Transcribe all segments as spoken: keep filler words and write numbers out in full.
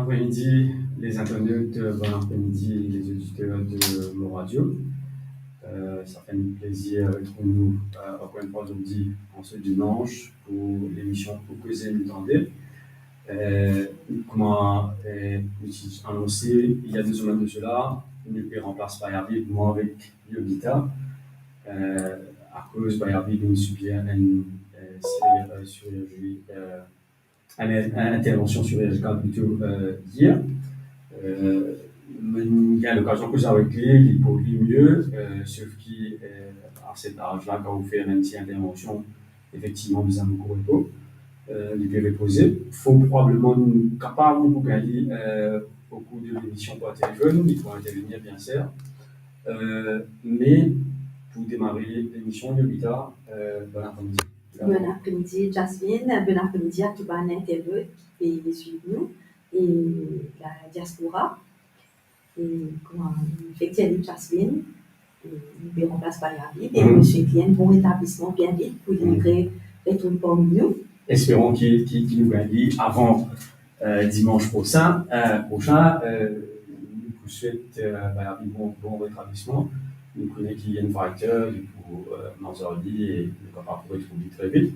Bonn apremidi, les internautes, euh, bonn apremidi, les auditeurs de Mo Radio. Euh, ça fait un plaisir de retrouver nous, euh, encore une fois aujourd'hui, en ce dimanche, pour l'émission Pou Koze Nou Tande. Euh, kouma, euh, nou ti anonse, il y a deux semaines de cela, nou pe ranplas Bayavid, mwa avek Yogita. Euh, akoz Bayavid inn sibir enn, euh, chir-, euh, chirurji, euh, enn, enn intervension chirurgicale plito, euh, yer. Euh, mo'nn gagn lokazion koz avek li, li pou li mie, euh, sof ki, euh, a set az la, kan ou fer enn ti intervension, efektivman, bizin boukou repo. Euh, li pe repoze. Fort probableman, nou kapav nou pou gagn li, euh, au cours de l'émission par téléphone, li pou intervenir, bien sûr. Euh, me pou demare lemision, Yogita, euh, bonn apremidi. Bonn apremidi, Jasmine. Bonn apremidi a tou bann internautes ki pe swiv nou. E la diaspora. E kouma nou fek dir li, Jasmine, e nou pe ranplas Bayavid, e nou swet li enn bon retablisman bien vit pou li re-, retourn parmi nou. Esperon ki, ki, ki nou gagn li avan, euh, dimans prosin, euh, prosin, euh, nou pou swet, euh, Bayavid bon, bon retablisman. Nou kone ki li enn fighter, li pou, euh, manz ar li e nou kapav retrouv li tre vit.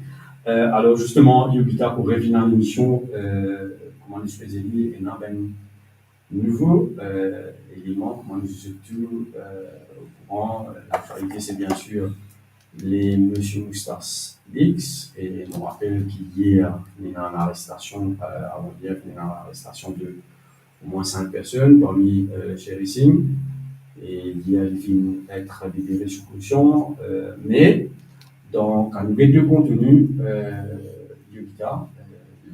Euh, alor, zisteman, Yogita, pou revinn a lemision, euh, kouma nou ti pe dir li, ena bann nouvo, euh, eleman, kouma nou zot tou, euh, au courant, euh, l'actualité, c'est bien sûr les Monsieur Moustache Leaks, e nou rapel ki yer, ena enn arestasion, euh, avan yer, ena enn arestasion de au moins cinq personnes, parmi, euh, Sherry Singh, e yer, li finn et libere sou kosion, euh, me dan, kan nou get le konteni, euh, Yogita, euh,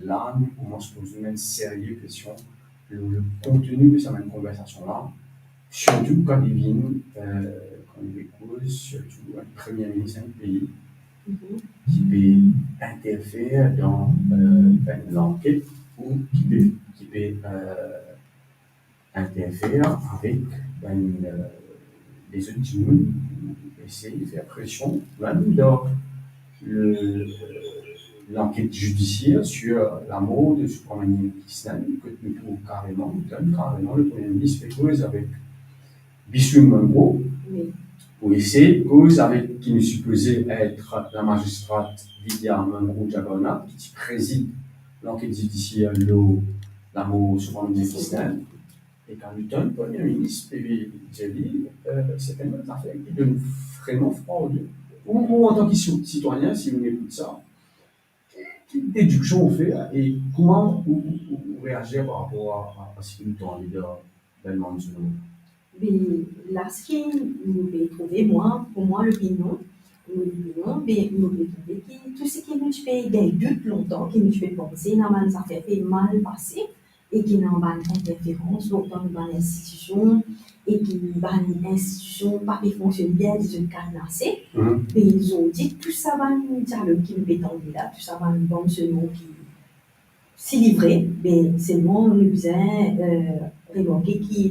la, nou koumans poz nou enn serye kestion lor le konteni de sa mem konversasion la, sirtou kan li vinn, euh, kan li vinn koz, sirtou enn premie minis enn pei ki pe interfer dan, euh, bann lanket ou ki pe, ki pe, euh, interfer avek bann, euh, lezot dimoun, esey fer presion, mem dan le, euh, lanket zidisier sur lamor de Subramanian Krishnan, kot nou trouv kareman, nou trouv kareman le Premie Minis pe koz avek Bisou Munro, wi, pou esey koz avek ki nou sipoze et lamazistrat Vidya Munro Jagannath, ki ti prezid lanket zidisier lor lamor Subramanian Krishnan. E kan nou tann Premie Minis pe dir li, euh, se enn zafer ki donn vreman froid o ler. Ou, ou antan ki si-, sitwayen, si ou ekout sa, ki dediksion ou fer e kouma ou, ou, ou, ou reazir par rapor a, a, a seki nou tande dan, dan bann manifestasyon? Be, la seki nou pe trouve, mwa, pou mwa, lopinion, mo lopinion, be, nou pe trouve ki tou seki nou ti pe gagn dout lontan, ki nou ti pe panse ena bann zafer pe mal pase, e ki ena bann interferans dan bann institision, e ki bann institision pa pe fonksionn bien, dizon, kadnase. Mhm. Be zordi, tou sa bann dialog ki nou pe tande la, tou sa bann, bann se mo ki si li vre, be selman nou bizin, euh, remarke ki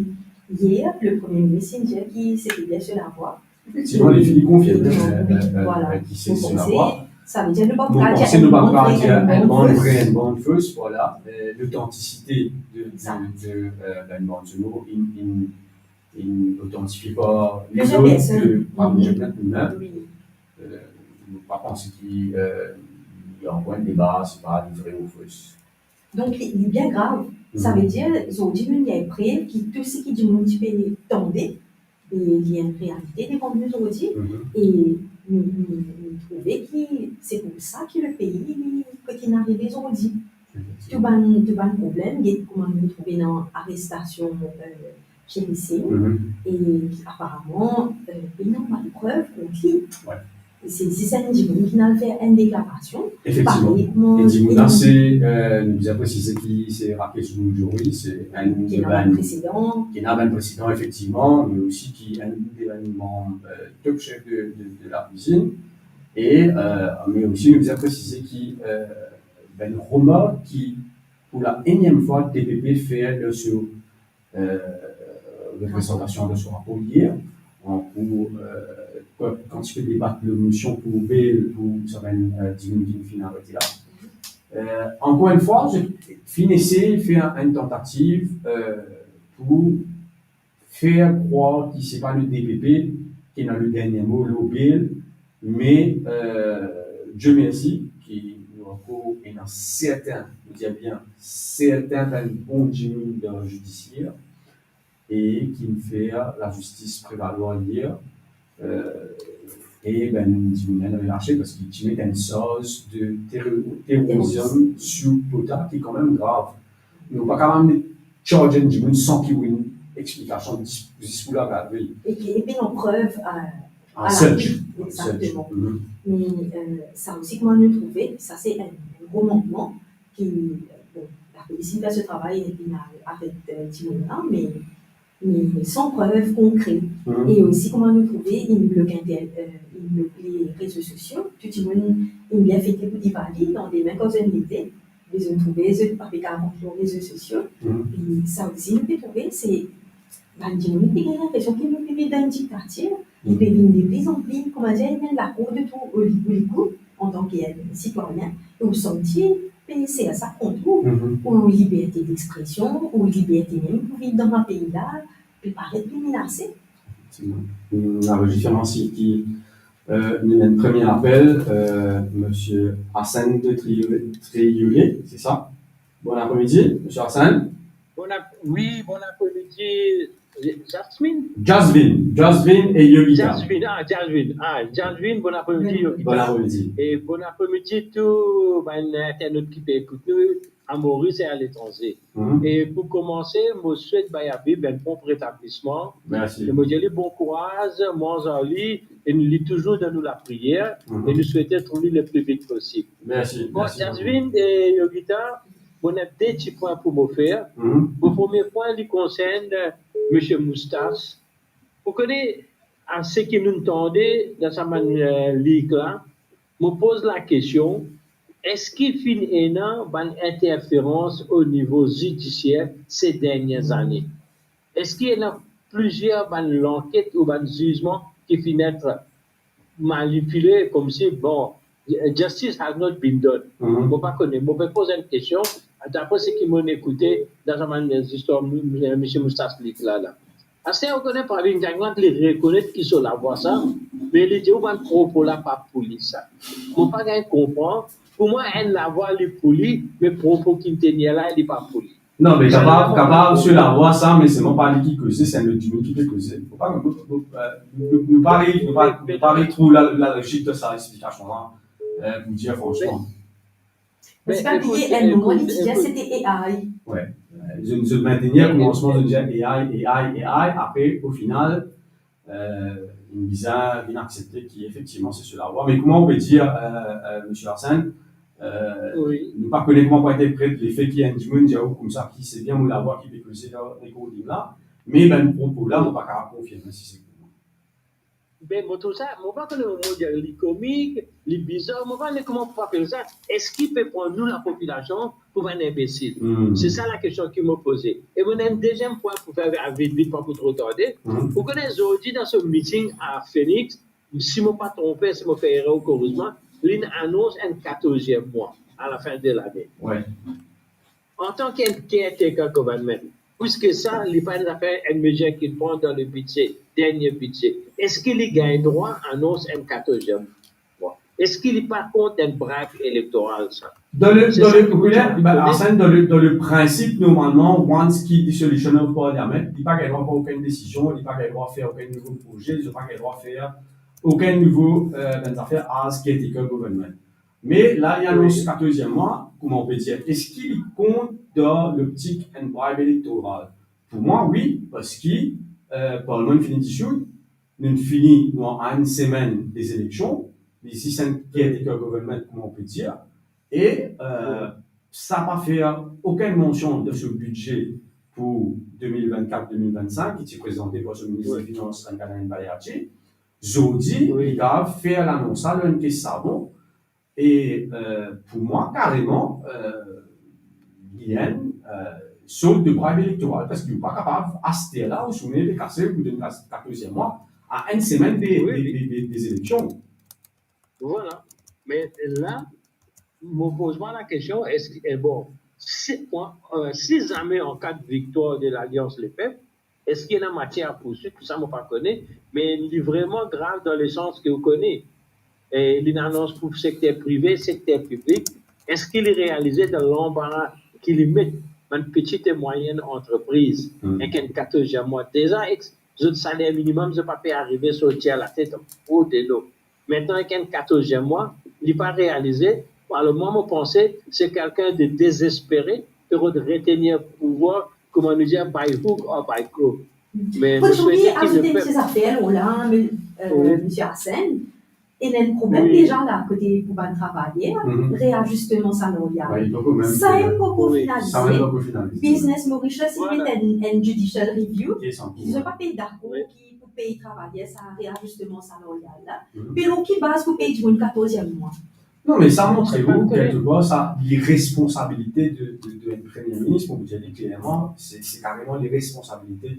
yer, le Premie Minis inn dir ki se te bien so lavwa. Efektivman, li fini konfirme, euh, euh, euh, ki se so lavwa. Sa ve dir nou pa kapav dir enn bann vre, enn bann fos, vwala. Euh, lotantisite de, de, de, euh, bann bann se mo, inn, inn, inn otantifie par lezot, par plizier personn. Wi. Euh, nou pa panse ki, euh, li ankor enn deba, se pa li vre ou fos. Donk, li, li bien grav. Sa ve dir, zordi, nou ena prev ki tou seki dimoun ti pe tande, e li enn realite devan nou zordi, e nou, nou, nou trouve ki se pou sa ki le pei li, kot li arive zordi. Tou bann, tou bann problem, get kouma nou trouve ena arestasion, euh, Sherry Singh, e aparaman, euh, pena bann prev kont li. Wi. Se, se zis enn dimoun ki inn al fer enn deklarasion. Efektivman. Parey kouma... E dimoun la, se, euh, nou bizin presize ki se Rakesh Manjari, se enn de bann prezidan, ki ena bann prezidan, efektivman, me osi ki enn de bann manm, euh, top chef de, de, de la kwizinn. E, euh, me osi nou bizin presize ki, euh, bann remark ki, pou la eniem fwa, D P P fer dan so, euh, reprezantasion dan so rapor yer, an, pou, euh, kan, kan ti pe debat lor mosion pou bel pou sa bann, euh, dimoun ki finn arete la. Euh, ankor enn fwa, zot finn esey fer enn tantativ, euh, pou fer krwar ki se pa le D P P ki ena le dernie mo lor bail, me, euh, Dieu merci ki nou ankor ena sertin, nou dir bien sertin, bann bon dimoun dan lazidisier, e ki finn fer lazistis prevalwar ler, euh, e bann dimoun la inn ave laxe parski ti met enn sarz de terro-, terrorism sou POTA ki kanmem grav. Nou pa kapav charge enn dimoun san ki ou ena enn explikasion zis, zis pou la gard li. E ki, epi nou prev, euh, a la fin. Exactement. Me, euh, sa osi, kouma nou trouve, sa se enn, enn gro mantman ki, bon, lapolis inn fer so travay, inn aret, euh, dimoun la, me, me san prev konkre. E osi, kouma nou trouve, inn blok inter-, euh, inn blok le rezo sosio, tou dimoun inn bien fete pou Diwali, landemin kan zot leve, me zot trouve zot pa pe kapav rant lor rezo sosio. E sa osi nou pe trouve, se bann dimoun pe gagn linpresion ki nou pe viv dan enn diktatir, li pe vinn de pli an pli, kouma dir, enn lakour de tou ou li, ou li kou, antan ki enn sitwayin, e ou santi pe ser sa kont ou, ou liberte dexpresion, ou liberte mem pou viv dan sa pei la, pe paret pli menase. Efektivman. Hmm, ah, zis fer siy ki, euh, nou ena enn premie apel, euh, Misie Hassan de Triolet, Triolet, se sa? Bon apremidi, Misie Hassan. Bon ap-, wi, bon apremidi, Jasmine. Jasvin, Jasvin e Yogita. Jasvin, ah, Jasvin, ah, Jasvin, bon apremidi, Yogita. Bon apremidi. E bon apremidi tou bann internat ki pe ekout nou, a Moris e aletranze. E pou koumanse, mo swet Bayabi enn pronp retablisman. Mersi. E mo dir li bon kouraz, manz ar li, e nou, li touzour dan nou lapriyer, e nou swete trouv li le pli vit posib. Mersi. Bon, mersi Jasvin e Yogita, mo ena de ti pwin pou mo fer. Mo premie pwin, li konsern, euh, Misie Moustas. Ou kone, a seki nou tande dan sa bann, euh, lig la, mo poz lakestion, eski finn ena bann interferans o nivo zidisier se dernie zane? Eski ena plizier bann lanket ou bann zizman ki finn et manipile, koumsi, bon, justice has not been done. Mo pa kone, mo pe poz enn kestion, dapre seki mo ekoute dan sa bann zistwar Misie Moustas lik la, la. Aster ou kone pa vinn gagn li rekonet ki so lavwa sa, me li dir ou bann propo la pa pou li sa. Mo pa gagn konpran. Pou mwa, enn lavwa li pou li, me propo ki tenir la, li pa pou li. Non, me kapav, kapav so lavwa sa, me selman pa li ki koze, se enn lot dimoun ki pe koze. Fo pa, nou, nou, nou, euh, nou, nou pa, nou pa, nou pa retrouv la, lalozik de sa explikasion la, euh, pou dir fransman. Me sipa bliye, enn moman li ti dir sete A I. Wi. Euh, zot, zot mentenir koumansman, zot dir A I, A I, A I, apre, o final, euh, inn bizin vinn aksepte ki efektivman se so lavwa. Me kouma ou pe dir, euh, euh, Misie Hassan, euh, nou pa kone kouma pou interpret lefe ki enn dimoun dir ou koumsa ki se bien mo lavwa ki pe koze dan recording la, me bann propo la, mo pa kapav konfirme si se koumsa. Ben, mo trouv sa, mo pa kone, mo dir li komik, li bizar, mo pa kone kouma pou apel sa. Eski pe pran nou lapopilasion pou bann inbesil? Se sa lakestion ki mo poze. E mo ena enn deziem pwin pou fer vit, vit, pa pou tro tarde. Ou kone zordi dan so meeting a Phoenix, si mo pa tronpe, si mo fer erer, ou korizman, li anons enn katorz mwa a lafin de lane. Wi. Antan ki enn caretaker government, plis ki sa, li pa ena fer enn mezir ki pran dan le bidze, dernie bidze. Eski li gagn drwa anons enn katorz mwa? Eski li pa kont enn bribe elektoral, sa? Dan le, dan le, Arsène, dan le, dan le prinsip, normalman, once ki dissolution of parliament, li pa gagn drwa pran okenn desizion, li pa gagn drwa fer okenn nouvo proze, li pa gagn drwa fer okenn nouvo, euh, bann zafer as caretaker government. Me la, li anons katorz mwa, kouma ou pe dir, eski li kont dan loptik enn bribe elektoral? Pou mwa, wi, parski, euh, parlman fini disoud, nou fini, nou a enn semenn de zeleksion, li zis enn caretaker government, kouma ou pe dir, e, euh, sa pa fer okenn mansion dan so bidze pou de mil vennkat, de mil vennsink, ki ti prezante par so minis de finans, Ramgoolam Paliati. Zordi, li kapav fer lanons sa lor enn kes savon, e, euh, pou mwa, kareman, euh, li enn, euh, sort de bribe elektoral, parski ou pa kapav aster la, ou soumet pe kase, ou donn katorz mwa, a enn semenn de, de, de, de, de zeleksion. Vwala. Me la, Mo poz mwa lakestion, eski, eh, bon, si, mwa, eh, si zame an ka de viktwar de Lalians Lepep, eski ena matier a pourswit, tou sa mo pa kone, me li vreman grav dan lesans ki ou kone, eh, li inn anons pou sekter prive, sekter piblik, eski li realize dan lanbara ki li met bann peti e mwayenn antrepriz, Hmm. ek enn katorz mwa deza, ek zot saler minimem, zot pa pe arive sorti a latet, o delo. Mintnan, ek enn katorz mwa, li pa realize. Alor, mwa, mo panse, se kelkenn de dezespere ki rod retenir pouvwar, kouma nou dir, by hook or by crook. Me mo swete ki lepep... Azout enn ti zafer, la, me, eh, Wi. Misie Arsène, ena enn problem Wi. deza la, kote pou bann travayer, Mhm. reazisteman saleryal. Wi, li poko mem... Sa mem poko Wi. finalize. Sa mem poko finalize. Business Mauritius, li Vwala. met enn, enn judicial review. Ki san ki zot pa pe dakor Wi. ki pou pey travayer sa reazisteman saleryal la. Mhm. Pe lor ki baz pou pey dimoun katorz mwa? Non, me sa montre ou, kelkepar, sa, li responsabilite de, de, de enn premie minis, pou dir li klerman, se, se kareman li responsabilite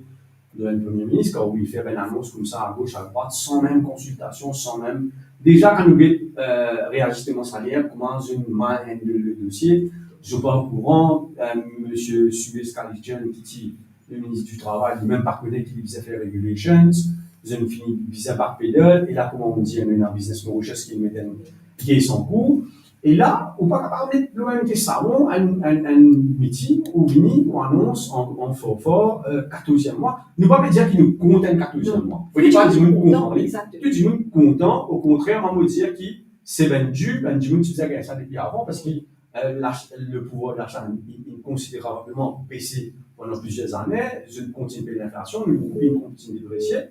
de enn premie minis, kan ou fer bann anons koumsa, a gos, a drwat, san mem konsiltasion, san mem... Deza, kan nou get, eh, reazisteman saler, kouma zot inn mal handle le dosie, zot pa okouran, eh, misie Suez Kalistian, ki ti le minis di travay, li mem pa kone ki li bizin fer regulations, zot inn fini bizin backpedal, e la, kouma ou dir, nou ena Business Mauritius ki met enn kes an kour, e la, ou pa kapav met lor enn ti salon, enn, enn, enn miting, ou vini, ou anons an, an for for, eh, katorz mwa. Nou pa pe dir ki nou kont enn katorz mwa. Non. Fode pa dimoun kontan, Egzakteman. Tou dimoun kontan, okontrer, mwa, mo dir ki se bann di, bann dimoun ti bizin gagn sa depi avan, parski eh, lach-, le pouvwar dacha inn, inn konsiderableman bese pandan plizier zane, zot inn kontign pey linflasion, nou roupi inn kontign depresie.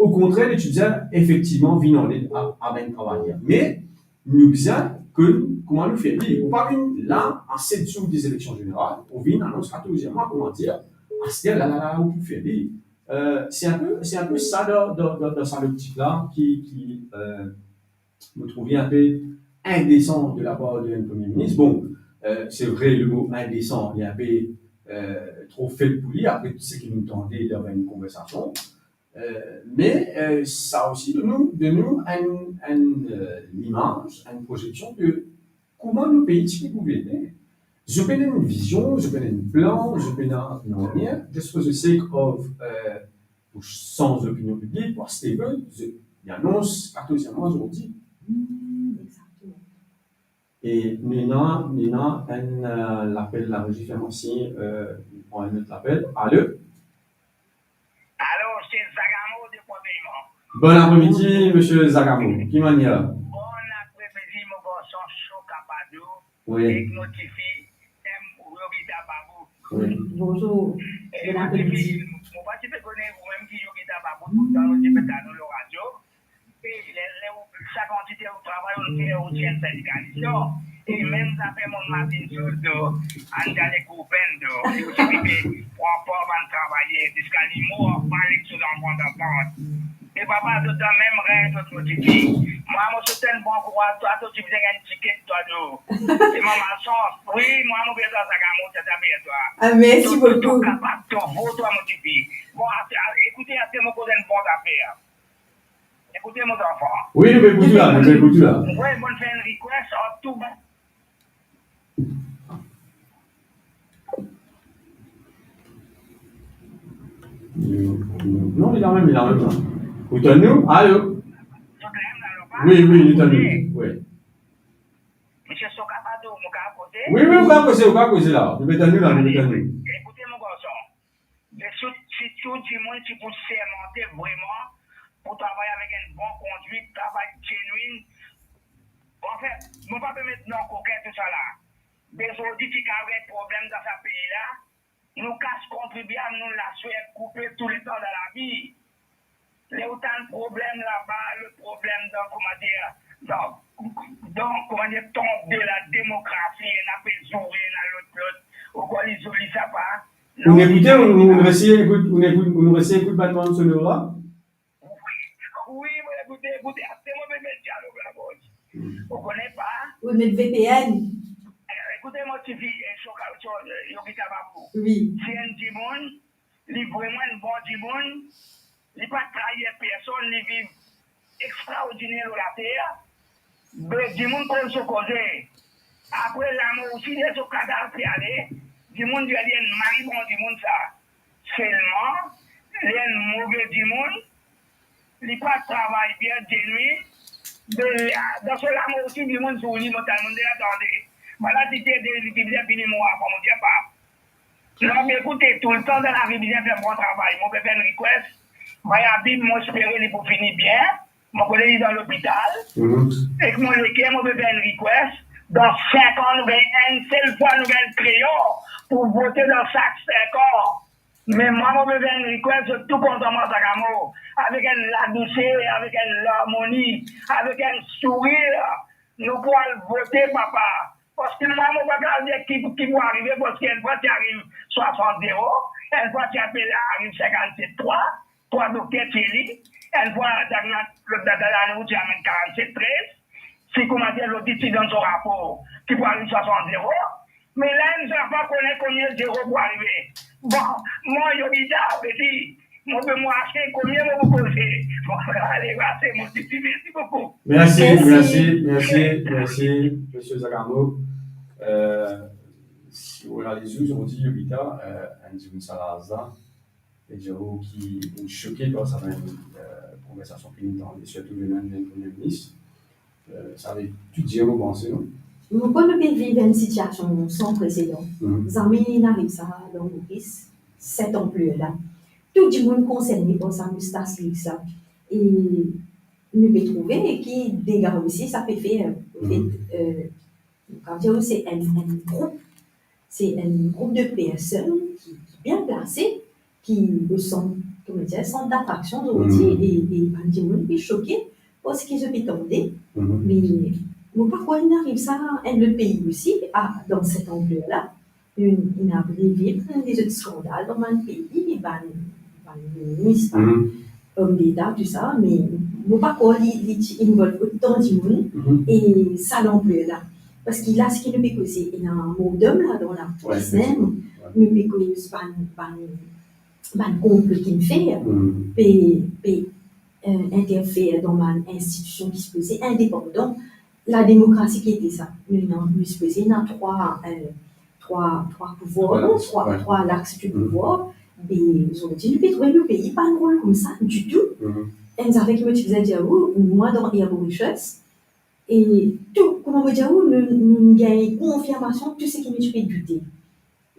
Okontrer, nou ti bizin efektivman vinn an led a, a bann travayer. Me nou bizin ke, kouma nou fer li, ou pa vinn la, a set zour de zeleksion zeneral, ou vinn anons katorz mwa, kouma dir, aster la, la, la, ou pou fer li. Eh, se enn pe, se enn pe sa dan, dan, dan, dan sa loptik la ki, ki, eh, mo trouv li enn pe indesan de lapar de enn premie minis. Bon, eh, se vre, le mo indesan, li enn pe, eh, tro feb pou li, apre tou seki nou tande dan enn konversasion. Eh, me, eh, sa osi donn nou, donn nou enn, enn, eh, limaz, enn prozeksion de kouma nou pei ti pe gouverne. Zot pena enn vizion, zot pena enn plan, zot pena nanye, just for the sake of, eh, pou sanz lopinion piblik, pou aste vot, zot, li anons katorz mwa zordi. Hmm, exactement. E nou ena, nou ena enn, eh, lapel, larezi fer mwa sign, eh, pran enn lot lapel. Alo? Alo, se Zagamo de Port-Peyman. Bon apremidi, misie Zagamo. Ki manier? Bon apremidi, mo garson Soka Padou. Wi. Ek mo tifi, em, Yogita Babou. Wi. Bonzour. E bon apremidi. Mo tifi, mo pa ti pe kone ou mem ki Yogita Babou, toultan nou ti pe tann ou lor radio. E le, le, sa kantite ou travay, ou fer, ou ti enn sindikalis, non? E mem zafer mo Martin Schulz, to, Angelique Cooper, to, e ou ti pe pran par bann travayer, ziska li mor, pa les zot anfan anfan. E papa, zot dan mem reng, zot mo tifi. Mwa, mo swet enn bon kouraz twa, to ti bizin gagn tiket twa, to. E mwa, malsans. Wi, mwa, mo bizin sa, mo ti ape twa. Ah, mersi boukou. To, to kapav, to vo twa, mo tifi. Bon, aste, a, ekoute, aste mo koz enn bon zafer. Ekoute, mo zanfan. Wi, nou pe ekout ou la, nou pe ekout ou la. Wi, mo fer enn request, an tou ba. Non, li la mem, li la mem la. Ou tann nou? Alo? Wi, wi, nou tann ou. Wi. Misie Soka Padou, mo kapav koze? Wi, wi, ou kapav koze, ou kapav koze la. Nou pe tann ou la, nou pe tann ou. Ekoute, mo garson. Me si, si tou dimoun ti pou sermante vreman pou travay avek enn bon kondwit, travay genuine. Anfin, mo pa pe met non kokin tousala. Me zordi ti kapav gagn problem dan sa pei la, nou kas kontribiab, nou laswar koupe touletan dan lavi. Ler ou tann problem laba, le problem dan, kouma dir, dan, dan, kouma dir, tanp de la demokrasi, ena pe zoure, ena lot, lot. Ou krwar li zoli sa pa? Ou'nn ekoute, ou'nn, ou'nn resi ekout, ou'nn ekout, ou'nn resi ekout bann bann sonor la? Wi, wi, mo ekoute, ekoute, aste mo pe met dialog la, bon. Ou kone pa? Wi, met V P N. Eh, ekoute, mo tifi, eh, so, so, eh, Yogita Babou. Wi. Si enn dimoun, li vreman enn bon dimoun, li pa trayir personn, li viv extraordiner lor later. Be, dimoun konn so koze. Apre lamor osi, ler so kadav pe ale, dimoun dir li enn mari bon dimoun sa. Selman, li enn move dimoun, li pa travay bien, de nwi, de, dan so lamor osi, dimoun zour li, mo tann moun de la tande. Bann la ti dir de, li bizin fini mor avan, mo dir pa. Mo pe ekoute toultan, dan lavi bizin fer bon travay. Mo pe fer enn request, Maya Bib, mo espere li pou fini bien. Mo kone li dan lopital. Mhm. Ek mo leker, mo pe fer enn request. Dan sink an, nou gagn enn sel fwa, nou gagn kreyon pou vote dan sak sink an. Me mwa, mo pe fer enn request, zot tou kontan mwa, Sakamo, avek enn ladouser, avek enn larmoni, avek enn sourir, nou pou al vote, papa. Parski mwa, mo pa kav dir ki, ki pou arive, parski enn fwa ti ariv swasant zero, enn fwa ti apel ariv sinkannset trwa, trwa dokter ti eli, enn fwa ti ariv lot data lane ou ti amenn karannset trez, si koumadir loti ti donn so rapor, ki pou ariv swasant zero, me la, nou pa kone konbien zero pou arive. Bon, mwa, Yovita, peti, mo pe mwa ase konbien mo pou koze. Bon, ale, ase, mo ti dir mersi boukou. Mersi, mersi, mersi, mersi, misie Sakamo. Euh, si ou realize, zordi, Yovita, euh, enn dimoun sa laz la, e dir ou ki inn soke par sa bann, euh, konversasion ki nou tande, sirtou venant enn Premie Minis. Euh, sa ve tou dir mo panse, non? Mo krwar nou pe viv enn sitiasion san presedan. Mhm. Zame inn ariv sa dan Moris, set anpler la. Tou dimoun konserne par sa moustas lig sa. E nou pe trouve ki dega osi sa pe fer, euh, an fet, euh, nou kav dir se enn, enn group, se enn group de personn ki, ki bien plase, ki o sant, kouma dir, sant datraksion zordi, e, e bann dimoun pe soke par seki zot pe tande. Me mo pa krwar inn ariv sa enn lot pei osi, a, dan set anpler la. Inn, inn arive bann lezot skandal dan bann pei, bann, bann minis, bann om deta, tou sa, me mo pa krwar li, li ti involve otan dimoun e sa lanpler la. Parski la, seki nou pe koze, ena mor dom la dan la, nou pe koz bann, bann, bann konplo ki'nn fer, pe, pe, euh, interfer dan bann institision ki sipoze indepandan. Lademokrasi ki ete sa. Nou, nou, nou sipoze ena trwa, euh, trwa, trwa pouvwar, non? Trwa, trwa lax de pouvwar. Me zordi, nou pe trouve nou pei pa enn rol koumsa ditou. Enn zafer ki mo ti bizin dir ou, mwa dan Air Mauritius, e tou, kouma mo dir ou, nou, nou gagn konfirmasion tou seki nou ti pe doute.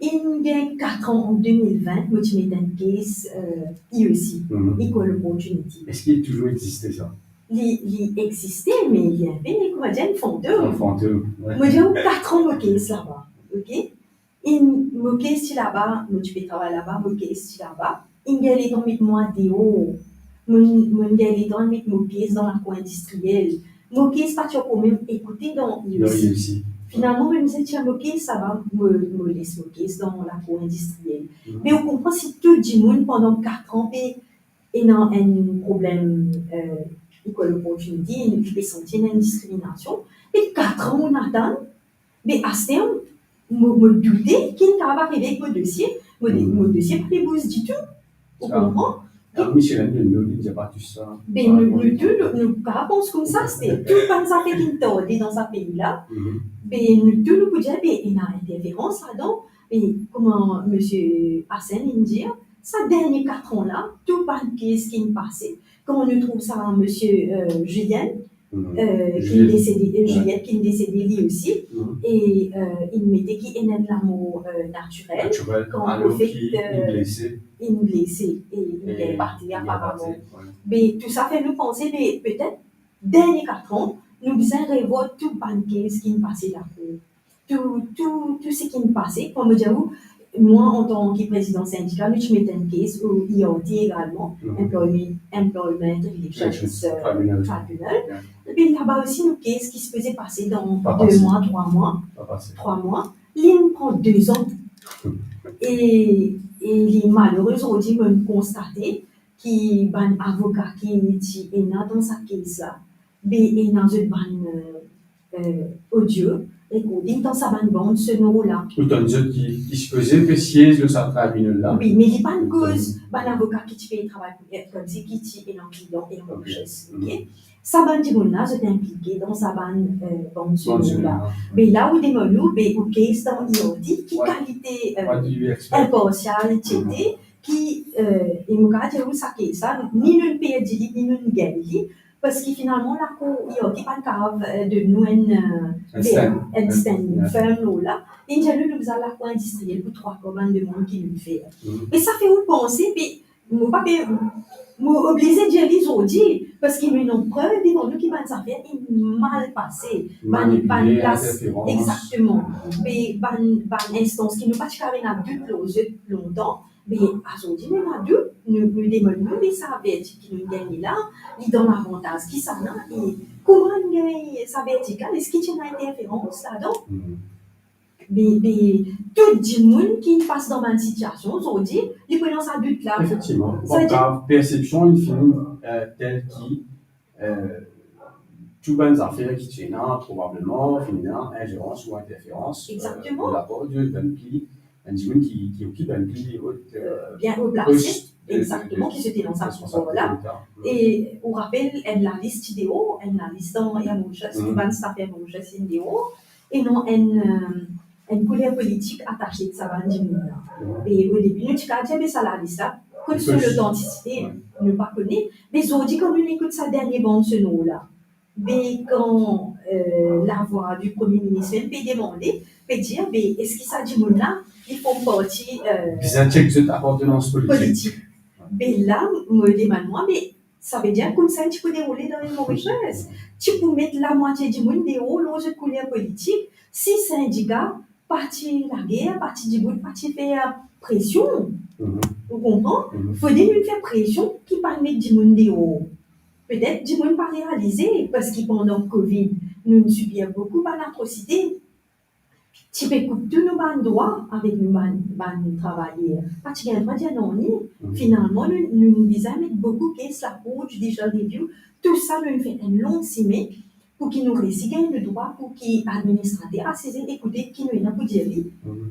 Inn gagn kat an, an de mil vin, mo ti met enn case, euh, E E C, Equal Opportunity. Eski li touzour existe, sa? Li, li existe, me li enpe, kouma dir, enn fantom. Enn fantom, wi. Mo dir ou, kat an mo case laba, ok? Inn, mo case ti laba, mo ti pe travay laba, mo case ti laba. Inn gagn letan met mwa deor. Mo'nn, mo'nn gagn letan met mo case dan lakour indistriel. Mo case pa ti ankor mem ekoute dan E E C. Finalman, mo dir, tir mo case laba, mo, mo les mo case dan lakour indistriel. Me ou konpran, si tou dimoun pandan kat an pe ena enn problem, euh, Equal Opportunity, e pe santi ena enn diskriminasion, me kat an ou atann, me aster, mo, mo doute ki inn kapav arive ek mo dosie, mo, mo dosie pa pe bouz ditou. Ou konpran? Be nou, nou tou, nou, nou pa pans koumsa, se tou bann zafer ki'nn tarde dan sa pei la. Be nou tou, nou pou dir, be ena interferans ladan. Be kouma misie Hassan inn dir, sa dernie kat an la, tou bann case ki'nn pase, kan nou trouv sa misie, euh, Julien, euh, ki'nn desede, euh, Juliette ki'nn desede li osi, e, euh, inn mete ki ena enn lamor, euh, natirel, kan an fet, euh, inn blese e inn gagn bate aparaman. Be tou sa fer nou panse, be petet dernie kat an, nou bizin revwar tou bann case ki'nn pase lakour. Tou, tou, tou seki'nn pase, kouma mo dir ou, mwa, antan ki prezidan sindika, nou ti met enn case o E R T egalman, Employment, Employment Relations, euh, Tribunal. Epi laba osi, nou case ki sipoze pase dan de mwa, trwa mwa, trwa mwa, li'nn pran dezan. E, e li malere zordi, mo'nn konstate ki bann avoka ki ti ena dan sa case la, be ena zot bann, euh, euh, audio, According dan sa bann band sonor la. Ou tann zot ki, ki sipoze pe siez lor sa tribinal la. Wi, me li pa'nn koz bann avoka ki ti pe travay pou Air Taxi ki ti ena klian Air Mauritius, ok? Sa bann dimoun la, zot inplike dan sa bann, eh, band sonor la. Be la ou demann nou, be ou case dan E R D, ki kalite, eh, inparsial ti ete, ki, eh, e mo kapav dir ou sa case la, ni nou perdi li, ni nou gagn li, parski finalman lakour E R D pa'nn kapav, eh, donn nou enn, eh, enn stand, enn stand firm lor la. Li dir nou, nou bizin al lakour indistriel pou trwa kar bann demann ki nou fer. Me sa fer ou panse, be mo pa pe, mo oblize dir li zordi, parski nou ena prev devan nou ki bann zafer inn mal pase. Bann, bann plas, exakteman. Be bann, bann instans ki nou pa ti kapav ena dout lor zot lontan, be azordi nou ena dout, nou, nou demann nou, me sa verdik ki nou gagn la, li dan lavantaz kisannla, e kouma nou gagn sa verdik la, eski ti ena interferans ladan? Be, be, tou dimoun ki pas dan bann sitiasion zordi, li pou ena sa dout la. Efektivman, sa dir persepsion inn fini, eh, tel ki, eh, tou bann zafer ki ti ena, probableman, finn ena injerans ou interferans, eh, de lapar de bann pli, bann dimoun ki, ki okip bann pli ot, eh, bien o plase, exakteman, ki ti ena sa pouvwar la. E ou rapel, enn lalis ti deor, enn lalis dan Air Mauritius, tou bann staf Air Mauritius inn deor, e ena enn, eh, enn kouler politik atase ek sa bann dimoun la. E o debi, nou ti kapav dir, be sa lalis la, kot so lotantisite, nou pa kone. Me zordi, kan nou ekout sa dernie band sonor la, be kan, eh, lavwa di Premie Minis pe demande, pe dir, be eski sa dimoun la, li form parti, eh, bizin chek zot apartenans politik. Be la, mo demann mwa, be Savedir koumsa ti pou deroule dan Air Mauritius. Ti pou met lamwatie dimoun deor lor zot kouler politik, si sindika pa ti lager, pa ti dibout, pa ti fer presion. Ou konpran? Fode nou fer presion ki pa met dimoun deor. Petet dimoun pa realize, parski pandan Covid, nou sibir boukou bann atrosite. Ti pe koup tou nou bann drwa avek nou bann, bann travayer. Pa ti gagn drwa dir nanye. Finalman, nou, nou bizin met boukou case lakour, judicial review, tou sa nou fer enn long sime pou ki nou resi gagn nou drwa, pou ki administrater asize ekoute ki nou ena pou dir li.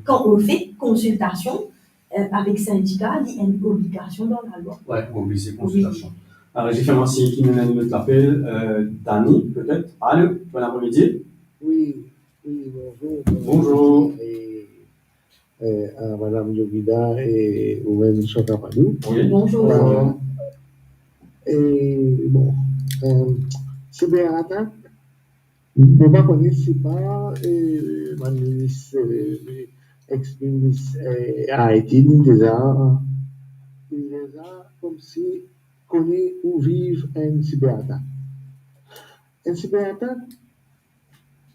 Kan ou fer konsiltasion, eh, avek sindika, li enn obligasion dan lalwa. Wi, oblize konsiltasion. Wi. Alor, Regie, fer mwa sign ki nou ena enn lot lapel, eh, Dani, petet. Alo, bon apremidi. Wi, wi, bonzour. Bonzour. E, eh, a Madam Yogida e ou mem Santa Padou. Wi. Bonzour. Eh, e, bon, eh, siberatak, mo pa kone si pa, eh, bann minis, eh, ex-minis, eh, Aiti, li deza, li deza koumsi kone ou viv enn siberatak. Enn siberatak,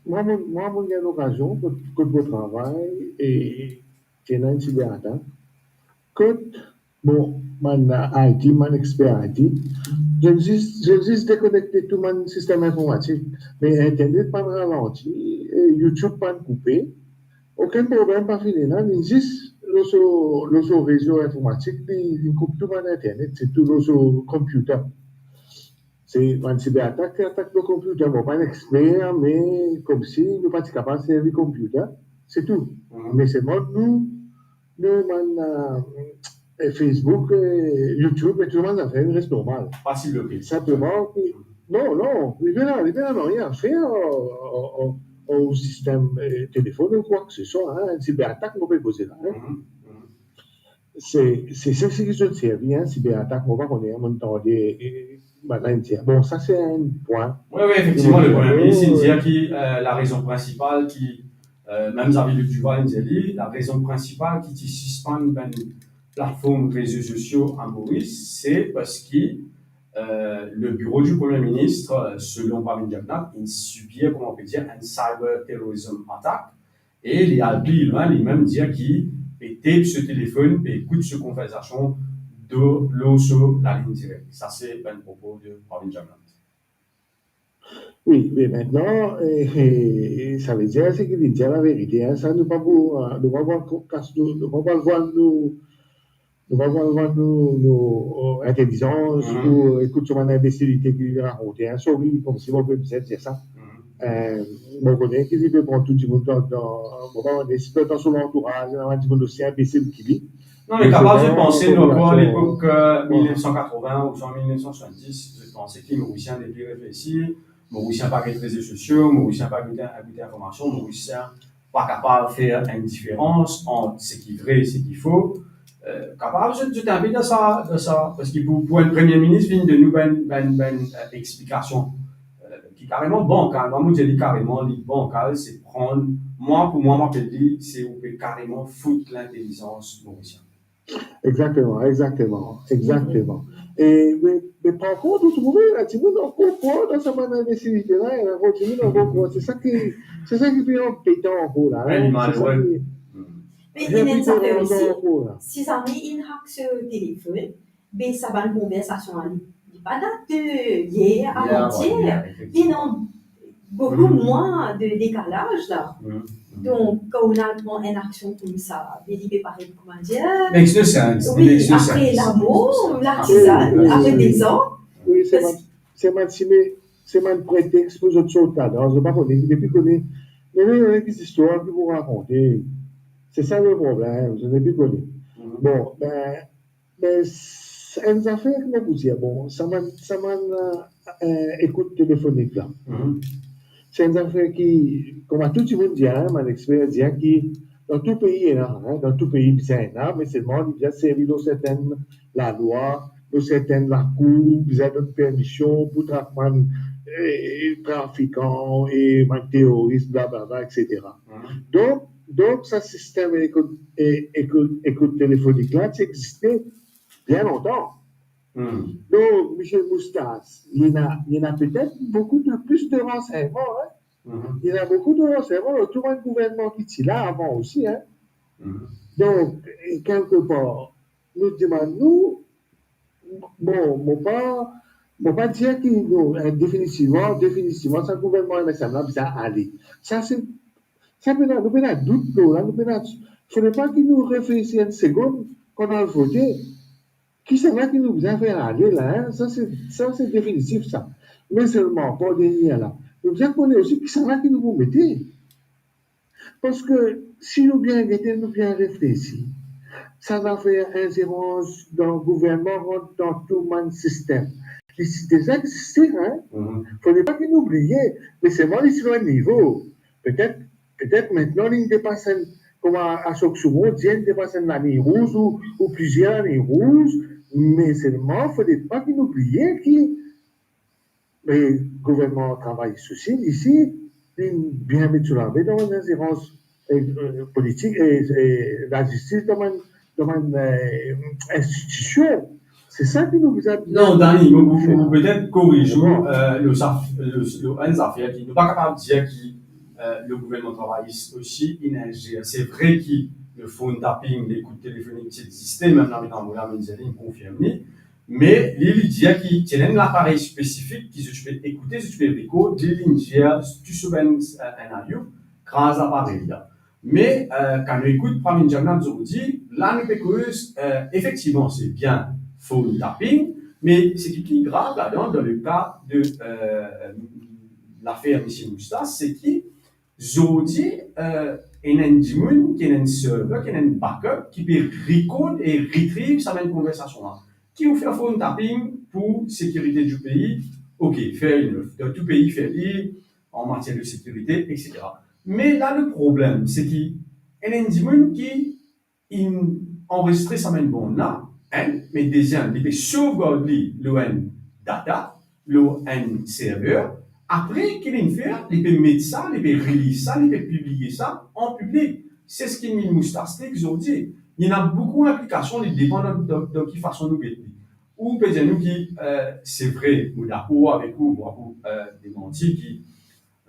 mwa, mo, mwa, mo gagn lokazion kot, kot mo travay, e ti ena enn siberatak. Kot Bon, bann I T, bann exper I T, zot zis, zot zis dekonekte tou bann sistem informatik. Me internet pa'nn ralanti, e YouTube pa'nn koupe. Okenn problem pa finn ena, li zis lor so, lor so rezo informatik, li, li koup tou bann internet, sirtou lor so computer. Se bann siberatak ki atak nou computer. Mo pa enn exper, me koumsi nou pa ti kapav servi computer, se tou. Me selman nou, nou bann, eh, Facebook, eh, YouTube, e tou bann zafer, li res normal. Fasil bloke. Sinpleman ki, non, non, li pena, li pena nanye a fer, o, o, o, o sistem, eh, telefonn ou kwa ke se swa, hein, siberatak, mo pe koze la, hein. Se, se, se, se ki zot servi, hein, siberatak, mo pa kone, hein, mo tande, eh, bann dir. Bon, sa se enn pwin. Wi, wi, efektivman, le Premie Minis, li dir ki, eh, larezon prinsipal ki, eh, mem Xavier Duval, li dir li, larezon prinsipal ki ti sispann bann platform rezo sosio a Moris, se parski, eh, le biro di Premie Minis, selon Pravin Jagannath, inn sibir, kouma on pe dir, enn cyber terrorism attack, e li al pli lwin, li mem dir ki pe tape so telefonn, pe ekout so konversasion de, lor so lalinn direk. Sa se bann propo de Pravin Jagannath. Wi, me mintnan, eh, eh, savedir, seki li dir laverite, hein, sa nou pa pou, eh, nou pa pou kas nou, nou pa pou al vwar nou, nou pa pou al vwar nou, nou, eh, intelizans, pou ekout so bann inbesilite ki li rakonte, hein. Sorry, koumsi mo pe bizin dir sa. Eh, mo kone ki li pe pran tou dimoun dan, dan, mo pa kone si dan so lantouraz, ena dimoun osi inbesil ki li. Non, me kapav zot panse nou ankor lepok mil nef san katrovin ouswa mil nef san swasanndis, zot panse ki Morisien nepli reflesi, Morisien pa get rezo sosio, Morisien pa get, get informasion, Morisien pa kapav fer enn diferans ant seki vre e seki fo. Eh, kapav zot, zot inpe dan sa, dan sa, parski pou, pou enn premie minis vinn donn nou bann, bann, bann, eh, explikasion, eh, ki kareman bankal, mwa mo dir li kareman, li bankal, se pran, mwa, pou mwa, mo apel li, se ou pe kareman fout lintelizans Morisien. Exactement, exactement, exactement. E, me, me parkont, ou trouve, ena dimoun ankor krwar dan sa bann inbesilite la, ena ankor dimoun ankor krwar. Se sa ki, se sa ki pli anbetan ankor la. Wi, li malere. Me ena enn zafer osi, si zame inn hak so telefonn, be sa bann konversasion la, li, li pa dat de yer, avantier. Li ena boukou mwin de dekalaz la. Donk, kan ou al pran enn aksion koumsa, be li pe paret, kouma dir, Makes no sense. wi, apre lamor, latizann, apre dezan. Wi, se bann, se bann sime, se bann pretex pou zot sort ladan, zot pa kone, depi kone, me ena ki zistwar ki pou rakonte. Se sa le problem, zot depi kone. Bon, ben, me enn zafer ki mo pou dir, bon, sa bann, sa bann, eh, ekout telefonik la. Se enn zafer ki, kouma tou dimoun dir, bann exper dir ki dan tou pei ena, dan tou pei bizin ena, me selman li bizin servi lor sertenn lalwa, lor sertenn lakour, bizin donn permision pou trap bann, eh, trafikan e bann teroris, blablabla, etsetera. Donk, donk sa sistem ekout, e, ekout, ekout telefonik la ti existe bien lontan. Donk, misie Moustas, li ena, li ena petet boukou de, plis de ransegnman, li ena boukou de ransegnman lor tou bann gouvernman ki ti la avan osi, hein. Donk, e, kelkepar, nou dimann nou, bon, mo pa, mo pa dir ki, non, eh, definitivman, definitivman, sa gouvernman M S M la bizin ale. Sa se, sa pena, nou pena dout lor la, nou pena, fode pa ki nou reflesi enn segonn kan nou al vote. Kisannla ki nou bizin fer ale la, hein? Sa se, sa se definitif sa. Me selman, pou dernie la, nou bizin kone osi kisannla ki nou pou mete. Parski si nou bien gete, nou bien reflesi, sa zafer inzerans dan gouvernman rant dan tou bann sistem. Li ti deza existe, hein? Fode pa ki nou bliye, me selman li ti lor enn nivo. Petet, petet mintnan li depas enn, kouma Ashok Soumou dir, li depas enn laliny rouz ou, ou plizier laliny rouz, me selman fode pa ki nou bliye ki, me gouvernman travayis osi, isi, li bien met so lame dan bann inzerans, eh, eh, politik e, e lazistis dan bann, dan bann, eh, institision. Se sa ki nou bizin... Non, Dani, mo, mo, mo pou petet koriz ou, eh, lor sa, lor, lor enn zafer ki, nou pa kapav dir ki, eh, le gouvernman travayis osi inn inzer. Se vre ki le phone tapping, lekout telefonik ti existe, mem Amiram Amoula, mem Zelin konfirm li, me li, li dir ki ti ena enn laparey spesifik ki zot ti pe ekoute, zot ti pe rekord, li, li inzer tou so bann, eh, enn ayou, kraz laparey la. Me, eh, kan nou ekout Pravind Jugnauth zordi, la nou pe koz, eh, efektivman, se bien phone tapping, me seki pli grav ladan, dan le ka de, eh, lafer misie Moustas, se ki zordi, eh, ena enn dimoun, ki ena enn server, ki ena enn backup, ki pe rekord e retrieve sa bann konversasion la. Ki ou fer phone tapping pou sekirite dipei, ok, fair enough. Dan tou pei fer li, an matier de sekirite, etsetera. Me la, le problem, se ki ena enn dimoun ki inn anrezistre sa bann bann la, enn, me deziem, li pe sovgard li lor enn data, lor enn server, apre ki li fer, li pe met sa, li pe release sa, li pe pibliye sa an piblik. Se seki misie Moustas lik zordi. Li ena boukou inplikasion, li depann dan, dan, dan ki fason nou get li. Ou pe dir nou ki, eh, se vre, mo dakor avek ou, mo pou, eh, demanti ki,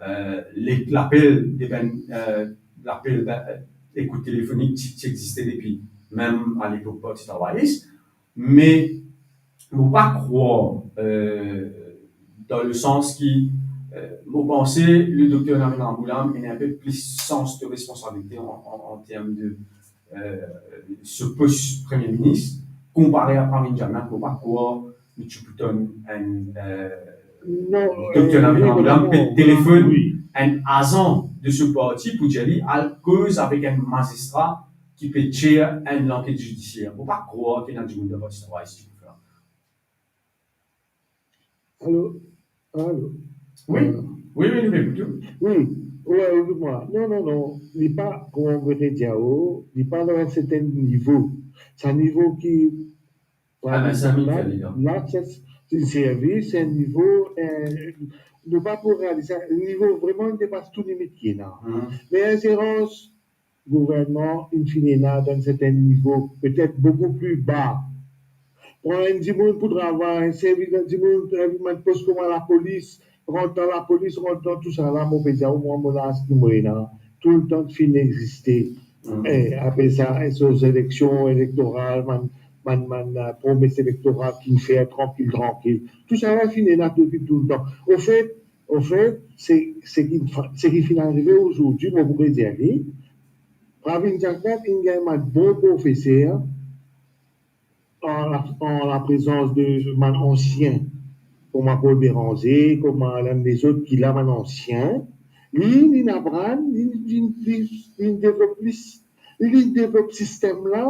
eh, le, lapel de bann, eh, lapel, eh, ekout telefonik ti, ti existe depi mem alepok Parti Travayis, me mo pa krwar, eh, dan le sans ki, eh, mo panse le dokter Amiram Amoula ena inpe plis sans de responsabilite an, an, an term de, eh, so pos premie minis, konpare a Pravind Jugnauth, mo pa krwar nou ti pou tann enn, eh, dokter Amiram Amoula pe telefonn enn azan de so parti pou dir li al koz avek enn mazistra ki pe tir enn lanket zidisier. Mo pa krwar ki ena dimoun dan parti travay, si ti pou fer. Alo? Alo? Wi. Wi, wi, nou ekout ou. Wi, wi, ekout mwa. Non, non, non. Li pa, kouma mo pe dir ou, li pa dan enn serten nivo. Sa nivo ki Ah, ben, sa, mi fer li dan. La, se, se servi, se enn nivo, eh, nou pa pou realize sa, nivo vreman, li depas tou limit ki ena. Mhm. Me inzerans gouvernman, in fini ena dan enn serten nivo, petet boukou pli ba. Pran enn dimoun pou travay, servi dan dimoun, servi bann pos kouma lapolis, rant dan lapolis, rant dan tousala, mo pe dir ou, mwa, mo laz ki mo ena, toultan finn existe. Mm. Eh, apre sa, eh, so seleksion elektoral, bann, bann, bann, eh, promes elektoral ki fer trankil, trankil. Tousala finn ena depi toultan. Anfet, anfet, se, seki, seki finn arive azordi, mo pou dir li, Pravin Jakhnath inn gagn bann bon profeser, an la, an laprezans de bann ansien, kouma Paul Bérenger, kouma bann lezot ki la, bann ansien, li, li aprann, li, li, li, li devlop plis, li, li devlop sistem la,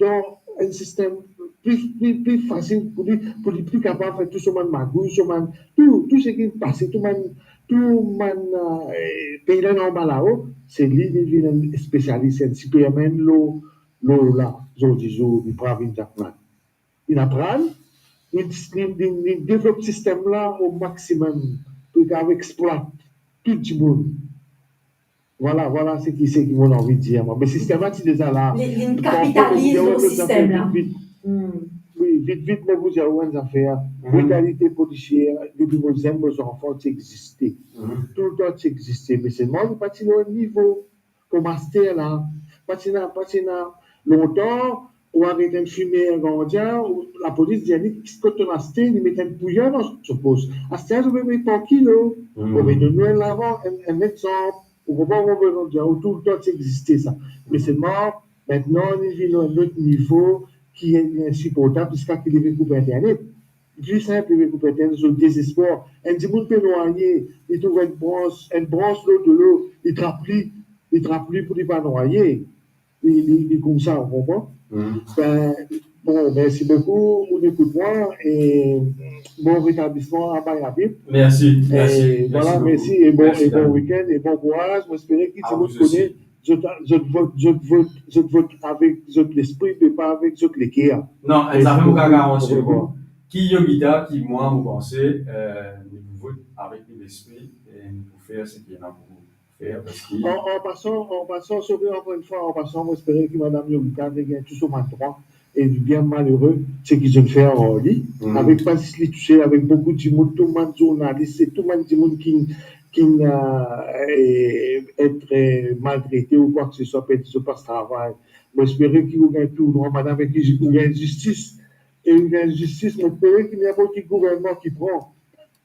dan enn sistem pli, pli, pli fasil pou li, pou li pli kapav fer tou so bann magouy, so bann, tou, tou seki pase, tou bann, tou bann, eh, peyizan anba lao, se li, li vinn enn spesialis, enn Superman lor, lor la, zordi zour, li Pravin Jakhnath. Li aprann, li, li, li, li devlop sistem la o maximum, pou li kapav explwat tou dimoun. Vwala, vwala seki, seki mo anvi dir, mwa. Me sistem la ti deza la. Li, li kapitaliz lor sistem la. Vit, vit. Hmm. Wi, vit, vit, mo pou dir ou enn zafer. Mhm. Britalite polisier, depi mo zenn, mo zanfan, ti existe. Mhm. Toultan ti existe, me selman, li pa ti lor enn nivo. Kouma aster la, pa ti ena, pa ti ena. Lontan, ou aret enn fimer gardien, ou lapolis dir li, kot to aste, li met enn pouyer dan so pos. Aster, ou pe met par kilo. Hmm. Ou pe donn nou enn lavan, enn, enn exanp. Ou konpran, mo pe dir ou, toultan ti existe sa. Me selman, mintnan, li vinn lor enn lot nivo ki insiportab, ziska ki li vinn koup internet. Pli sinp, li vinn koup internet, zot dezespwar. Enn dimoun pe nwaye, li trouv enn brans, enn brans lor dolo, li trap li, li trap li pou li pa nwaye. Li, li, li koumsa, ou konpran? Hmm. Ben, bon, mersi boukou, ou ekout mwa, e bon retablisman a Bay Habib. Mersi, mersi, e vwala, mersi boukou. Mersi, e bon, e bon wikenn, e bon kouraz. Mo espere ki dimoun kone zot, zot vot, zot vot, zot vot avek zot lespri, me pa avek zot leker. Non, enn zafer mo kapav garanti ou, ki Yogita, ki mwa, mo panse, eh, nou pou vot avek nou lespri, e nou pou fer seki ena pou fer, paski... An, an pasan, an pasan, sove ankor enn fwa, an pasan, mo espere ki madam Yogita pe gagn tou so bann drwa, e li bien malere, seki zot fer ar li, hmm, avek pa zis li tousel, avek boukou dimoun, tou bann zournalis, e tou bann dimoun ki, ki, eh, et, eh, maltrete ou kwa ke se swa, pedi so plas travay. Mo espere ki ou gagn tou drwa, madam, e ki ou gagn zistis. E ou gagn zistis, mo espere ki ninport ki gouvernman ki pran,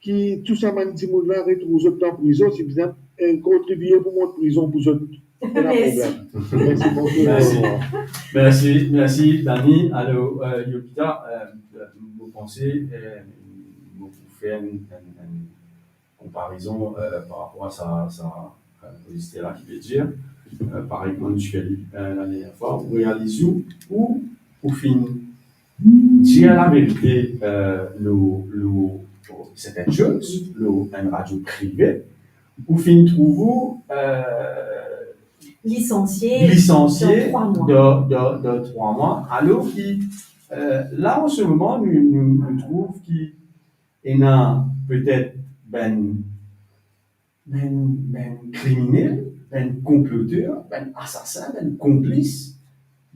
ki tou sa bann dimoun la retrouv zot dan prizon, si bizin, eh, kontribie pou mont prizon pou zot. Pena problem. Mersi. Mersi boukou. Mersi. Mersi, mersi, Dani. Alor, eh, Yogita, eh, mo panse, eh, mo pou fer enn, enn, enn konparizon, eh, par rapor a sa, sa, eh, oditer la ki pe dir, eh, parey kouma nou ti pe dir, eh, ladernie fwa, ou realiz ou, ou, ou finn dir laverite, eh, lor, lor sertenn soz, lor enn radio prive, ou finn trouv ou, eh, lisansie, lisansie dan trwa mwa, dan, dan, dan trwa mwa, alor ki, eh, la, an se moman, nou, nou, nou trouv ki ena petet bann, bann, bann kriminel, bann konploter, bann asasin, bann konplis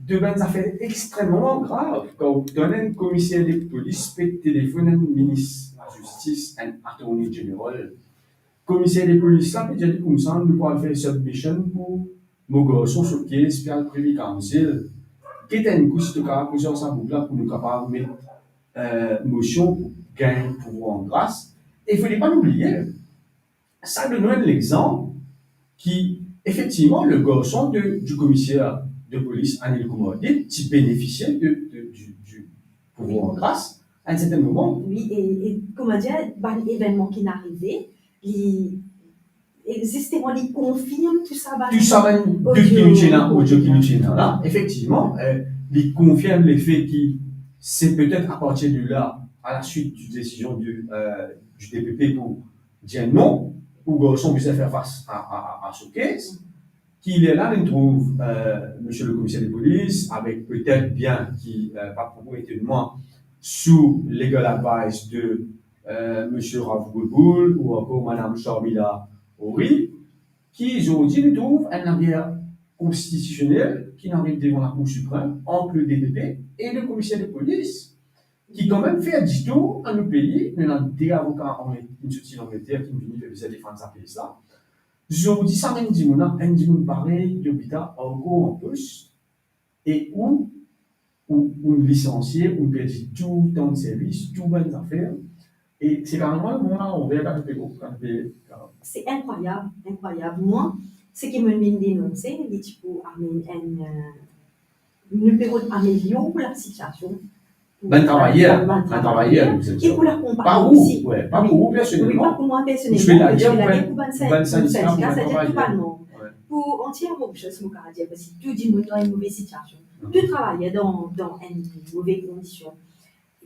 de bann zafer extrememan grav. Kan ou tann enn komiser de polis pe telefonn enn minis lazistis, enn Attorney General, komiser de polis la pe dir li koumsa, nou pou al fer submission pou mo garson so kes, pe al Privy Council. Get enn kou si to kapav koze ar sa boug la pou nou kapav met, eh, mosion pou gagn pouvwar an gras. E fode pa nou bliye, sa donn nou enn lexanp ki, efektivman, le garson de, du komiser de polis, Anil Kumar Dhillon, ti benefisie de, de, du, du pouvwar an gras a enn sertenn moman. Wi, e, e, kouma dir, bann evennman ki arive, li, E zisteman, li konfirm tou sa, tou sa bann dout ki nou ti ena, odio ki nou ti ena la, efektivman, eh, li konfirm lefe ki se petet apartir de la, a la suit di desizion di, eh, di D P P pou dir non, ou garson bizin fer fas a, a, a, a so kes, ki lerla nou trouv, eh, misie le komiser de polis, avek petet bien ki, eh, pa pou etonnman, sou legal advice de, eh, misie Rauf Bourboul ou ankor madam Sharmila Ohri, ki zordi nou trouv enn lager konstitisionel ki ariv devan Lakour Siprem ant le D P P e le komiser de polis, ki kanmem fer ditour dan nou pei. Nou ena de avoka an, ki sorti Langleter, ki vini fer bizin defann sa kes la. Zordi sa menm dimoun la, enn dimoun parey Yobita ankor an pos, e ou, ou, ou lisansie, ou perdi tou tan de servis, tou bann zafer. E se kareman lemonn anver kan pe, kan pe, kan... Se inkrwayab, inkrwayab. Mwa, seki mo vinn denonse, li ti pou amenn enn, eh, nou pe rod amelior lasitiasion. Bann travayer, bann travayer, e pou lakonpagni osi. Pa ou, wi, pa pou ou personelman. Wi, pa pou mwa personelman, me pou bann sindika, sandika, pou bann travayer, pou bann sindika, pou bann travayer. Pou antie Maurice, mo kapav dir, parski tou dimoun dan enn move sitiasion. Tou travayer dan, dan enn move kondision.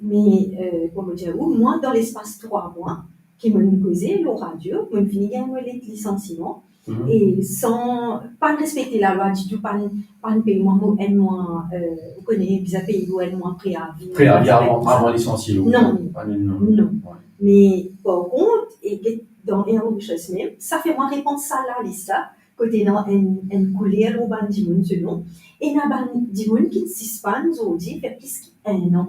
Me, eh, kouma mo dir ou, mwa, dan lespas trwa mwa, ki mo'nn koze lor radio, mo'nn fini gagn mo let lisansiman, e san, pa'nn respekte lalwa ditou, pa'nn, pa'nn pey mwa, mo, enn mwa, eh, ou kone, bizin pey ou enn mwa preavi. Preavi avan, avan lisansie ou? Non, non. Me par kont, e, e dan Air Mauritius mem, sa fer mwa repans sa lalis la, kot ena enn, enn kouler lor bann dimoun selon. Ena bann dimoun ki sispann zordi fer plis ki enn an.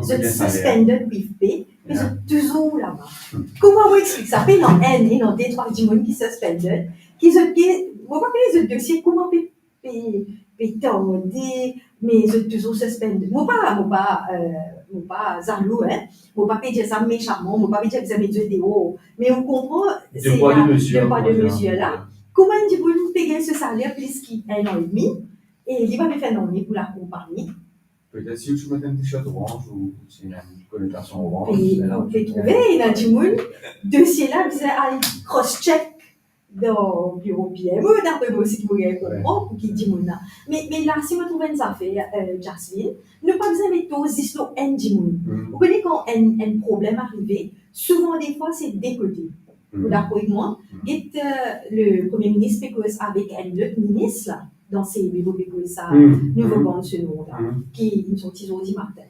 Zot suspended with pay, me zot touzour laba. Kouma mo explik sa? Pena enn, ena de trwa dimoun ki suspended, ki zot, ki, mo pa kone zot dosie kouma pe, pe, pe tarde, me zot touzour suspended. Mo pa, mo pa, eh, mo pa zalou, hein. Mo pa pe dir sa mesaman, mo pa pe dir ki zame zot deor. Me ou konpran, se de pwa, de mezir la. Kouma enn dimoun pe gagn so saler plis ki enn an edmi, e li pa pe fer nanye pou lakonpagni? Petet si ou ti met enn t-shirt oranz ou si ena enn konotasion oranz, ou pe trouve, ena dimoun, dosie la bizin al cross-check dan biro P M O, dapre mwa seki mo gagn konpran, pou ki dimoun la. Me, me la, si mo trouv enn zafer, eh, Jasmine, nou pa bizin met to zis lor enn dimoun. Ou kone kan enn, enn problem arive, souvan defwa se de kote. Ou dakor avek mwa? Get, eh, le Premie Minis pe koz avek enn lot minis la, dan se biro pe koz sa, nouvo bann sonor la, ki inn sorti zordi matin.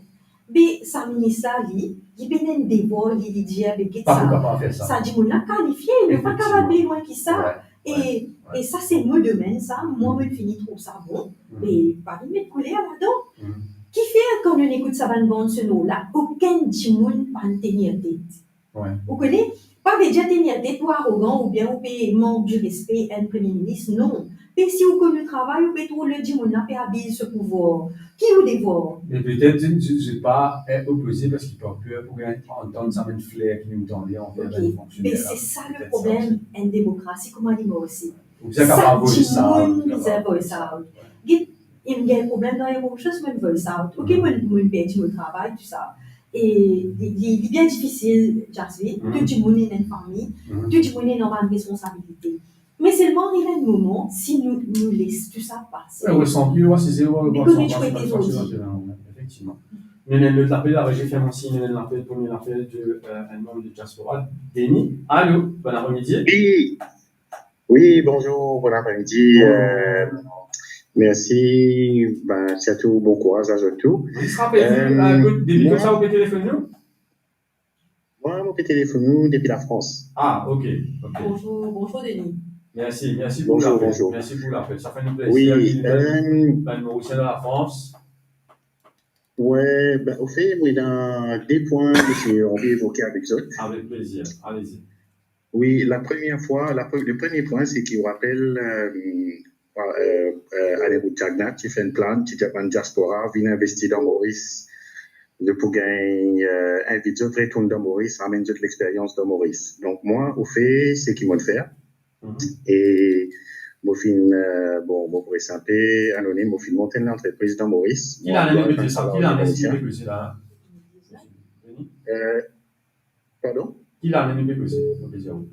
Be sa minis la, li, li pena enn devwar, li, li dir, be get sa, sa dimoun la kalifie, nou pa kapav ale lwin ki sa. E, e sa se mo domenn sa, mwa mo fini trouv sa bon, e pa vinn met kouler ladan. Kifer kan nou ekout sa bann bann sonor la, okenn dimoun pa'nn tenir tet? Ou kone, pa ve dir tenir tet ou arogan oubien ou pe mank di respe enn Premie Minis, non. Me si ou konn ou travay, ou pe trouv lot dimoun la pe abiz so pouvwar. Ki ou devwar? Me petet zot, zot, zot pa, eh, opoze parski par per pou gagn antann sa bann fler ki nou tande anver bann fonksioner la. Be se sa le problem, enn demokrasi, kouma li marse. Ou bizin kapav voice out. Sa dimoun bizin voice out. Get, inn gagn problem dan enn bann shoz, mo'nn voice out. Ok, mo'nn, mo'nn perdi mo travay, tou sa. E li, li, li bien difisil, Jasmine. Tou dimoun ena enn fami, tou dimoun ena bann responsabilite. Me selman, ariv enn moman, si nou, nou les tou sa pase. Wi, ou santi, ou asize, ou... Be kouma ti pou ete zordi? Efektivman. Nou ena enn lot lapel, la rezi fer mwa sign, nou ena enn lapel, premie lapel de, eh, enn manm de diaspora, Denis. Alo, bon apremidi. Wi. Wi, bonzour, bon apremidi. Bonzour. Euh, mersi, ben, sirtou bon kouraz a zot tou. Zis rapel nou, euh, kot, depi kot sa ou pe telefonn nou? Mwa, mo pe telefonn nou depi Lafrans. Ah, ok, ok. Bonzour, bonzour Denis. Mersi, mersi pou lapel. Bonzour, bonzour. Mersi pou lapel. Sa fer nou plezir. Wi, euh, bann Morisien dan Lafrans. Wi, ben, ofer, mo ena de pwin ki mo ti anvi evoke avek zot. Avek plezir, alezi. Wi, la premie fwa, la pre-, le premie pwin, se ki ou rapel, euh, euh, euh, Alain Boudjagna ti fer enn plan, ti dir bann diaspora vinn investi dan Moris, zot pou gagn, euh, invit zot retourn dan Moris, amenn zot lexperyans dan Moris. Donk mwa, ofer, seki mo'nn fer. E mo finn, euh, bon, mo pou res inpe anonim, mo finn mont enn lantrepriz dan Moris. Ki lane nou pe dir sa? Ki lane nou pe koze la? Euh, Pardon? Ki lane nou pe koze, nou pe dir ou?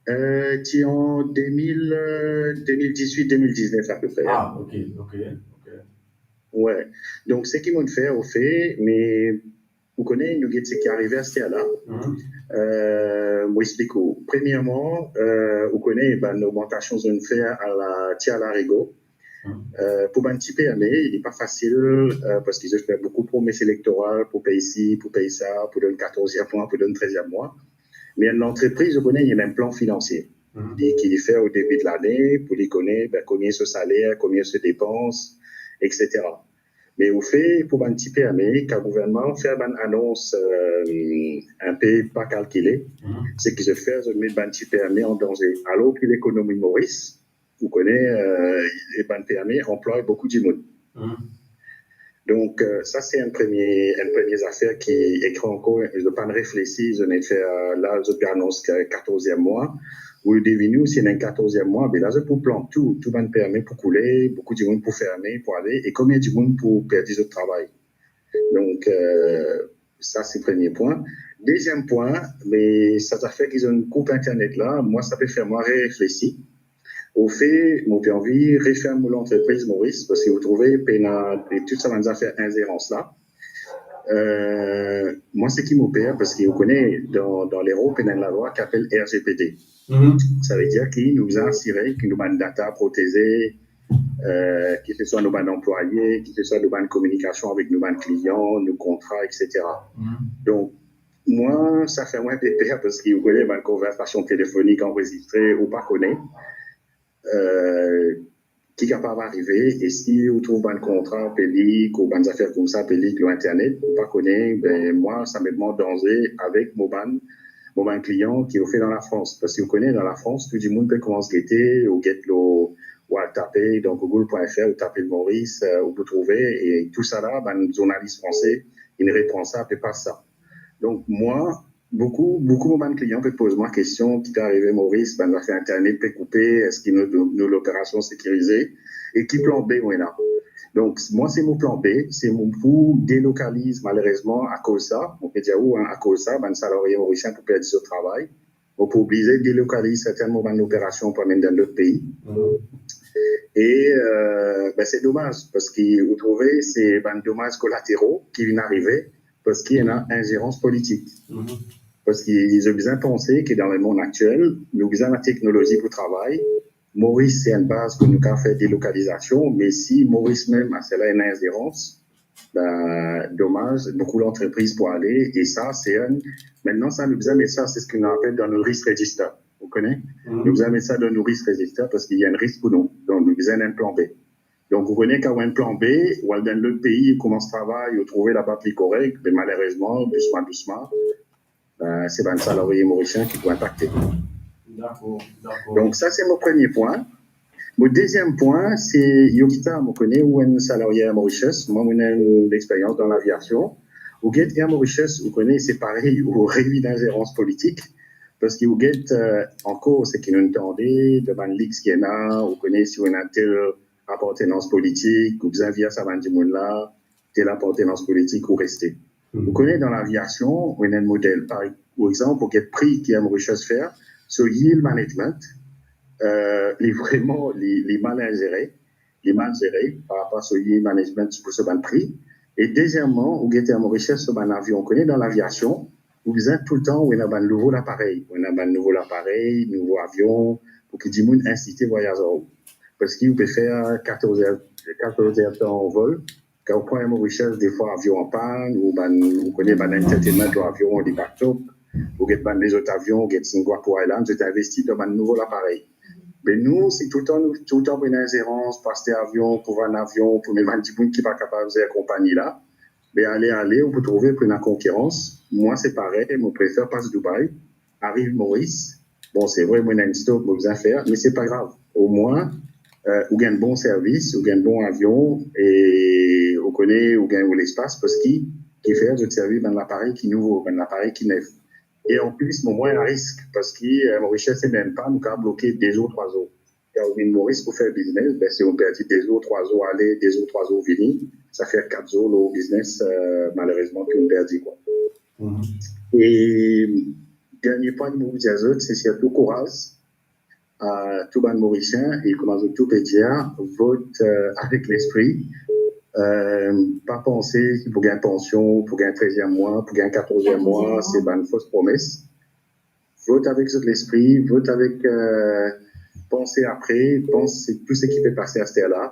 Euh, ti an de mil, euh, de mil dizuit, de mil diznef apepre. Ah, ok, ok, ok. Wi. Donk, seki mo'nn fer, ofe, me ou kone, nou get seki arive aster la. Mhm. Euh, mo explik ou. Premierman, euh, ou kone, bann ogmantasion zot inn fer ala, ti ala rigo. Mhm. Euh, pou bann ti perme, li pa fasil, euh, parski zot fer boukou promes elektoral pou pey si, pou pey sa, pou donn katorzièm mwa, pou donn trezièm mwa. Me enn lantrepriz, ou kone, li ena enn plan finansie. Mhm. Li, ki li fer o debi de lane, pou li kone, ben, komie so saler, komie so depans, et cetera. Me ofe, pou bann ti perme, kan gouvernman fer bann anons, euh, inpe pa kalkile, Mhm. seki zot fer, zot met bann ti perme an danze. Alor ki lekonomi Moris, ou kone, euh, e bann perme anplway boukou dimoun. Mhm. Donk, euh, sa se enn premie, enn premie zafer ki, ek ankor, zot pa'nn reflesi, zot inn fer, euh, la, zot pe anons ki katorzièm mwa, ou devini si ena enn katorzièm mwa, be la, zot pou plant tou, tou bann perme pou koule, boukou dimoun pou ferme, pou ale, e konbien dimoun pou perdi zot travay. Donk, euh, sa se premie pwin. Deziem pwin, me sa zafer ki zot inn koup internet la, mwa, sa pe fer mwa reflesi. Ofe, mo pe anvi referm mo lantrepriz Moris, parski ou trouve, pena, e tou sa bann zafer inzerans la. Euh, mwa, seki mo per, parski ou kone, dan, dan Lerop, pena enn lalwa ki apel R G P D. Mhm. Sa ve dir ki nou bizin asire ki nou bann data proteze, euh, ki se swa nou bann anplwaye, ki se swa nou bann kominikasion avek nou bann klian, nou kontra, et cetera. Mhm. Donk, mwa, sa fer mwa inpe per, parski ou kone, bann konversasion telefonik anrezistre, ou pa kone, euh, ki kapav arive, e si ou trouv bann kontra pe lik, ou bann zafer koumsa pe lik lor internet, ou pa kone, be, mwa, sa met mwa an danze avek mo bann, mo bann klian ki ofe dan Lafrans. Parski ou kone, dan Lafrans, tou dimoun pe koumans gete, ou get lor, ou al tape dan google pwin F R, ou tape Moris, euh, ou pou trouve, e tou sa la, bann zournalis franse, inn repran sa, pe pas sa. Donk, mwa, boukou, boukou mo bann klian pe poz mwa kestion, ki pe arive Moris, bann zafer internet pe koupe, eski nou, nou, nou loperasion sekirize, e ki plan B mo ena. Donk, mwa, se mo plan B, se mo pou delokaliz, malerezman, akoz sa, mo pe dir ou, hein, akoz sa, bann salarie morisien pou perdi zot travay, mo pou oblize delokaliz sertin mo bann loperasion pou amenn dan lot pei. Mhm. E, euh, ben, se domaz, parski ou trouve, se bann domaz kolatero ki vinn arive, parski ena inzerans politik. Mhm. Parski zot bizin panse ki dan lemond aktiel, nou bizin lateknolozi pou travay. Moris, se enn baz pou nou kapav fer delokalizasion, me si Moris mem, a sela ena inzerans, ben, domaz, boukou lantrepriz pou ale, e sa, se enn, mintnan, sa, nou bizin met sa, se seki nou apel dan nou risk register, ou kone? Mhm. Nou bizin met sa dan nou risk register, parski ena enn risk pou nou, donk nou bizin enn plan B. Donk, ou kone, kan ou ena enn plan B, ou al dan lot pei, ou koumans travay, ou trouve laba pli korek, be, malerezman, dousman, dousman, ben, se bann salarie morisien ki pou inpakte. Dakor, dakor. Donk, sa, se mo premie pwin. Mo deziem pwin, se Yogita, mo kone ou enn salarie Air Mauritius, mwa, mo ena enn lexperyans dan laviasion. Ou get Air Mauritius, ou kone, se parey, ou reywi dan inzerans politik, parski ou get, euh, ankor seki nou tande, dan bann lik ki ena, ou kone, si ou ena tel apartenans politik, ou bizin vir sa bann dimoun la, tel apartenans politik, ou reste. Mhm. Ou kone, dan laviasion, ou ena enn model, par, par exanp, ou get pri ki Air Mauritius fer, so yield management, euh, li vreman, li, li mal inzere, li mal zere par rapor so yield management pou so bann pri. E dezieman, ou get Air Mauritius so bann avion, ou kone, dan laviasion, ou bizin toultan, ou ena bann nouvo laparey, ou ena bann nouvo laparey, nouvo avion, pou ki dimoun insite vwayaz ar ou. Parski ou pe fer katorz er, katorz er tan vol, kan ou pran Air Mauritius, defwa avion anpann, ou bann, ou kone bann entertainment lor avion, li pa top, ou get bann lezot avion, ou get Singapore Airlines, zot investi dan bann nouvo laparey. Me nou, si toultan, nou, toultan pou ena inzerans, pou aste avion, pou vann avion, pou met bann dimoun ki pa kapav zer konpagni la, be ale, ale, ou pou trouve pou ena konkirans. Mwa, se parey, mo prefer pas Dubai, ariv Moris. Bon, se vre, mo ena enn stop mo bizin fer, me se pa grav. Omwin, euh, ou gagn bon servis, ou gagn bon avion, e ou kone, ou gagn ou lespas, parski ki fer zot servi bann laparey ki nouvo, bann laparey ki nef. E anplis, mo mwin a risk, parski, euh, Mauritius se mem pa, nou kapav bloke de zour, trwa zour. Kan ou vinn Moris pou fer biznes, be, si ou perdi de zour, trwa zour ale, de zour, trwa zour vini, sa fer kat zour lor biznes, euh, malerezman, ki ou perdi, kwa. Mhm. E dernie pwin ki mo pou dir zot, se sirtou kouraz a tou bann Morisien, e kouma zot tou pe dir, vot, euh, avek lespri. Euh, pa panse ki pou gagn pansion, pou gagn treziem mwa, pou gagn katorz mwa, se bann fos promes. Vot avek zot lespri, vot avek, euh, panse apre, panse tou seki pe pase aster la.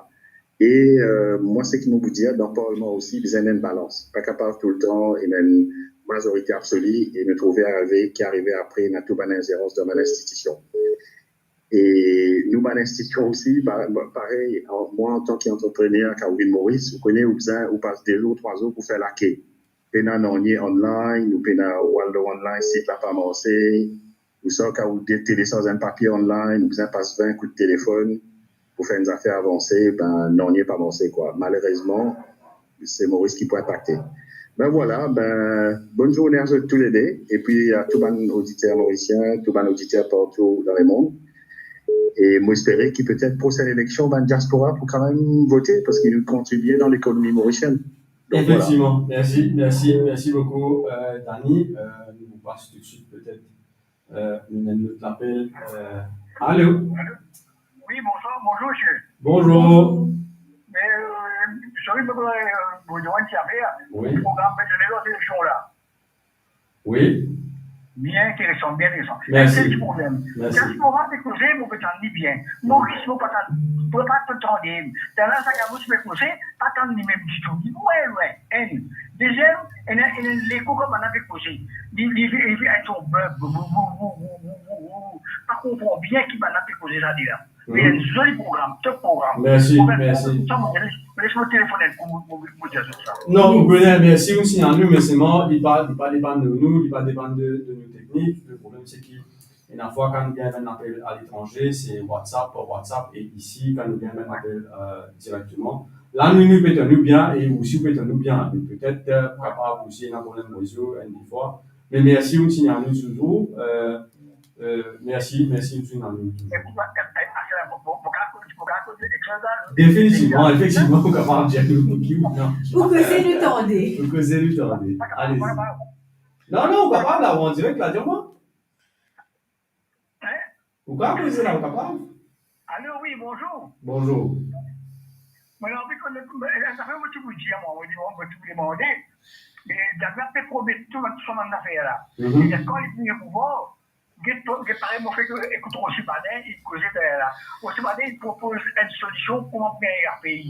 E, euh, mwa, seki mo pou dir, dan parlman osi, bizin ena enn balans. Pa kapav toultan ena enn mazorite absoli e nou trouve arive, ki arive apre, ena tou bann inzerans dan bann institision. E nou bann institision osi, pa-, parey, an-, mwa, antan ki antreprener, kan ou vinn Moris, ou kone, ou bizin, ou pas de zour, trwa zour pou fer lake. Pena nanye online, ou pena, ou al lor online, sit la pa marse, ou sa, kan ou de-, telesarz enn papie online, ou bizin pas vin kout telefonn pou fer enn zafer avanse, ben, nanye pa marse, kwa. Malerezman, se Moris ki pou inpakte. Ben vwala, ben, bonn zourne a zot toulede, epi a tou bann oditer morisien, tou bann oditer partou dan lemond. E mo espere ki petet prosenn eleksion, bann diaspora pou kanmem vote, parski nou kontribie dan lekonomi morisienn. Donk, vwala. Efektivman. Mersi, mersi, mersi boukou, euh, Dani. Euh, nou pas toutswit petet, euh, nou ena enn lot lapel. Euh, alo? Wi, bonswar, bonzour, misie. Bonzour. Me, euh, sorry, mo, euh, mo dir enn ti zafer. Wi. Program pe done lor televizion la. Wi. Bien interesan, bien interesan. Mersi. Enn sel ti problem. Mersi. Diaspora pe koze, mo pe tann li bien. Moris, mo pa tann, mo pa tann li. Tala sa gamo ti pe koze, pa tann li mem ditou. Li lwin, lwin. Enn. Deziem, ena, ena leko kan bann la pe koze. Li, li, li, li enn son beb. Pa konpran bien ki bann la pe koze sa de la. Me enn zoli program, top program. Mersi, mersi. Sa, mo les, les mo telefonn enn kou, mo, mo, mo dir zot sa. Non, ou kone, mersi, ou signal nou, me selman, li pa, li pa depann de nou, li pa depann de, de nou teknik. Le problem, se ki, ena fwa, kan nou gagn enn apel aletranze, se WhatsApp, par WhatsApp, e isi, kan nou gagn enn apel, euh, direkteman. La, nou, nou pe tann ou bien, e ou osi, ou pe tann nou bien. Me petet, euh, kapav osi, ena problem rezo, enn de fwa. Me mersi, ou signal nou touzour, euh, Euh, mersi, mersi, mersi, mersi. E pou, e, e, e, mo, mo, mo kapav koz, mo kapav koz ek sa la? Definitivman, efektivman, ou kapav dir nou ki ou, non. Ou koze nou tande. Ou koze nou tande. Alezi. Non, non, ou kapav la, ou an direk la, dir mwa. Hein? Ou kapav koze la, ou kapav. Alo, wi, bonzour. Bonzour. Mo anvi kone, e, sa fer mo ti pou dir, mwa, mo ti, mo ti pou demande. E, Dani pe promet tou, tou sa bann zafer la. Mhm. E kan li vinn pouvwar, Get, get parey mo fek ekout Rosi Baden, li koze deryer la. Rosi Baden, li propoz enn solision kouma pou gagn lapey.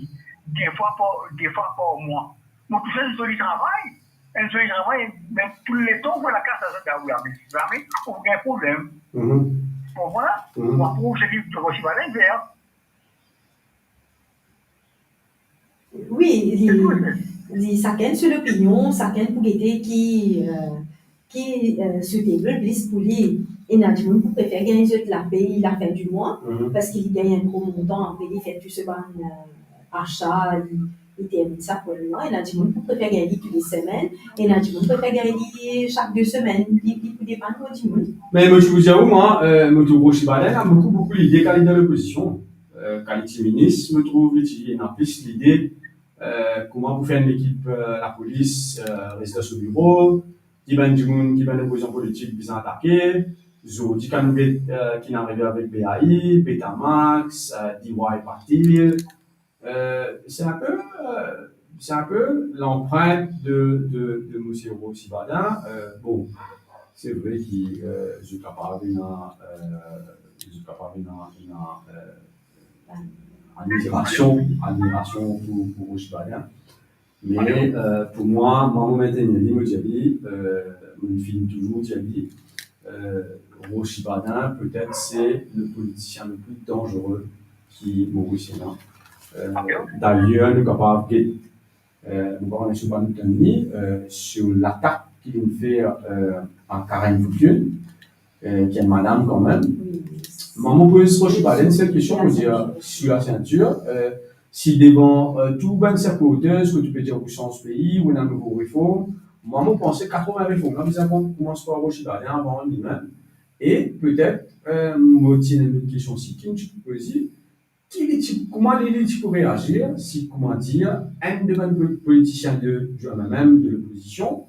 De fwa par, de fwa par mwa. Mo trouv enn zoli travay, enn zoli travay, me tou letan ou lakaz sa, sa, sa, zame ou gagn problem. Mhm. Bon, vwala. Mhm. Mo trouv se ki Rosi Baden fer. Wi, li, li, sakenn so lopinion, sakenn pou gete ki, euh, ki, euh, suitable plis pou li. Ena dimoun pou prefer gagn zot lapey lafin di mwa, mhm, parski li gagn enn gro montan, apre li fer tou so bann, euh, asa, li, li terminn sa pou li. Ena dimoun pou prefer gagn li tou le semenn, ena dimoun prefer gagn li sak de semenn, li, li pou depann lor dimoun. Me mo ti pou dir ou, mwa, euh, mo trouv Rosi Baden ena boukou, boukou lide kan li dan lopozision. Euh, kan li ti minis, mo trouv li ti ena plis lide, euh, kouma pou fer enn lekip, euh, lapolis, euh, res dan so biro, ki bann dimoun, ki bann opozan politik bizin atake, zordi kan nou get, euh, ki inn arive avek B A I, Betamax, euh, D Y Patil, euh, c'est un peu, euh, c'est un peu l'empreinte de, de, de monsieur Rosi Baden. Euh, bon, c'est vrai ki, euh, zot kapav ena, euh, zot kapav ena, ena, euh, admirasion, admirasion pou, pou Rosi Baden. Me, euh, pou mwa, mwa, mo mentenir li, mo dir li, euh, mo finn touzour dir li, euh, Rosi Baden, petet se le politisien le pli danzere ki Moris ena. Euh, dayer, nou kapav get, euh, nou kapav get so bann tann li, euh, sir latak ki linn fer, euh, a Karen Fortune, euh, ki enn madam kanmem. Wi. Mwa, mo poz Rosi Baden enn sel kestion, mo dir, sir la sintir, euh, si devan, euh, tou bann siport, kot ou pe dir ou sanz pei, ou ena nouvo reform, mwa, mo panse katrevin reform la bizin koumans par Rosi Baden avan limem. E petet, euh, mo ti ena enn lot kestion osi ki mo ti pou poze, ki li ti, kouma li, li ti pou reazir si, kouma dir, enn de bann po-, politisien de, de M M M, de lopozision,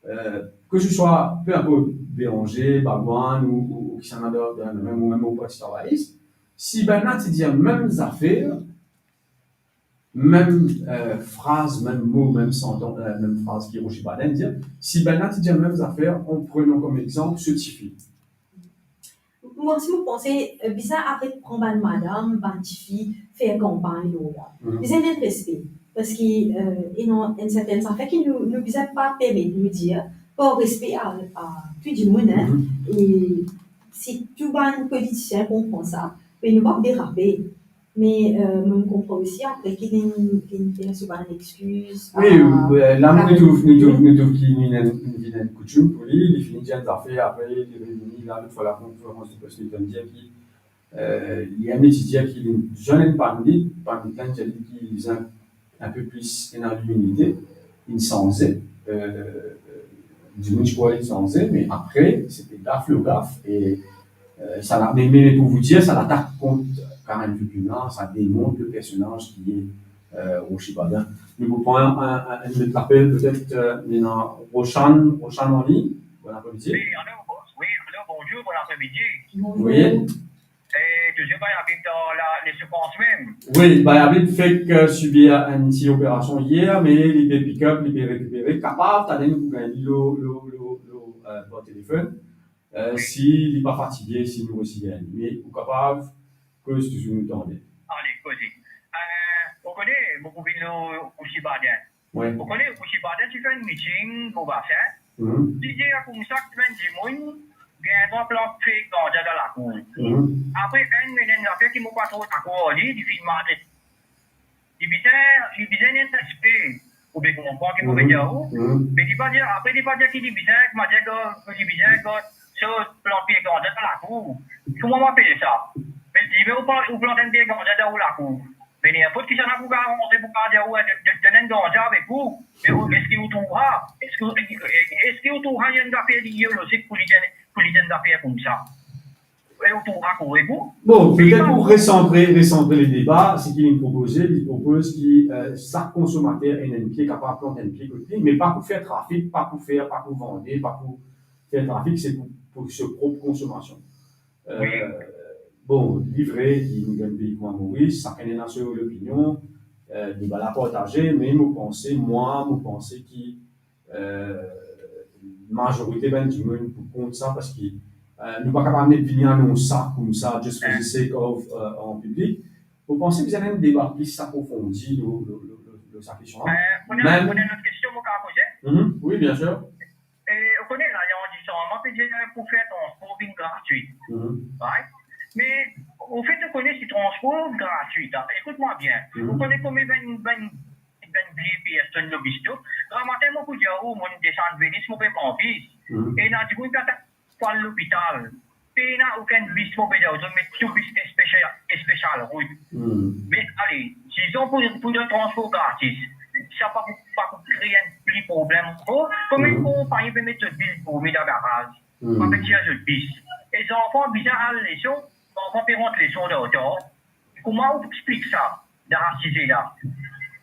euh, ke se swa, pe inport, Béranger, Bhagwan ou, ou, ou kisannla dan, dan, mem, ou mem ou Parti Travayis, si bannla ti dir mem zafer, mem, eh, fraz, mem mo, mem santan-, eh, mem fraz ki Roger Bardin dir, si bannla ti dir mem zafer, en prenant comme exemple ce tifi. Mwa osi, mo panse, eh, bizin aret pran bann madam, bann tifi, fer kanpagn lor la. Mhm. Bizin enn respe. Parski, eh, ena enn sertenn zafer ki nou, nou bizin pa permet nou dir, par respe a, a tou dimoun, hein. Mhm. E si tou bann politisien konpran sa, me nou pa derape. Me, eh, mo konpran osi apre ki li, li fer so bann exkiz. Wi, a, eh, la, nou trouv, nou trouv, nou trouv ki li ena enn, li ena enn koutim pou li, li fini dir enn zafer, apre li revini la, lot fwa, lakonferans de pres, li dir ki, eh, li ena enn ti dir ki li zwenn enn panit, panit la inn dir li ki li bizin enn pe plis ena liminite, inn sanze, eh, dimoun ti krwar inn sanze, me apre, se ti gaf lor gaf, e, eh, sa la, me, me, me pou vous dire, sa latak kont Karen Vipin la, sa demont le personaz ki e, eh, Roger Bardin. Nou pou pran enn, enn, enn, enn lot lapel, petet, eh, nou ena Roshan, Roshan an lign. Bon apremidi. Wi, alo, bo-, wi, alo, bonzour, bon apremidi. Bonzour. Wi. E touzour Bay Habib dan la, lesoufrans mem. Wi, Bay Habib fek, eh, sibir enn ti operasion yer, me li pe pick up, li pe rekipere, kapav, talè nou pou gagn li lor, lor, lor, lor, eh, par telefonn. Eh, wi. Si li pa fatige, si nou resi gagn li. Me ou kapav koz touzour nou tande. Ale, koze. Eh, ou kone, mo pou vinn lor Roger Bardin. Wi. Ou kone, Roger Bardin ti fer enn meeting Bobasin. Mhm. Li dir koumsa ki bann dimoun gagn drwa plant pie ganja dan lakour. Mhm. Apre, enn, enn zafer ki mo pa tro dakor ar li, li finn maltret. Li bizin, li bizin enn respe. Ou pe konpran ki mo pe dir ou? Mhm. Me li pa dir, apre li pa dir ki li bizin, kouma dir, li bizin so plant pie ganja dan lakour. Kouma mo apel sa? Me li dir, me ou pa, ou plant enn pie ganja dan ou lakour. Me ninport kisannla pou kapav rantre pou kapav dir ou, eh, donn, donn enn ganja avek ou. E ou, eski ou trouv sa? Eski, eski ou trouv sa enn zafer ideolozik pou li dir, pou li dir enn zafer koumsa? E ou trouv sa korek ou? Bon, petet pou resantre, resantre le deba, seki li propoze, li propoz ki, eh, sak konsomater ena enn pie kapav plant enn pie kot li, me pa pou fer trafik, pa pou fer, pa pou vande, pa pou fer trafik, se pou, pou so prop konsomasion. Eh, wi. Bon, li vre ki nou dan enn pei kouma Moris, sakenn ena so lopinion, eh, deba la partaze, me mo panse, mwa, mo panse ki, eh, mazorite bann dimoun pou kont sa, parski, eh, nou pa kapav net vini anons sa koumsa, just for the sake of, eh, an piblik. Mo panse bizin enn deba plis aprofondi lor, lor, lor, lor, lor sa kestion la. Eh, mo ena, mem mo ena enn lot kestion mo kapav poze? Mhm, wi, bien sir. E, ou kone, la, li andir sa, mwa pe dir pou fer transpor vinn gratwit. Mhm. Right? Me, anfet, ou kone si transpor gratwit, hein, ekout mwa bien. Mhm. Ou kone konbien bann, bann, bann vie personn lor bis tou? Gramatin, mo pou dir ou, mo desann Venis, mo pe pran bis. Mhm. E ena dimoun ki atann pou al lopital. Pena okenn bis, mo pe dir ou, zot met tou bis espesial, espesial rout. Hmm. Me ale, dizon pou, pou enn transpor gratis, sa pa pou, pa pou kree enn pli problem ankor. Kouma enn konpagni pe met zot bis pou met dan garaz, pa pe tir zot bis. E zanfan bizin al leson, zanfan pe rant leson dan retar. Kouma ou explik sa dan sa size la?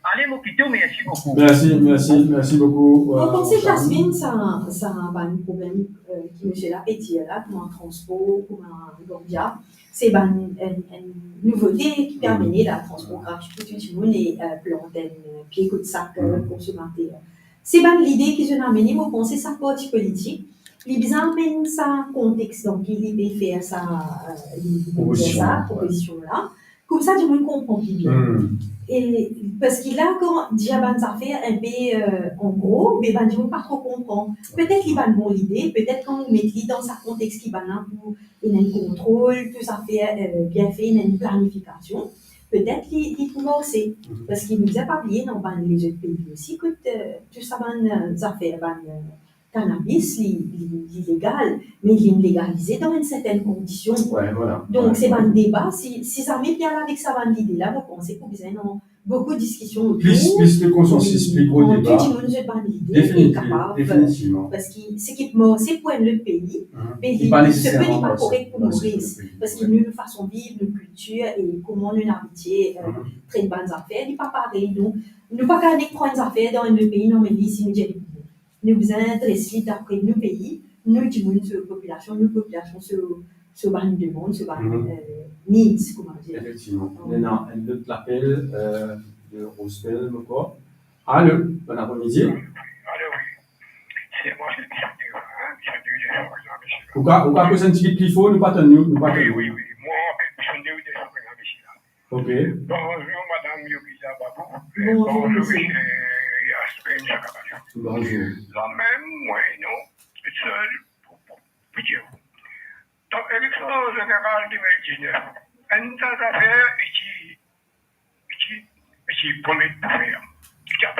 Ale, mo kit ou, mersi boukou. Mersi, mersi, mersi boukou, euh, Mo panse, Jasmine, sa, sa bann problem, euh, ki misie la pe dir la, kouma transpor, kouma ganja, se bann, enn, enn nouvote ki pe amenn la, transpor gratis pou tou dimoun e, euh, plant enn pie kot sak, euh, konsomater. Se bann lide ki zot amenn, mo panse sa parti politik, li bizin amenn sa kontex, donk li pe fer sa, euh, li, li pe fer sa propozision la. Koumsa dimoun konpran pli bien. Hmm. E parski la, kan dir bann zafer enpe, euh, an gro, me bann dimoun pa tro konpran. Petet li bann bon lide, petet kan ou met li dan sa kontex ki bann la pou ena enn kontrol, tou zafer, euh, bien fe, ena enn planifikasion, petet li, li pou marse. Mhm. Parski nou bizin pa bliye, dan bann lezot pei osi, kot, euh, tou sa bann, euh, zafer, bann, euh, kanabis, li, li, li legal, me li legalize dan enn sertenn kondision. Wi, vwala. Donk, se bann deba, si, si zame pe al avek sa bann lide la, mo panse pou bizin ena boukou diskision otour. Plis, plis de konsansis, pli gro deba. Tou dimoun zot bann lide, e kapav, definitivman. Parski seki marse pou enn lot pei, me li, li pa korek pou Moris. Parski nou, nou fason viv, nou kiltir, e kouma nou abitie, euh, tret bann zafer, li pa parey. Donk, nou pa kapav nek pran enn zafer dan enn lot pei, non, me li, si nou dir li pou bon. Nou bizin dres li dapre nou pei, nou dimoun so popilasion, nou popilasion so, so bann demann, so bann, Mhm. euh, needs, kouma dir. Efektivman. Wi. Nou ena enn lot lapel, euh, de Rosebell, mo krwar. Alo, bon apremidi. Alo, wi. Se mwa, se Michel Deva, hein, Michel Deva, Michel Deva. Ou ka, ou ka koz enn tigit pli for, nou pa tann ou, nou pa tann ou. Wi, wi, wi. Mwa, anfet, Michel Deva, Michel Deva. Ok. Bonzour, madam Yovita Babou. Bonzour, bonzour, misie. Misie Yasmine Sakabadjo. Bonzour. Lamem, mwa, non, sel, pou, pou, pou dir. Dan eleksion zeneral de mil diznef, enn ta zafer, e ti, e ti, e ti promet pou fer. Ti a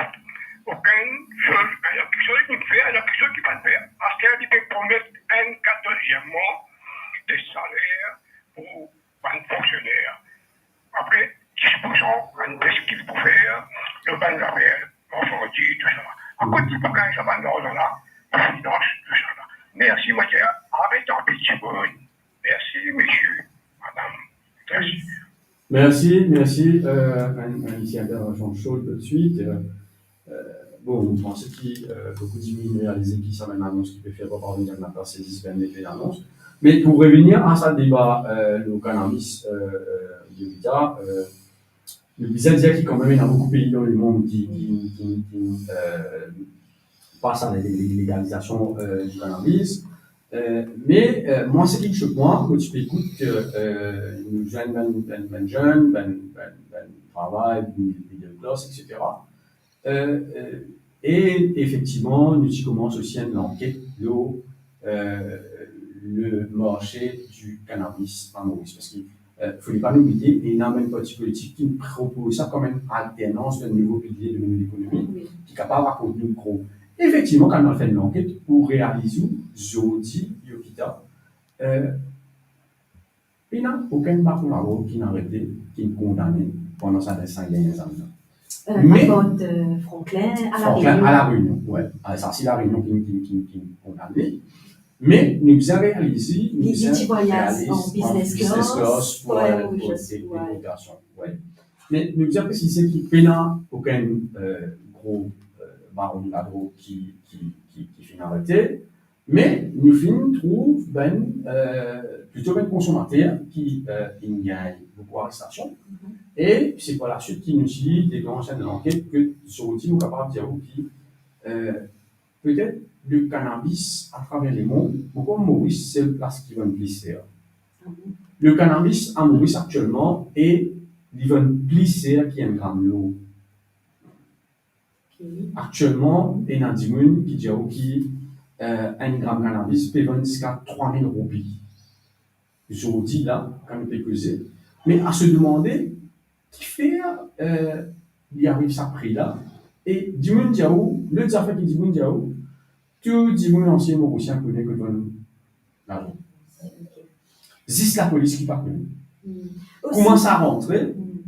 okenn soz, ena kiksoz ki fer, ena kiksoz ki pa fer. Aster li pe promet enn katordiziem mwa de saler pou bann fonksioner. Apre, dis pou san, bann pres ki pou fer, lor bann zafer, marsandiz, tou sa. Akoz li pa gagn sa bann larzan la, pou finans tou sa la. Mersi, mo dir, aret anpil dimoun. Mersi, misie, madam. Mersi. Mersi, mersi, euh, enn, enn ti intervension so toutswit. Euh, Euh, bon, mo panse ki, euh, boukou dimoun realize ki sa bann anons ki pe fer par Paul Ndiaye Nata, se zis bann lefe anons. Me pou revenir a sa deba, euh, lor kanabis, euh, euh, Yovita, euh, nou bizin dir ki kanmem, ena boukou pei dan lemond ki, ki, ki, ki, euh, pas a la lé-, légalizasion, euh, di kanabis. Euh, me, euh, mwa, seki ti sot mwa, mo ti pe ekout ki, euh, nou zwenn bann, bann, bann zenn, bann, bann, bann travay, bann middle class, et cetera. Euh, euh, e efektivman, nou ti koumans osi enn lanket lor, euh, le marse di kanabis an Moris. Parski, euh, fode pa nou bliye, ena mem parti politik ki propoz sa kom enn alternans dan nouvo pilie de nou lekonomi, wi, ki kapav rakont nou gro. Efektivman, kan nou al fer enn lanket, ou realiz ou, zordi, Yovita, euh, pena okenn patron ladrog ki'nn arete, ki'nn kondane pandan sa, sa dernie ane la. Euh, me apar, euh, Franklin, a La Réunion. Franklin, a La Réunion, wi. Ah, sa, se La Réunion ki, ki, ki, ki kondane. Me nou bizin realize, nou bizin realize an business class pou, pou, pou, wi. Me nou bizin presize ki pena okenn, euh, gro, euh, baron ladrog ki, ki, ki, ki finn arete. Me nou finn trouv bann, euh, plito bann konsomater ki, euh, inn gagn boukou arestasion. Mhm. E se par laswit ki nou ti deklans enn lanket ki zordi nou kapav dir ou ki, euh, petet le kanabis atraver lemond, mo krwar Moris se le plas ki vann pli ser. Ah bon? Le kanabis a Moris aktielman, e li vann pli ser ki enn gram lor. Ok. Aktielman, ena dimoun ki dir ou ki, euh, enn gram kanabis pe vann ziska trwa mil roupi. Zordi la, kan nou pe koze. Me a se demande, kifer, euh, li ariv sa pri la? E dimoun dir ou, lot zafer ki dimoun dir ou, tou dimoun ansien Morisien kone kot vann ladrog. Ok. Zis lapolis ki pa kone. Hmm. Kouma sa rantre, hmm,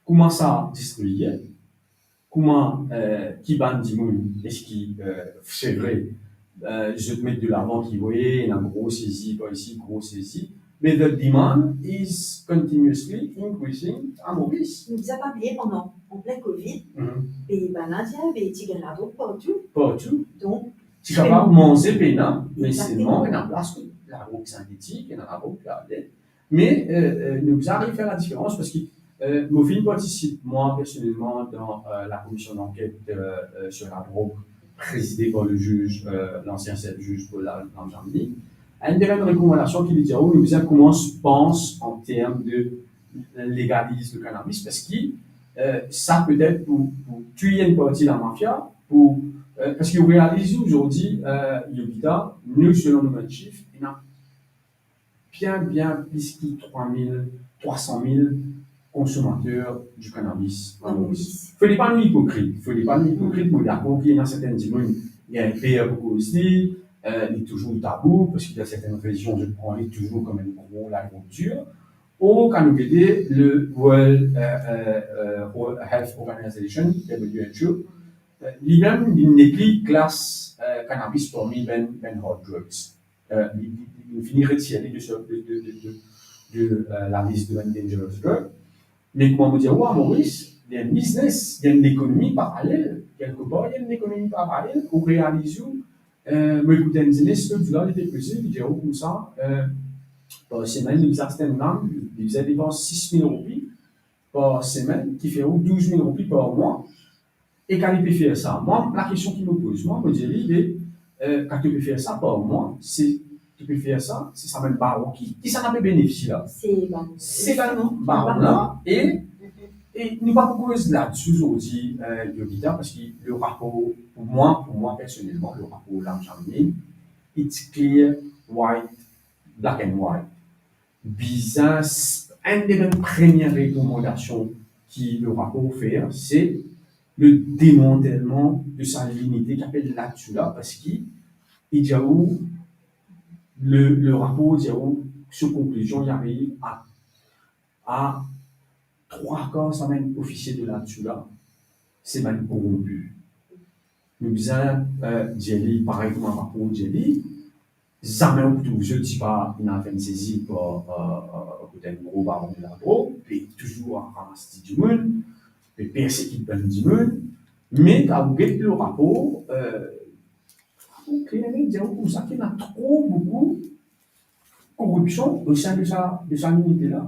kouma sa distribiye, kouma, euh, ki bann dimoun, eski, euh, se vre, euh, zot met de lavan ki, wi, ena gro sezi par isi, gro sezi, but the demand is continuously increasing a Moris. Nou bizin pa bliye pandan, an plin Covid, mhm, pei bann Indien, be ti gagn ladrog partou. Partou. Donk, ti kapav manze pena, me, exactement, selman ena plas kot ladrog sintetik, ena ladrog ki ale. Me, euh, euh, nou bizin ariv fer ladiferans parski, euh, mo finn partisip, mwa, personelman, dan, euh, la komision d'anket, euh, euh, sur la drogue, prezide par le ziz, euh, lansien sef ziz Paul Lam-, Lamzamni. Enn de bann rekomandasion ki li dir, oh, nou bizin koumans pans an term de legaliz le kanabis, parski, euh, sa petet pou, pou tiye enn parti lamafia, pou, euh, parski ou realiz zordi, euh, Yovita, nou, selon nou bann sif, ena bien, bien plis ki trwa mil, trwa san mil konsomater di kanabis an Moris. An Moris. Fode pa nou ipokrit, fode pa nou ipokrit, mo dakor ki ena sertin dimoun, li inper pou koz li, euh, li touzour tabou, parski dan sertin rezion, zot pran li touzour kom enn gro ladrog dir. Or, kan nou gete le World, euh, euh, euh, World Health Organization, W H O, euh, limem, li nek li klas, euh, kanabis parmi bann, bann hard drugs. Euh, li, li, li fini retir li de, de, de, de, de, de, euh, lalis de bann dangerous drug. Me kouma mo dir ou, a Moris, li enn biznes, li enn lekonomi paralel. Kelkepar, li enn lekonomi paralel, ou realiz ou, Eh, mo ekout enn zenes lot zour la, li pe koze, li dir ou koumsa, eh, par semenn, li bizin aste enn lam, li bizin depans sis mil roupi par semenn, ki fer ou douz mil roupi par mwa. E kan li pe fer sa, mwa, lakestion ki mo poz mwa, mo dir li, be, eh, kan to pe fer sa par mwa, se, to pe fer sa, se sa mem baron ki, kisannla pe benefisie la? Se baron. Se baron, baron la, e, e nou pa pou koz ladsi zordi, eh, Yogita, parski le rapor, pou mwa, pou mwa personelman, le rapor Lamjamine, it's clear, white, black and white. Bizin, enn de bann premie rekomandasion ki le rapor fer, se le demantelman de sa linite ki apel ladsi la, parski li dir ou, le, le rapor dir ou, so konklizion, li ariv a, a trwa kar sa bann ofisie de ladsi la, se bann koronpi. Nou bizin, eh, dir li, parey kouma rapor dir li, zame ou pou trouv zot, si pa inn al fer enn sezi par, eh, eh, kot enn gro baron de ladrog, pe touzour ramas dimoun, pe persekit bann dimoun, me kan ou get le rapor, eh, rapor kler, dir ou koumsa ki ena tro boukou koripsion o sein de sa, de sa linite la.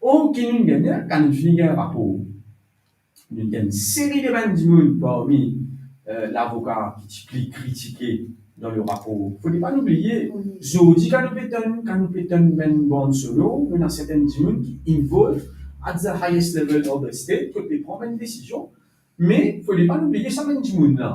Or, ki nou gagn, kan nou fini gagn rapor, nou gagn seri de bann dimoun parmi, eh, lavoka ki ti pli kritike dan le rapor. Fode pa nou bliye, wi, zordi kan nou pe tann, kan nou pe tann bann, bann sonor, nou ena sertin dimoun ki involved at the highest level of the state, kot pe pran bann desizion. Me fode pa nou bliye sa bann dimoun la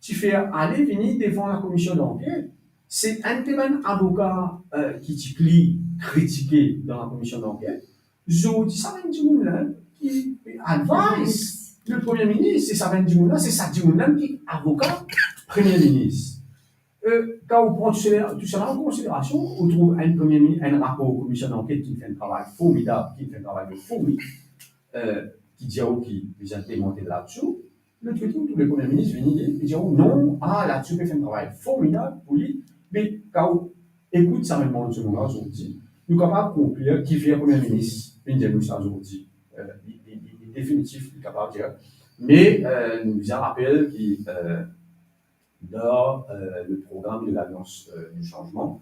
ti fer ale vini devan lakomision danket. Se enn de bann avoka, eh, ki ti pli kritike dan lakomision danket. Zordi sa bann dimoun la ki advise le Premie Minis, se sa bann dimoun la, se sa dimoun la ki avoka Premie Minis. Eh, kan ou pran tousala, tousala an konsiderasion, ou trouv enn Premie Mini-, enn rapor komision danket ki fer enn travay formidab, ki fer enn travay de fourmi, eh, ki dir ou ki bizin demantel ladsi. Lot kote, ou trouv le Premie Minis vini, li, li dir ou, non, ah, ladsi pe fer enn travay formidab pou li. Me kan ou ekout sa mem bann dimoun la zordi, nou kapav konklir kifer Premie Minis vinn dir nou sa zordi. Eh, li, li, li, li definitif, li kapav dir. Me, eh, nou bizin rapel ki, eh, dan, eh, le program de Lalians, eh, di Sanzman.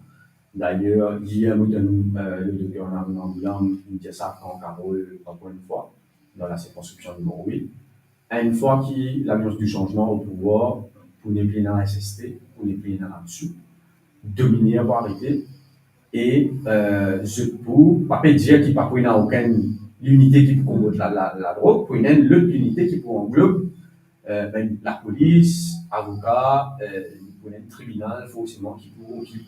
Dayer, yer, nou ti ena, eh, le dokter Arnaud Angoulême, li dir sa kan Carole, ankor enn fwa, dan la sirkonskripsion nimero wit. Enn fwa ki Lalians di Sanzman o pouvwar, pou nepli ena S S T, pou nepli ena ladsi, dominer pou arete, e, eh, zot pou, pa pe dir ki pa pou ena okenn linite ki pou konbat la, la, ladrog, pou ena enn lot linite ki pou anglob, eh, bann lapolis, avoka, eh, pou ena enn tribinal, forseman, ki pou okip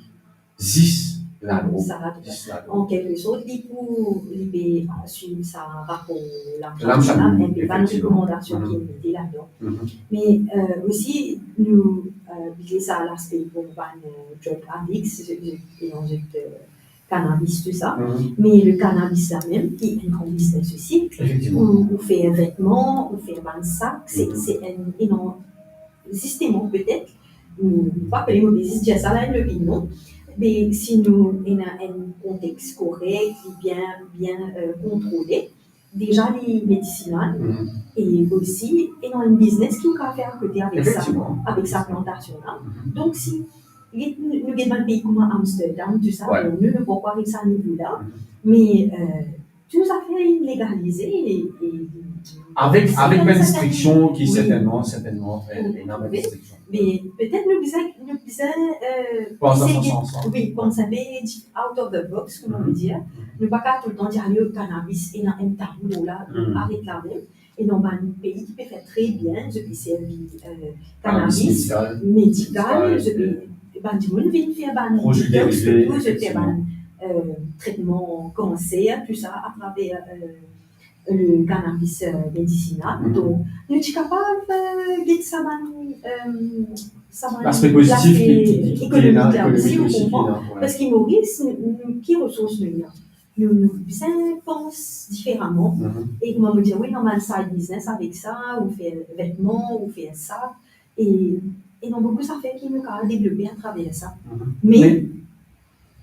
zis ladrog. Sa va, zis ladrog. An kelke sort, li pou, li pe swiv sa rapor Lamjamine la, Lamjamine, enn pe bann, efektivman, rekomandasion, mhm, ki mete ladan. Mhm. Me, eh, osi, nou, eh, bizin sa laspe pou bann, eh, drug addicts, zot, zot, zot, eh, kanabis, tou sa. Mhm. Me le kanabis la mem, ki enn gran biznes osi, efektivman, ou, ou fer vetman, ou fer bann sak, se, mhm, se enn, enn, zisteman, petet, nou, nou pa pe, mo pe zis dir sa la, enn lopinion, me si nou ena enn kontex korek, bien, bien, eh, kontrole, deza li medisinal, mhm, e osi, ena enn biznes ki ou kapav fer akote avek sa, efektivman, avek sa plantasion la. Mhm. Donk, si, nou, nou get bann pei kouma Amsterdam, tou sa, ouais, bon, nou, nou poko ariv sa nivo la, mhm, me, eh, tou zafer inn legalize e, e avek, avek bann restriksion ki, wi, sertennman, sertennman, eh, wi, ena bann restriksion. Me petet nou bizin, nou bizin, eh, pans dan sa sans, wi, pans enn pe out of the box, kouma nou dir. Mhm. Nou pa kapav toultan dir, ale, kanabis, ena enn tabou la, mhm, aret la mem. E dan bann pei ki pe fer tre bien, zot pe servi, eh, kanabis, kanabis medikal, medikal, zot pe, eh, bann dimoun vinn fer bann detox, derive, tou, zot fer, efektivman, bann, eh, tretman kanser, tou sa, atraver, eh, le kanabis, eh, medisinal. Mhm. Donk, nou ti kapav, eh, get sa bann, eh, sa bann laspe pozitif, laspe ki, ki, ki, ki ena ekonomik la osi, ekonomik osi, ou konpran? Ki ena, ouais. Parski Moris, nou, nou, ki resours nou ena? Nou, nou bizin pans diferaman. Mhm. E kouma mo dir, wi, normal, side business avek sa, ou fer vetman, ou fer sa. E, e ena boukou zafer ki nou kapav devlope atraver sa. Mhm. Me, me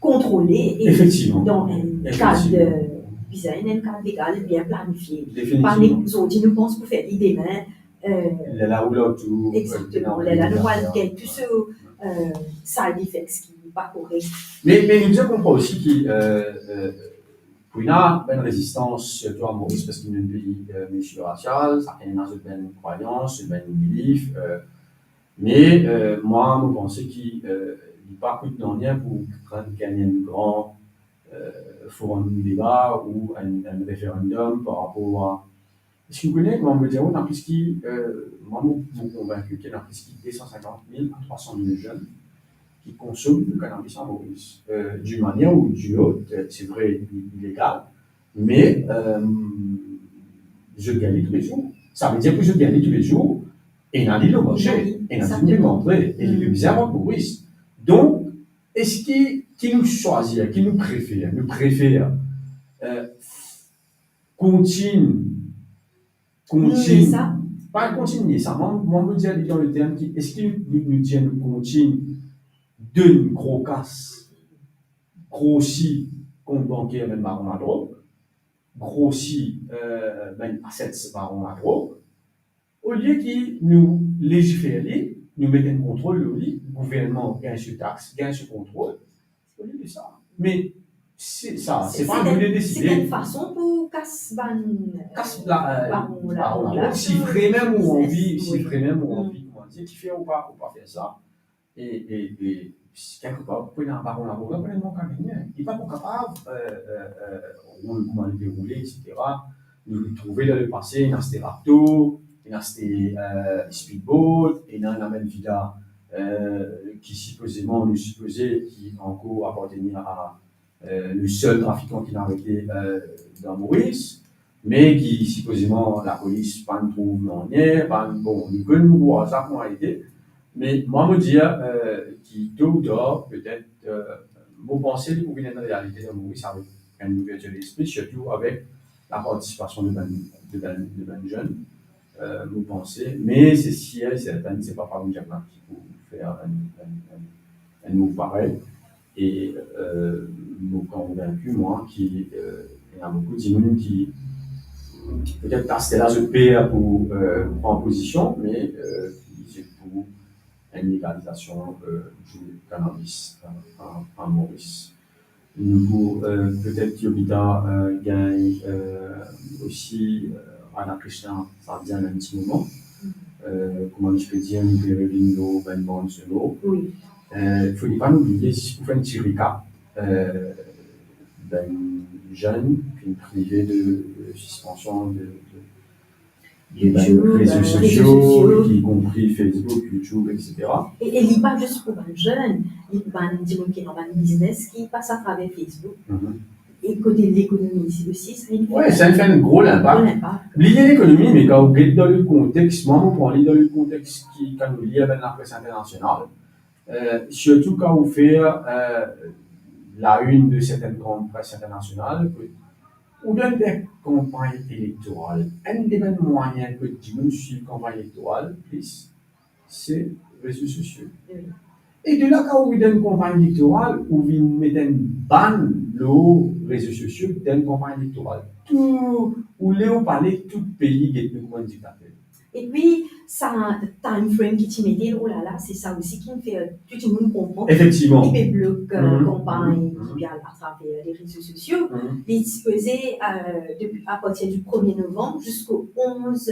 kontrole e, efektivman, dan enn, efektivman, kad, eh, bizin enn kad legal bien planifie. Definitivman. Pa nek zordi nou pans pou fer li demin, eh, lerla ou la tou, egzakteman, eh, lerla nou al get tou so, euh, side effects ki pa korek. Me, me nou bizin konpran osi ki, euh, euh, pou ena bann rezistans, sirtou a Moris, parski nou enn pei, euh, miltirasial, sakenn ena zot bann krwayans, zot bann belif, euh, me, euh, mwa, mo panse ki, euh, li pa kout nanye pou gagn enn gran, euh, forum deba ou enn, enn referendum par rapor a Eski ou kone, kouma mo dir ou, ena plis ki, euh, mwa, mo, mo konvinki ki ena plis ki de san sinkant mil a trwa san mil zenn ki konsom kanabis a Moris. Euh, d'une manière ou d'une autre, euh, se vre, li, li legal, me, euh, zot gagn li toulezour. Savedir ki zot gagn li toulezour, ena li lor marse, ena li, ena li, li antre, e li bizin rant Moris. Donk, eski ki nou swazir, ki nou prefer? Nou prefer, euh, kontign, kontign, nie sa? Pa kontign nie sa. Mwa, mwa, mo dir li dan le term ki, eski nou, nou, nou dir nou kontign donn gro kas, grosi kont banker bann baron ladrog, grosi, euh, bann assets baron ladrog, olie ki nou lezifer li, nou met enn kontrol lor li, gouvernman gagn so tax, gagn so kontrol, olie de sa. Me se sa, se pa nou ki deside. Se enn fason pou kas bann, euh, kas la, euh, baron la, baron la, si vremem ou anvi, si vremem ou anvi, kouma dir, kifer ou pa, ou pa fer sa. E, e, e, si kelkepar, pou ena baron ladrog la, pou ena mank a gagne. Li pa pou kapav, euh, euh, euh, roul kouma li pe roule, et cetera. Nou trouve dan lepase, inn aste raptor, inn aste, euh, speedboat, ena, ena mem Vida, euh, ki sipozeman, nou sipoze, ki ankor apartenir a, euh, le sel trafikan ki inn arete, euh, dan Moris, me ki sipozeman lapolis pa'nn trouv nanye, pa'nn, bon, nou konn nou krwar sa kouma ete, me mwa, mo dir, euh, ki to ou tar, petet, euh, mo panse li pou vinn enn realite dan Moris avek enn louvertir lespri, sirtou avek lapartisipasion de bann, de bann, de bann zenn, euh, mo panse, me se sir e serten, se pa Paul Jacquelin ki pou fer enn, enn, enn, enn move parey. E, euh, mo konvinki, mwa, ki, euh, ena boukou dimoun ki, petet aster la, zot per pou, euh, pran pozision, me, euh, ki zot pou enn legalizasion, euh, di kanabis, euh, an, an Moris. Nou pou, euh, petet Yogita, euh, gagn, euh, osi, euh, Radhakrishnan, sa bien enn ti moman. Euh, kouma nou ti pe dir, nou pe revinn lor bann bann sonor. Wi. Euh, fode pa nou bliye, zis pou fer enn ti recap, euh, bann zenn ki prive de, de sispansion de, de, de bann rezo sosio, ki konpri Facebook, YouTube, et cetera. E, e li pa zis pou bann zenn, li pou bann dimoun ki dan bann biznes ki pas atraver Facebook. E kote lekonomi osi, sa inn fer, wi, sa inn fer enn gro linpak. Gro linpak. Bliye lekonomi, me kan ou get dan le kontex, mwa, mo pran li dan le kontex ki, kan nou lir bann lapres internasional, euh, sirtou kan ou fer, euh, lainn de sertenn gran pres internasional, ou dan enn kanpagn elektoral. Enn de bann mwayin ki dimoun swiv kanpagn elektoral plis, se rezo sosio. Wi. E de la, kan ou vinn dan enn kanpagn elektoral, ou vinn met enn ban lor rezo sosio, dan enn kanpagn elektoral. Tou, ou le ou pa le, tou pei get nou kouma enn diktater. Epi, sa time frame ki ti mete, oh la la, se sa osi ki fer tou dimoun konpran. Efektivman. Li pe blok, euh, kanpagn ki pe al atraver le rezo sosio. Li sipoze, euh, depi, apartir di premie novanm ziska onz,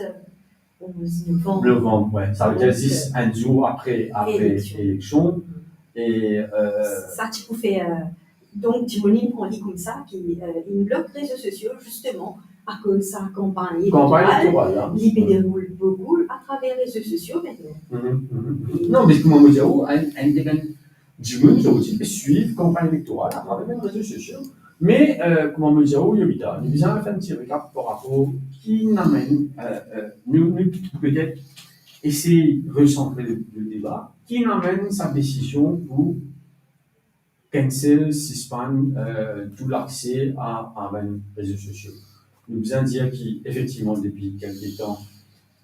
onz novanm. Novanm, wi. Donk, savedir zis, euh, enn zour apre, apre eleksion. Eleksion. E, euh, sa ti pou fer, euh, donk, dimoun inn pran li koumsa, ki, euh, inn blok rezo sosio, zisteman, akoz sa kanpagn elektoral, kanpagn elektoral la, li pe deroul boukou atraver rezo sosio aster. Non, me kouma mo dir ou, enn, enn, enn dimoun zordi pe swiv kanpagn elektoral atraver bann rezo sosio. Me, euh, kouma mo dir ou, Yogita, nou bizin fer enn ti recap par rapor ki inn amenn, euh, euh, nou, nou petet esey resantre le, le deba, ki inn amenn sa desizion pou cancel, sispann, euh, tou lakse a, a bann rezo sosio. Nou bizin dir ki, efektivman, depi kelke tan,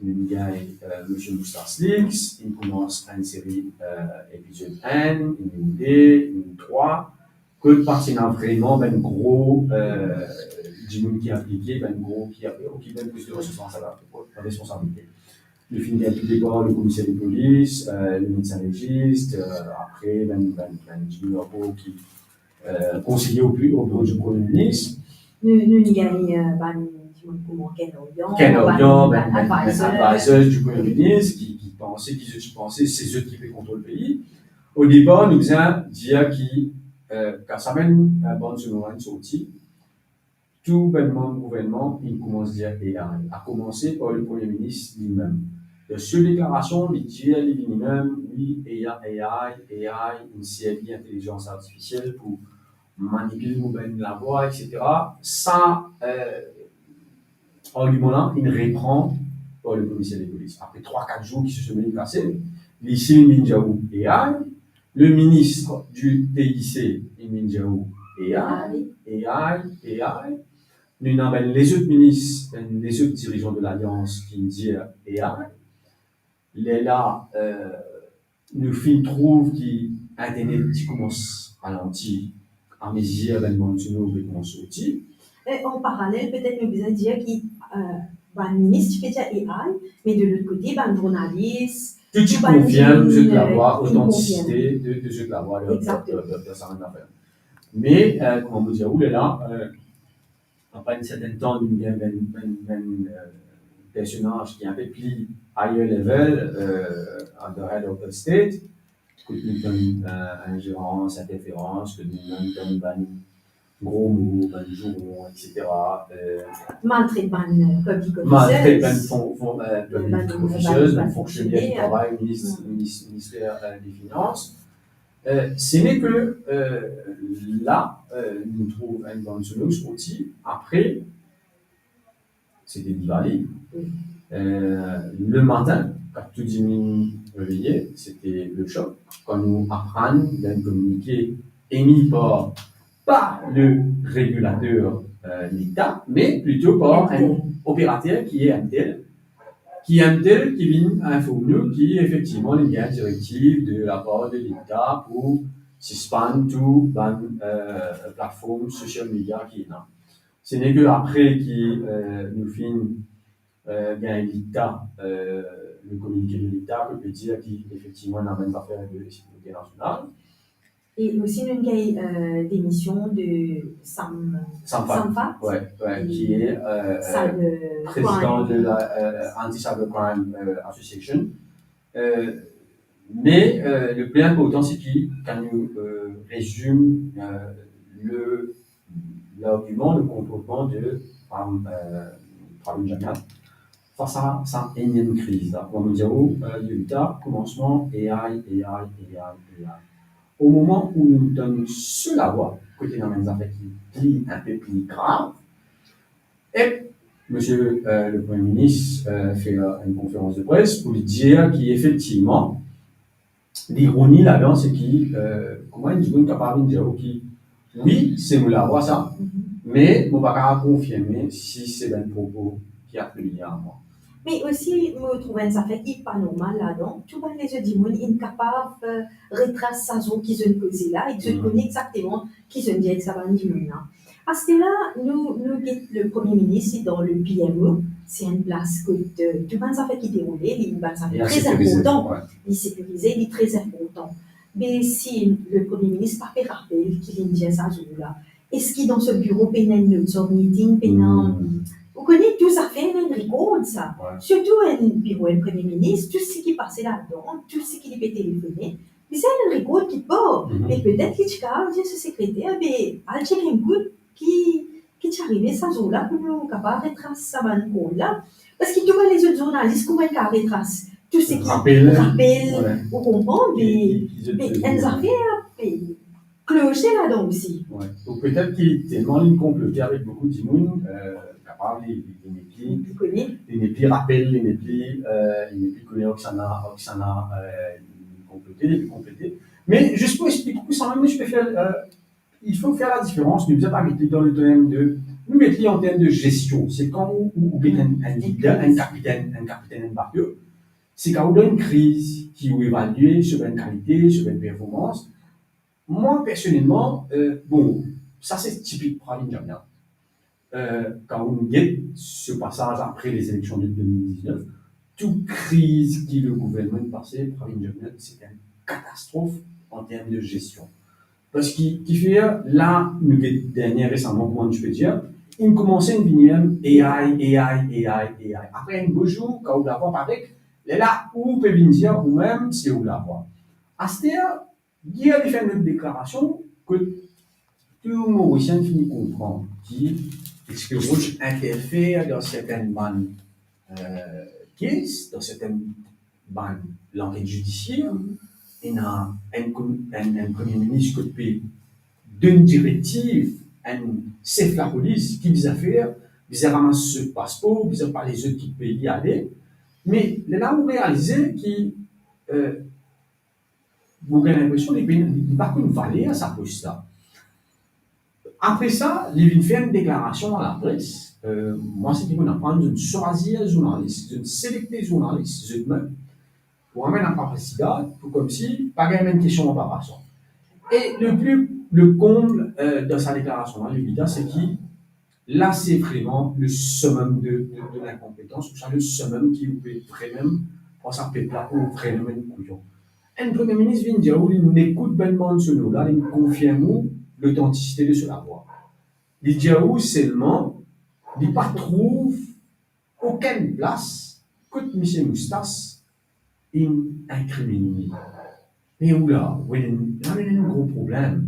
nou gagn, euh, Misie Moustache Leaks, inn koumans enn seri, euh, epizod enn, inn de, inn trwa, kot pa ti ena vreman bann gro, euh, dimoun ki inplike, bann gro ki, ki okipe bann pos de resous, sa la, responsabilite. Nou finn gagn tou depar le komiser de polis, euh, le medsin legist, euh, apre, bann, bann, bann dimoun ankor ki, euh, konseye o, o biro di Premie Minis. Nou, nou, nou gagn, euh, bann dimoun kouma Ken Orian, Ken Orian, bann, bann, bann bann advisors. Advisors di Premie Minis ki, ki panse, ki zot panse, se zot ki pe kontrol pei. O depar, nou bizin dir ki, euh, kan sa bann, euh, bann sonogram sorti, tou bann manm gouvernman, inn koumans dir A I, a koumanse par le Premie Minis limem. Dan so deklarasion, li dir, li vini mem, wi, A I, A I, A I, inn servi lintelizans artifisiel pou manipil nou bann lavwa, et cetera. Sa, euh, argiman la, inn repran par le komiser de polis. Apre trwa, kat zour ki so semem inn kase, li, si li vinn dir ou A I, le minis di T I C, li vinn dir ou A I, A I, A I. Nou ena bann lezot minis, bann lezot dirizan de Lalians ki dir A I. Lerla, euh, nou finn trouv ki internet ti koumans ralanti amezir bann bann sonogram pe koumans sorti. E an paralel, petet nou bizin dir ki, euh, bann minis ti pe dir A I, me de lot kote, bann zournalis, tou ti konfirm zot lavwa, euh, otantisite de, de zot lavwa, de, de, de, de, de sa bann zafer. Me, euh, kouma mo dir ou, lerla, euh, apre enn serten tan, nou gagn bann, bann, bann, euh, personaz ki inpe pli higher level, euh, at the head of the state, kot nou donn, euh, inzerans, interferans, kot nou donn, donn bann gro mo, bann zouron, et cetera. Euh, maltret bann, euh, public officers. Maltret bann fon-, fon-, euh, public officers, bann fonksioner ki travay minis-, minis-, minister, euh, de finans. Euh, se ne ke, euh, la, euh, nou trouv enn bann sonogram sorti, apre, se te Diwali. Wi. Euh, le matin, kan tou dimoun reveye, se te le sok. Kan nou aprann dan enn kominike emi par, par le regilater, euh, Leta, me plito par enn operater ki e M T L, ki M T L ki vinn inform nou ki efektivman li gagn direktiv de lapar de Leta pou sispann tou bann, euh, platform social media ki ena. Se ne ke apre ki, euh, nou finn, euh, gagn Leta, euh, le kominike de Leta, ki pe dir ki efektivman ena bann zafer de sekirite nasional. E osi nou gagn, euh, demision de Sam, Sam Fat. Sam Fat. Wi, wi, ki e, euh, euh, prezidan de la, euh, Anti-Cybercrime, euh, Association. Euh, me, euh, le pli inportan, se ki, kan nou, euh, rezim, euh, le, largiman, le konportman de, euh, Pravind Jugnauth, fas a sa eniem kriz la. Kouma mo dir ou, euh, Yolita, koumansman, A I, A I, A I, A I. O moman ou nou donn so lavwa, kot ena bann zafer ki pli, inpe pli grav, e misie, euh, le Premie Minis, euh, fer enn konferans de pres pou li dir ki efektivman, lironi ladan, se ki, euh, kouma enn dimoun kapav vinn dir ou ki, wi, se mo lavwa sa, me mo pa kapav konfirme si se bann propo ki atribiye a mwa. Me osi, mo trouv enn zafer ki pa normal ladan, tou bann lezot dimoun inn kapav, euh, retras sa zour ki zot inn koze la, e ki zot kone exakteman ki zot inn dir ek sa bann dimoun la. Aster la, nou, nou get le Premie Minis, li dan le P M O, se enn plas kot, euh, tou bann zafer ki deroule, li, bann zafer tre inportan. Li sekirize, li tre inportan. Me si le Premie Minis pa pe rapel ki linn dir sa zour la, eski dan so biro pena enn not, so meeting, pena, ou kone, tou zafer ena enn rekord sa. Sirtou enn biro enn Premie Minis, tou seki pase ladan, tou seki li pe telefone, bizin enn rekord ki par. Me petet li ti kapav dir so sekreter, be, al chek enn kout ki, ki ti arive sa zour la pou nou kapav retras sa bann kont la. Parski tou bann lezot zournalis, kouma inn kapav retras tou seki rapel, ou konpran, be, be, enn zafer, be, kloze ladan osi. Wi. Ou petet ki telman linn konplote avek boukou dimoun, euh, kapav li, li, li nepli, li nepli rapel, li nepli, euh, li nepli kone ki sa ena, ki sa ena, euh, konplote, li konplote. Me zis pou explik ou sa mem, mo pe fer, euh, il faut faire la différence, nou bizin pa met li dan le term de, nou met li an term de zestion. Se kan ou, ou, ou get enn, enn lider, enn kapitenn, enn kapitenn enn bato, se kan ou dan enn kriz ki ou evalie so bann kalite, so bann performans, Mwa, personelman, euh, bon, sa se tipik Pravind Jugnauth. Euh, kan ou get so pasaz apre lezeleksion de de mil diznef, tou kriz ki le gouvernman pase, Pravin Jugnauth, se enn katastrof an term de gestion. Parski, ki fer, la, nou get dernie resaman, kouma nou ti pe dir, inn koumans vini enn A I, A I, A I, A I. Apre enn bo zour, kan ou lavwa parek, lerla ou pe vinn dir oumem si ou lavwa. Aster, Guy inn fer enn lot deklarasion ki tou Morisien fini konpran ki Executive Branch interfer dan sertenn bann, euh, kes, dan sertenn bann lanket zidisier. Ena enn kom-, enn, enn Premie Minis ki pe donn direktiv enn sef lapolis ki bizin fer, bizin ramas so paspor, bizin pale zot ki pei li ale. Me lerla ou realize ki, euh, mo gagn linpresion li pe, li pa konn valer sa pos la. Apre sa, li vinn fer enn deklarasion a lapres. Euh, mwa, seki mo aprann, zot swazir zournalis, zot selekte zournalis, zot mem, pou amenn Anpa Prezidan, pou koumsi pa gagn enn kestion Anpa Prezidan. E le pli, le konb, euh, dan sa deklarasion la, le bida, se ki la, se vreman le summum de, de, de linkonpetans, ou sa le summum ki ou pe vremem, pou sa pep la, ou vremem enn kouyon. Enn Premie Minis vinn dir ou linn ekout bann bann sono la, linn konfirm ou lotantisite de so lavwa. Li dir ou selman, li pa trouv okenn plas kot misie Moustas inn inkriminn li. Me ou la, ou ena, la ena enn gro problem.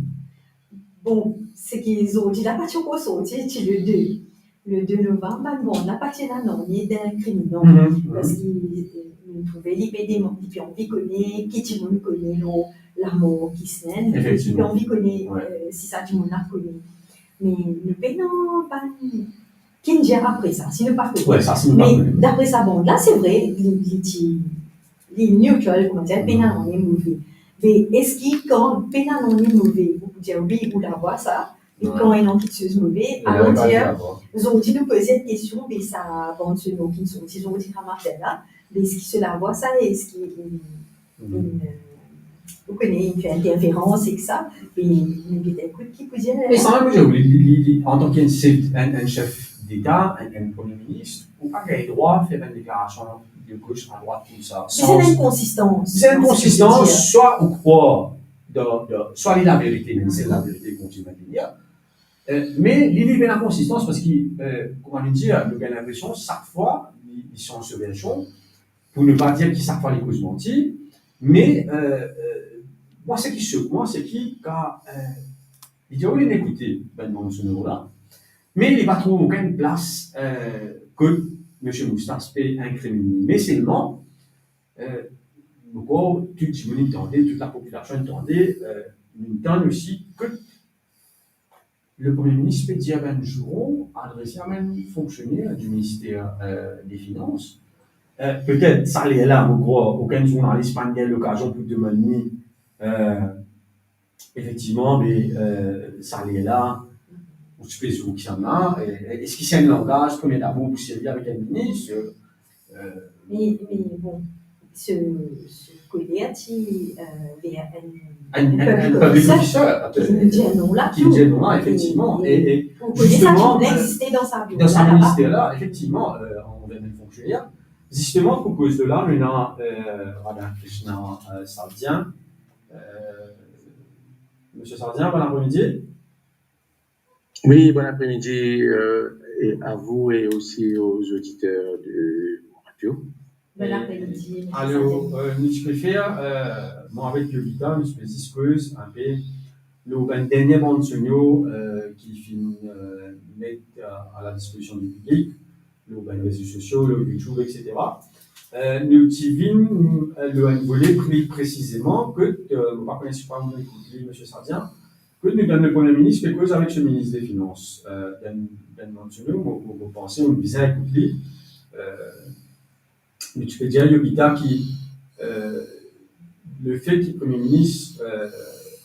Bon, seki zordi la pa ti ankor sorti, ti le de. Le de novem, bann bann la pa ti ena nanye d'inkriminan. Mhm, mhm. Parski, euh, nou trouve li pe demann, li pe anvi kone, ki dimoun kone lor lamor Ghislain, li pe, li pe anvi kone, euh, si sa dimoun la kone. Me nou pena bann ki dir apre sa, si nou pa kone. Wi, sa, si nou pa kone. Me dapre sa bann la, se vre, li, li ti, li neutral, kouma dir, pena nanye move. Me eski kan pena nanye move, ou dir wi, ou lavwa sa, e kan ena kiksoz move, alor dir, zordi nou poze enn kestion, be sa bann sono ki sorti zordi gramatel la, be eski so lavwa sa, eski, euh, euh, ou kone, inn fer interferans ek sa, e nou gete ekout ki pou dir. Me sa mem, mo dir, li, li, li, li, antan ki enn sef, enn, enn sef deta, enn, enn Premie Minis, ou pa gagn drwa fer enn deklarasion de gos a drwat koumsa. Me se enn inkonsistans. Se enn inkonsistans, swa ou krwar dan, dan, swa li laverite, me se laverite ki kontign vinn dir. Euh, me li, li pena konsistans parski, euh, kouma nou dir, nou gagn linpresion sak fwa li, li sanz so version, pou ne pa dir ki sak fwa li koz manti, me, euh, euh, mwa, seki sok mwa, seki kan, euh, li dir ou linn ekoute bann bann sono la, me li pa trouv okenn plas, euh, kot misie Moustas pe inkriminn li. Me selman, euh, ankor, tou dimoun inn tande, tou lapopilasion inn tande, euh, nou tann osi kot le Premie Minis pe dir bann zouron adrese a bann fonksioner di minister, euh, de Finans. Euh, petet, sa lerla, mo krwar, okenn zournalis pa'nn gagn lokazion pou demann li, euh, efektivman, me, euh, sa lerla, ou ti pe zour kisannla, e, e, eski se enn langaz, premie dabor, pou servi avek enn minis, euh, Euh, me, me bon, se, se koler ti, euh, ver enn, enn, enn, enn public officer, ki dir non la, ki dir non la, efektivman. E, e, e pou kone sa ki pou egziste dan sa biro la, dan sa minister la, efektivman, euh, anver bann fonksioner. Zisteman, pou koz de la, nou ena, euh, Radhakrishnan, euh, Sardien. Euh, misie Sardien, bon apremidi. Oui, bon après-midi, euh, et à vous et aussi aux auditeurs de mon radio. Bon après-midi, misie Sardien. Alor, euh, nou ti pe fer, euh, mwa avek Yovita, nou ti pe zis koz inpe lor bann dernie bann sono, euh, ki finn, euh, met, euh, a la dispozision di piblik, lor bann rezo sosio, lor YouTube, et cetera. Euh, nou ti vinn, euh, lor enn vole pli presizeman kot, euh, mo pa kone si ou pe ekout li, misie Sardien, kot nou tann le Premie Minis pe koz avek so minis de Finans. Euh, dan, dan bann sono, mo, mo, mo panse, mo bizin ekout li. Euh, me ti pe dir Yovita ki, euh, lefe ki Premie Minis, euh,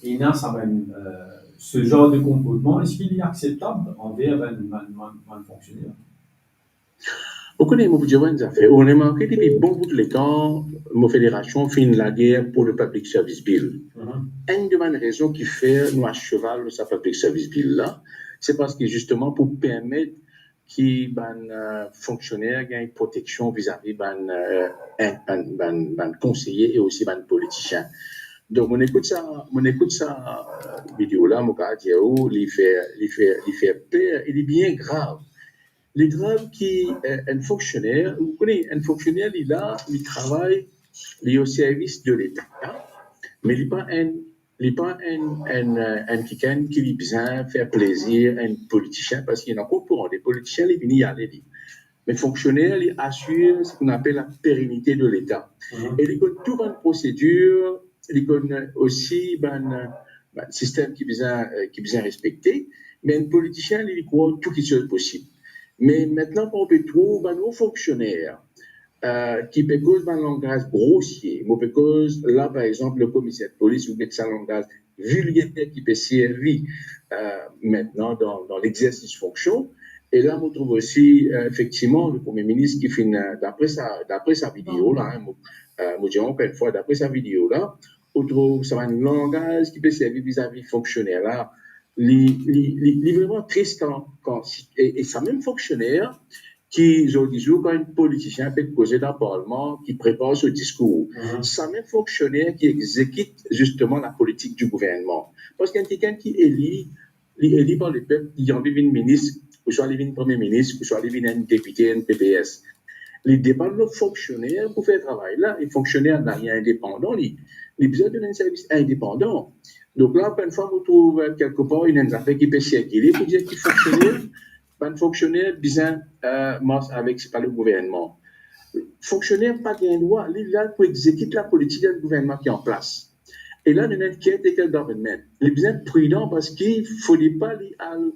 ena sa bann, euh, se zar de konportman, eski li akseptab anver bann, bann, bann, bann fonksioner? Ou kone, mo pou dir ou enn zafer. Ou remarke, depi bon bout letan, mo federasion finn lager pou le Public Service Bill. Mhm. Enn de bann rezon ki fer nou aseval lor sa Public Service Bill la, se parski zisteman pou permet ki bann, eh, fonksioner gagn proteksion vizavi bann, eh, bann, bann, bann konseye e osi bann politisien. Donk, mo ekout sa, mo ekout sa, eh, video la, mo kapav dir ou, li fer, li fer, li fer per e li bien grav. Li grav ki, eh, enn fonksioner, ou kone, enn fonksioner, li la, li travay, li o servis de Leta, me li pa enn, li pa enn, enn, eh, enn kikenn ki li bizin fer plezir enn politisien, parski nou konpran, le politisien, li vini, li ale, li. Me fonksioner, li asir seki nou apel la pérennité de Leta. E li konn tou bann prosedir, li konn osi bann, bann sistem ki bizin, eh, ki bizin respekte, me enn politisien, li, li krwar tou kiksoz posib. Me aster, kan nou pe trouv bann o fonksioner, eh, ki pe koz bann langaz grosie, mo pe koz la, par exanp, le komiser de polis, ou get sa langaz vilger ki pe servi, eh, aster dan, dan lexersis fonksion. E la, mo trouv osi, eh, efektivman, le Premie Minis ki finn, eh, dapre sa, dapre sa video la, hein, mo, eh, mo dir ankor enn fwa, dapre sa video la, ou trouv sa bann langaz ki pe servi vizavi fonksioner la, li, li, li, li vreman tris kan, kan, e, e sa mem fonksioner ki zordi zour, kan enn politisien pe koze dan parlman, ki prepar so diskour, sa mem fonksioner ki exekit zisteman lapolitik di gouvernman. Parski enn kikenn ki eli, li eli par lepep, li anvi vinn minis, ouswa li vinn premie minis, ouswa li vinn enn depite, enn P P S. Li depann lor fonksioner pou fer travay la, e fonksioner la, li indepandan, li, li bizin donn enn servis indepandan. Donk la, ankor enn fwa, mo trouv, eh, kelkepar, ena enn zafer ki pe sirkile pou dir ki fonksioner, bann fonksioner bizin, eh, mars avek, se pa le gouvernman. Fonksioner pa gagn drwa, li la pou exekit lapolitik dan gouvernman ki an plas. E la, nou ena enn caretaker government. Li bizin pridan parski fode pa li al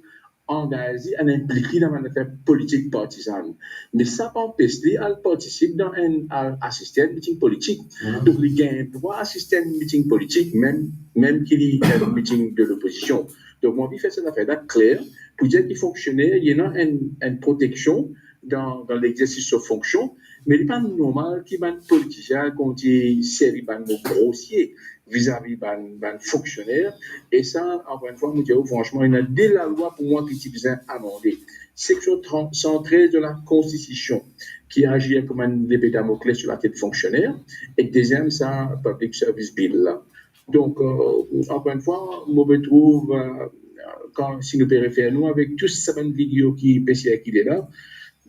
angaze, al inplik li dan bann zafer politik partizan. Me sa pa anpes li al partisip dan enn, al asiste enn miting politik. Donk, li gagn drwa asiste enn miting politik, mem, mem ki li enn miting de lopozision. Donk, mo anvi fer sa zafer la kler, pou dir ki fonksioner, li ena enn, enn proteksion dan, dan lexersis so fonksion, me li pa normal ki bann politisien kontign servi bann mo grosie vizavi bann, bann fonksioner. E sa, ankor enn fwa, mo dir ou fransman, ena de lalwa pou mwa ki ti bizin amande. Seksion trant, san trez de la Konstitision, ki azir kouma enn lepe Damokles lor latet fonksioner, ek deziem, sa Public Service Bill la. Donk, eh, ankor enn fwa, mo pe trouv, eh, kan, si nou pe refer nou avek tou sa bann video ki pe sirkile la,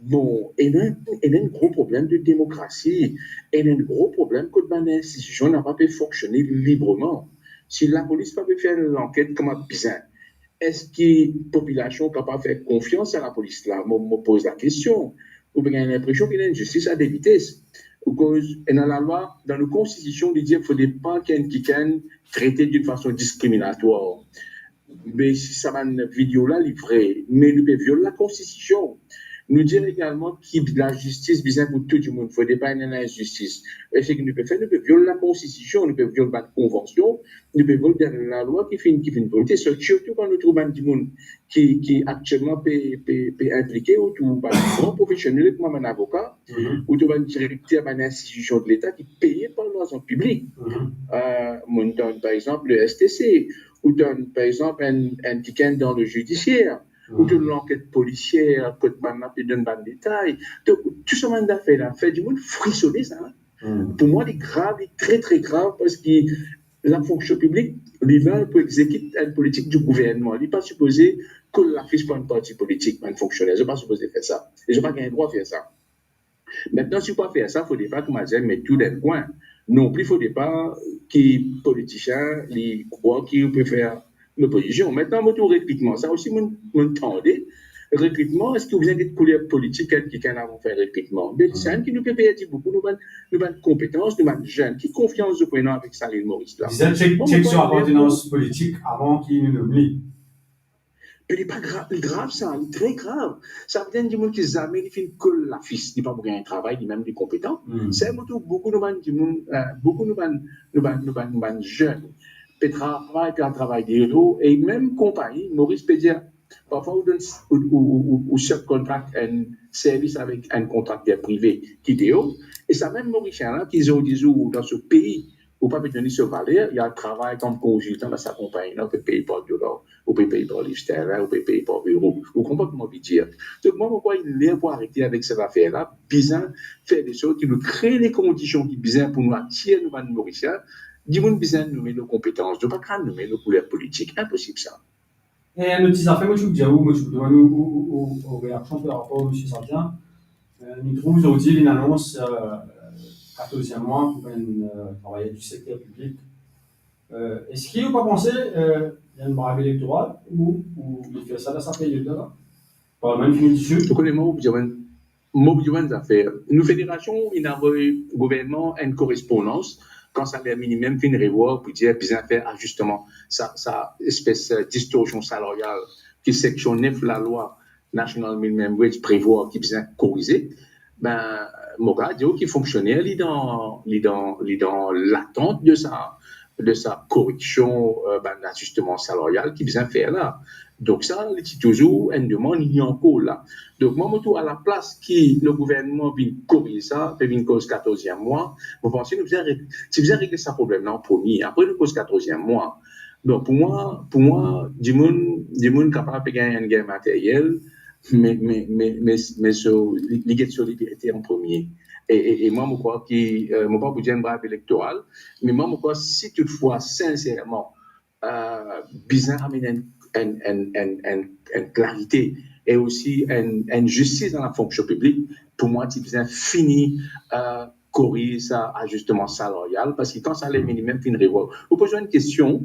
bon, ena, ena enn gro problem de demokrasi, ena enn gro problem kot bann institision napa pe fonksione libreman. Si lapolis pa pe fer lanket kouma bizin, eski popilasion kapav fer konfians a lapolis la? Mo, mo poz lakestion. Ou pe gagn linpresion ki ena enn zistis a de vites. Akoz ena lalwa dan nou Konstitision, li dir fode pa ki enn kikenn trete d'une façon discriminatoire. Me si sa bann video la, li vre, me nou pe viol Lakonstitision. Nou dir egalman ki lazistis bizin pou tou dimoun, fode pa ena linzistis. E seki nou pe fer, nou pe viol Lakonstitision, nou pe viol bann konvansion, nou pe viol bann lalwa ki finn, ki finn vote. Sirtou kan nou trouv bann dimoun ki, ki aktielman pe, pe, pe inplike, ou trouv bann gran profesionel kouma bann avoka, ou trouv bann direkter bann institision de Leta ki peye par larzan piblik. Eh, mo tann, par exanp, le S T C, ou tann, par exanp, enn, enn kikenn dan le zidisier, ou tann lanket polisier, kot bann la pe donn bann detay. Donk, tou sa bann zafer la, fer dimoun frisone sa. Pou mwa, li grav, li tre, tre grav, parski lafonksion piblik, li la pou exekit enn politik di gouvernman. Li pa sipoze kol lafis pou enn parti politik, enn fonksioner. Zot pa sipoze fer sa. E zot pa gagn drwa fer sa. Aster, si ou pa fer sa, fode pa kouma dir met tou dan enn kwin. Nonpli, fode pa ki politisien, li krwar ki ou pe fer lopozision. Aster, mo trouv rekritman, sa osi, mo, mo tande, rekritman, eski ou bizin get kouler politik enn kikenn avan fer rekritman? Be, sa enn ki nou pe perdi boukou, nou bann, nou bann konpetans, nou bann zenn. Ki konfians zot pou ena avek sa Lil Moris la? Bizin chek, chek so apartenans politik avan ki nou nom li. Be li pa gra-, li grav sa, li tre grav. Sa vedir enn dimoun ki zame li finn kol lafis, li pa pou gagn travay, li mem li konpetan. Sa mo trouv boukou nou bann dimoun, eh, boukou nou bann, nou bann, nou bann, nou bann zenn pe travay, pe al travay deor, e mem konpagni, Moris pe dir, parfwa ou donn, ou, ou, ou, ou, ou subcontract enn servis avek enn kontrakter prive ki deor, e sa mem Morisien la ki zordi zour dan so pei, ou pa pe donn li so valer, li al travay kom konsiltan dan sa konpagni la, ou pe pey par dolar, ou pe pey par liv sterlin, ou pe pey par euro. Ou konpran ki mo pe dir? Donk, mwa, mo krwar, li ler pou arete avek sa zafer la, bizin fer de sort ki nou kre le kondision ki bizin pou nou atir nou bann Morisien. Dimoun bizin nome lor konpetans, nou pa kapav nome lor kouler politik, inposib sa. E enn lot ti zafer, mo ti pou dir ou, mo ti pou demann ou, ou, ou, ou, ou reaksion par rapor Misie Sadia. Eh, nou trouv zordi li anons, eh, katorz mwa pou bann, eh, travayer di sekter piblik. Eh, eski ou pa panse, eh, li enn bribe elektoral ou, ou li fer sa dan sa period la? Parlman fini dizoud. Ou kone, mo pou dir ou enn, mo pou dir ou enn zafer. Nou federasion, inn avoy gouvernman enn korespondans kan saler minimem finn revwar, pou dir bizin fer azisteman, sa, sa espes, eh, distorsion salarial ki seksion nef lalwa National Minimum Wage prevwar ki bizin korize, be, mo kapav dir ou ki fonksioner li dan, li dan, li dan latant de sa, de sa koreksion, eh, bann azisteman salarial ki bizin fer la. Donk sa, li ti touzour enn demann, li ankor la. Donk mwa, mo trouv, alaplas ki le gouvernman vinn koriz sa, pe vinn koz katorz mwa, mo panse nou bizin re-, ti bizin regle sa problem la an premie. Apre nou koz katorz mwa. Donk pou mwa, pou mwa, dimoun, dimoun kapav pe gagn enn gagn materyel, me, me, me, me, me so, li, li get so liberte an premie. E, e, e mwa, mo krwar ki, eh, mo pa pou dir enn bribe elektoral, me mwa, mo krwar si toutfwa, sinserman, eh, bizin amenn enn, enn, enn, enn, enn, enn klarite e osi enn, enn zistis dan lafonksion piblik, pou mwa, ti bizin fini, eh, koriz sa azisteman salarial, parski kan saler minimem finn revwar, ou poz enn kestion,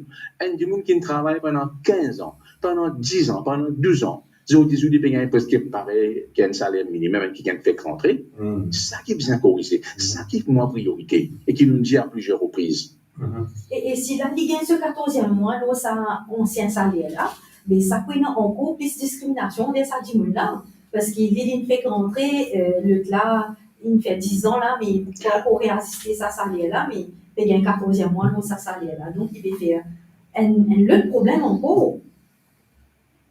enn dimoun ki travay pandan kinz an, pandan diz an, pandan douz an, zordi, zordi, li pe gagn preske parey ki enn saler minimem, enn ki gagn fek rantre. Hmm. Sa ki bizin korize, sa ki pou mwa priorite, e ki nou dir a plizier repriz. Mhm. E, e si la li gagn so katorz mwa lor sa ansien saler la, be sa pou ena ankor plis diskriminasion anver sa dimoun la, parski li, li finn fek rantre, eh, lot la, li finn fer diz an la, me pa ankor reaziste sa saler la, me pe gagn katorz mwa lor sa saler la. Donk, li pe fer enn, enn lot problem ankor.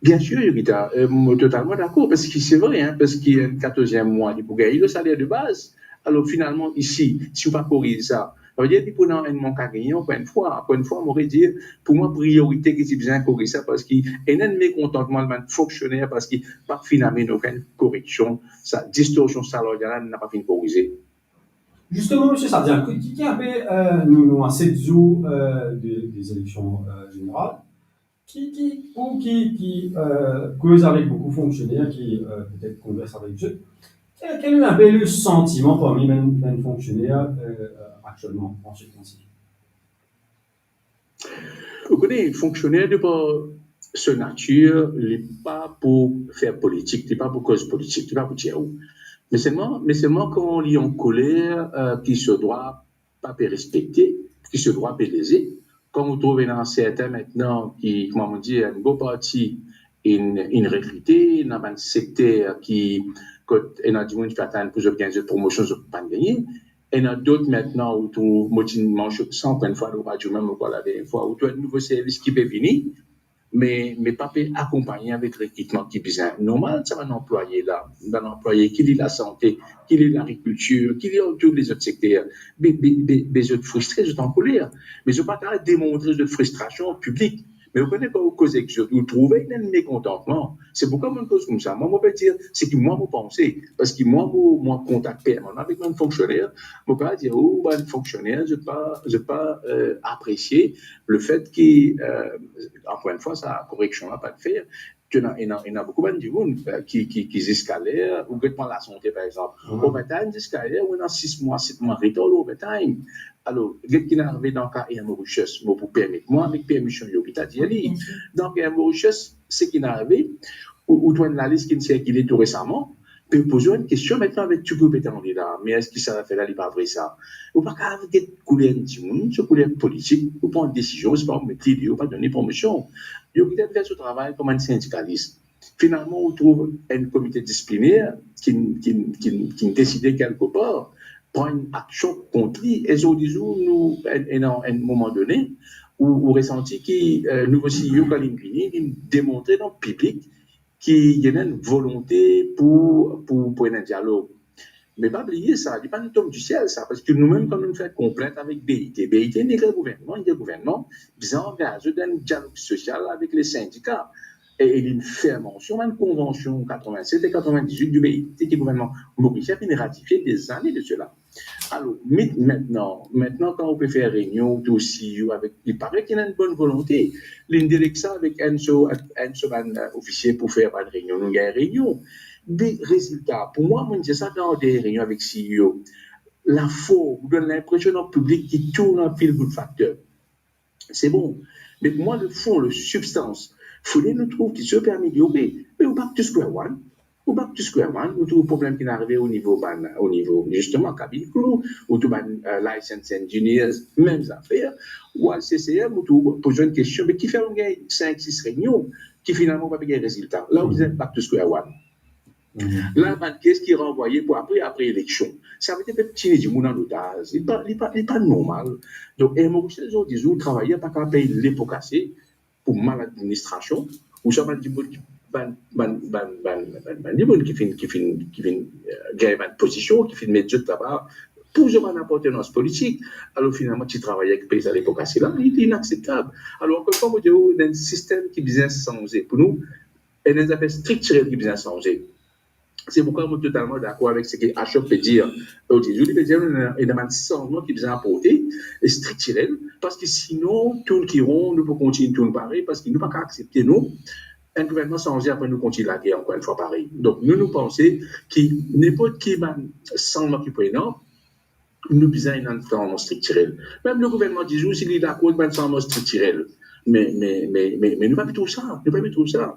Bien sir, Yogita, eh, mo totalman dakor, parski se vre, hein, parski enn katorz mwa, li pou gagn le saler de baz. Alor, finalman, isi, si ou pa koriz sa, sa ve dir li pou ena enn mank a gagnan, ankor enn fwa. Ankor enn fwa, mo redir, pou mwa, priorite ki ti bizin koriz sa, parski ena enn mekontantman bann fonksioner, parski pa finn amenn okenn koreksion, sa distorsion salarial la, napa finn korize. Zisteman, Misie Sadia, ki, ki, ki inpe, eh, nou, nou a set zour, eh, de, de zeleksion, eh, zeneral, ki, ki, ou ki, ki, eh, koz avek boukou fonksioner ki, eh, petet konvers avek zot, kel, kel inpe le santiman parmi bann, bann fonksioner, eh, aktielman, an se prinsip? Ou kone, fonksioner de par so natir, li pa pou fer politik, li pa pou koz politik, li pa pou dir ou. Me selman, me selman kan li ankoler, eh, ki so drwa pa pe respekte, ki so drwa pe leze, kan ou trouv ena sertin aster ki, kouma mo dir, enn bon parti inn, inn rekrite, ena bann sekter ki, kot ena dimoun ki atann pou zot gagn zot promosion, zot pa gagne. Ena dot aster ou trouv, mo ti manzionn sa ankor enn fwa lor radio mem, ankor ladernie fwa, ou trouv enn nouvo servis ki pe vini, me, me pa pe akonpagne avek rekritman ki bizin. Normal, sa bann anplwaye la, bann anplwaye ki li lasante, ki li lagrikiltir, ki li dan tou lezot sekter, be, be, be, be zot fristre, zot ankoler. Me zot pa kapav demontre zot fristrasion an piblik. Me ou kone, kan ou koz ek zot, ou trouve ena enn mekontantman. Se poukwa mo koz koumsa. Mwa, mo pe dir seki mwa mo panse, parski mwa, mo, mo an kontak permanan avek bann fonksioner. Mo kapav dir ou, bann fonksioner, zot pa, zot pa, eh, apresie lefet ki, eh, ankor enn fwa, sa koreksion la pa fer. Ki ena, ena, ena boukou bann dimoun, eh, ki, ki, ki ziska ler, ou get pran lasante, par exanp. Mhm. Overtime ziska ler, ou ena sis mwa, set mwa retar lor overtime. Alor, get ki inn arive dan ka Air Mauritius, mo pou permet mwa, avek permision Yogita, dir li. Bien sir. Dan ka Air Mauritius, seki inn arive, ou, ou trouv enn lalis ki inn sirkile tou resaman, pe poz ou enn kestion, aster ou pe tann li la, me eski sa zafer la, li pa vre sa? Ou pa kapav get kouler enn dimoun, so kouler politik, ou pran enn desizion, se pa ou met li, ou pa donn li promosion. Yogita fer so travay kouma enn sindikalis. Finalman, ou trouv enn komite disipliner ki, ki, ki, ki deside kelkepar pran enn aksion kont li. E zordi zour, nou, enn, enn, enn moman done, ou, ou resanti ki, eh, nouvo CEO, kan li vini, li demontre dan piblik ki ena enn volonte pou, pou, pou ena enn dialog. Me pa bliye sa, li pa tonm disiel sa, parski nou mem kan nou fer konplint avek B I T, B I T inn dir gouvernman, inn dir gouvernman bizin angaz dan enn dialog sosial avek le sindika. E, e li fer mansion bann konvansion katrevin-set e katrevin-dizuit di B I T ki gouvernman morisien finn ratifie dezane de sela. Alor, met-, mintnan, mintnan kan ou pe fer reynion, ou trouv CEO avek, li paret ki ena enn bonn volonte. Li inn deleg sa avek enn so, enn so bann, eh, ofisie pou fer bann reynion, nou gagn reynion. Me rezilta, pou mwa, mo dir sa dan de reynion avek CEO, laform, ou donn linpresion dan piblik ki tou ena feel good factor. Se bon. Me pou mwa, le fon, le sibstans, fode nou trouv ki ti pe ameliore. Me ou back to square one. Ou back to square one, ou trouv problem ki inn arive o nivo bann, o nivo, zisteman, cabin crew, ou trouv bann, eh, licensed engineers, mem zafer. Ou al C C M, ou trouv, poz enn kestion, me kifer ou gagn sink, sis reynion, ki finalman pa gagn rezilta? La, ou bizin back to square one. La, bann kes ki ranvwaye pou apre, apre eleksion. Savedir pep tini dimoun an otaz. Li pa, li pa, li pa normal. Donk, Air Mauritius, zordi zour, travayer pa kapav pey lepo kase pou mal administrasion, ouswa bann dimoun ki, bann, bann, bann, bann, bann, bann dimoun ki finn, ki finn, ki finn, eh, gagn bann pozision, ki finn met zot laba pou zot bann apartenans politik. Alor, finalman, ti travayer ki pey sa lepo kase la, li, li inakseptab. Alor, ankor enn fwa, mo dir ou, ena enn sistem ki bizin sanze. Pou nou, ena enn zafer striktirel ki bizin sanze. Se poukwa mo totalman dakor avek seki Ashok pe dir. Ozordi, li pe dir, ena, ena bann sanzman ki bizin aporte, e striktirel, parski sinon, tourn ki ron, nou pou kontign tourn parey, parski nou pa kapav aksepte, nou, enn gouvernman sanze, apre nou kontign lager ankor enn fwa parey. Donk, nou, nou panse ki ninport ki bann sanzman ki pou ena, nou bizin enn sanzman striktirel. Mem le gouvernman dir ou si li dakor bann sanzman striktirel. Me, me, me, me, me nou pa pe trouv sa, nou pa pe trouv sa.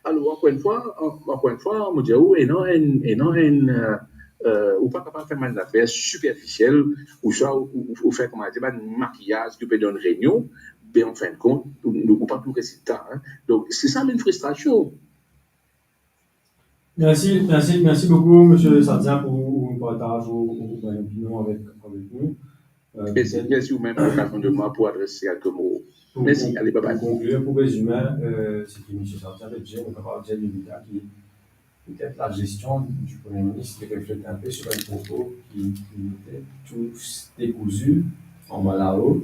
Alor, ankor enn fwa, an-, ankor enn fwa, mo dir ou, ena enn, ena enn, eh, eh, ou pa kapav fer bann zafer siperfisiel, ouswa ou, ou, ou fer, kouma dir, bann makiyaz ki ou pe donn reynion, be an fin de kont, ou, ou pa trouv rezilta, hein. Donk, se sa mem fristrasion. Mersi, mersi, mersi boukou, Misie Sadia, pou, pou partaz ou, ou, ou opinion avek, avek nou. Euh, mersi, mersi ou mem pou lokazion donn mwa pou adres kelke mo. Pou, mersi, pou, ale, bye bye. Pou konklir, pou rezime, euh, seki Misie Sadia pe dir, nou kapav dir limit la ki petet lagestion di Premie Minis li reflet inpe sir bann propo ki, ki ete tou dekouzi anba lao,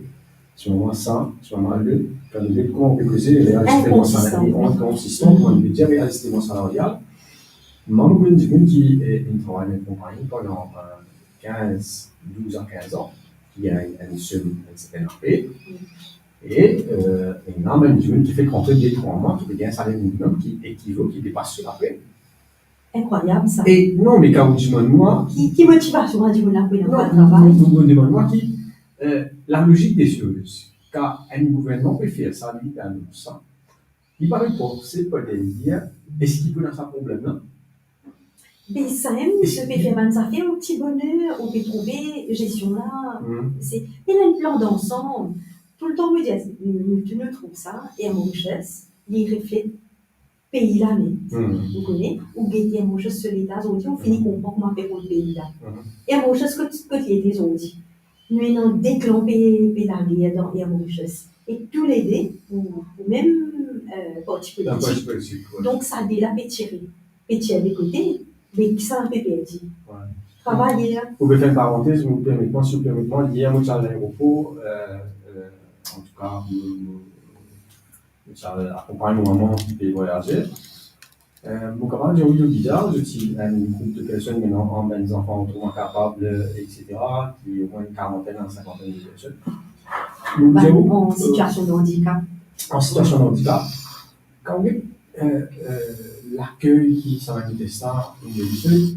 sirman sa, sirman le, kan nou get kouma ou pe koze, li azisteman salarial, inkonsistan. Inkonsistan, kouma nou pe dir, li azisteman salarial. Mwa, mo konn dimoun ki, eh, inn travay dan enn konpagni pandan, eh, kinz, douz a kinz an, ki gagn enn, enn som, enn serten lape. E, eh, ena bann dimoun ki fek rantre de trwa mwa, ki pe gagn saler miniminm ki ekivo, ki depas so lape. Inkrwayab sa. E non, me kan ou dimann mwa, ki, ki motivasion sa dimoun la pou al travay? Non, ou, ou, ou dimann mwa ki, eh, lalozik de soz, kan enn gouvernman pe fer sa, li pe anons sa, li pa pe panse par deryer, eski pou ena sa problem la? Be samem, se pe fer bann zafer, ou ti boner, ou pe trouve gestion la, se, ena enn plan dansanm. Toultan mo dir, nou, nou, nou trouv sa, Air Mauritius, li reflet pei la net. Ou kone, ou get Air Mauritius so leta zordi, ou fini konpran kouma pe rod pei la. Air Mauritius, kot, kot li ete zordi? Nou ena de klan pe, pe lager dan Air Mauritius. E toulede pou, pou mem, eh, parti politik. Parti politik, wi. Donk sa de la pe tire, pe tir de kote, me ki sa pe perdi? Travayer. Pou fer enn parantez, si ou permet mwa, si ou permet mwa, yer mo ti al laeropor, eh, eh, antouka, mo, mo, mo ti al akonpagn mo mama ki pe vwayaze. Eh, mo kapav dir ou, li bizar, zot ti enn group de personn, me ena enn bann zanfan otreman kapab, etsetera, ki omwin enn karantenn a sinkantenn de personn. Mo dir ou, an sitiasion de andikap. An sitiasion de andikap. Kan ou get, eh, eh, lakey ki sa bann manifestan inn donn zot,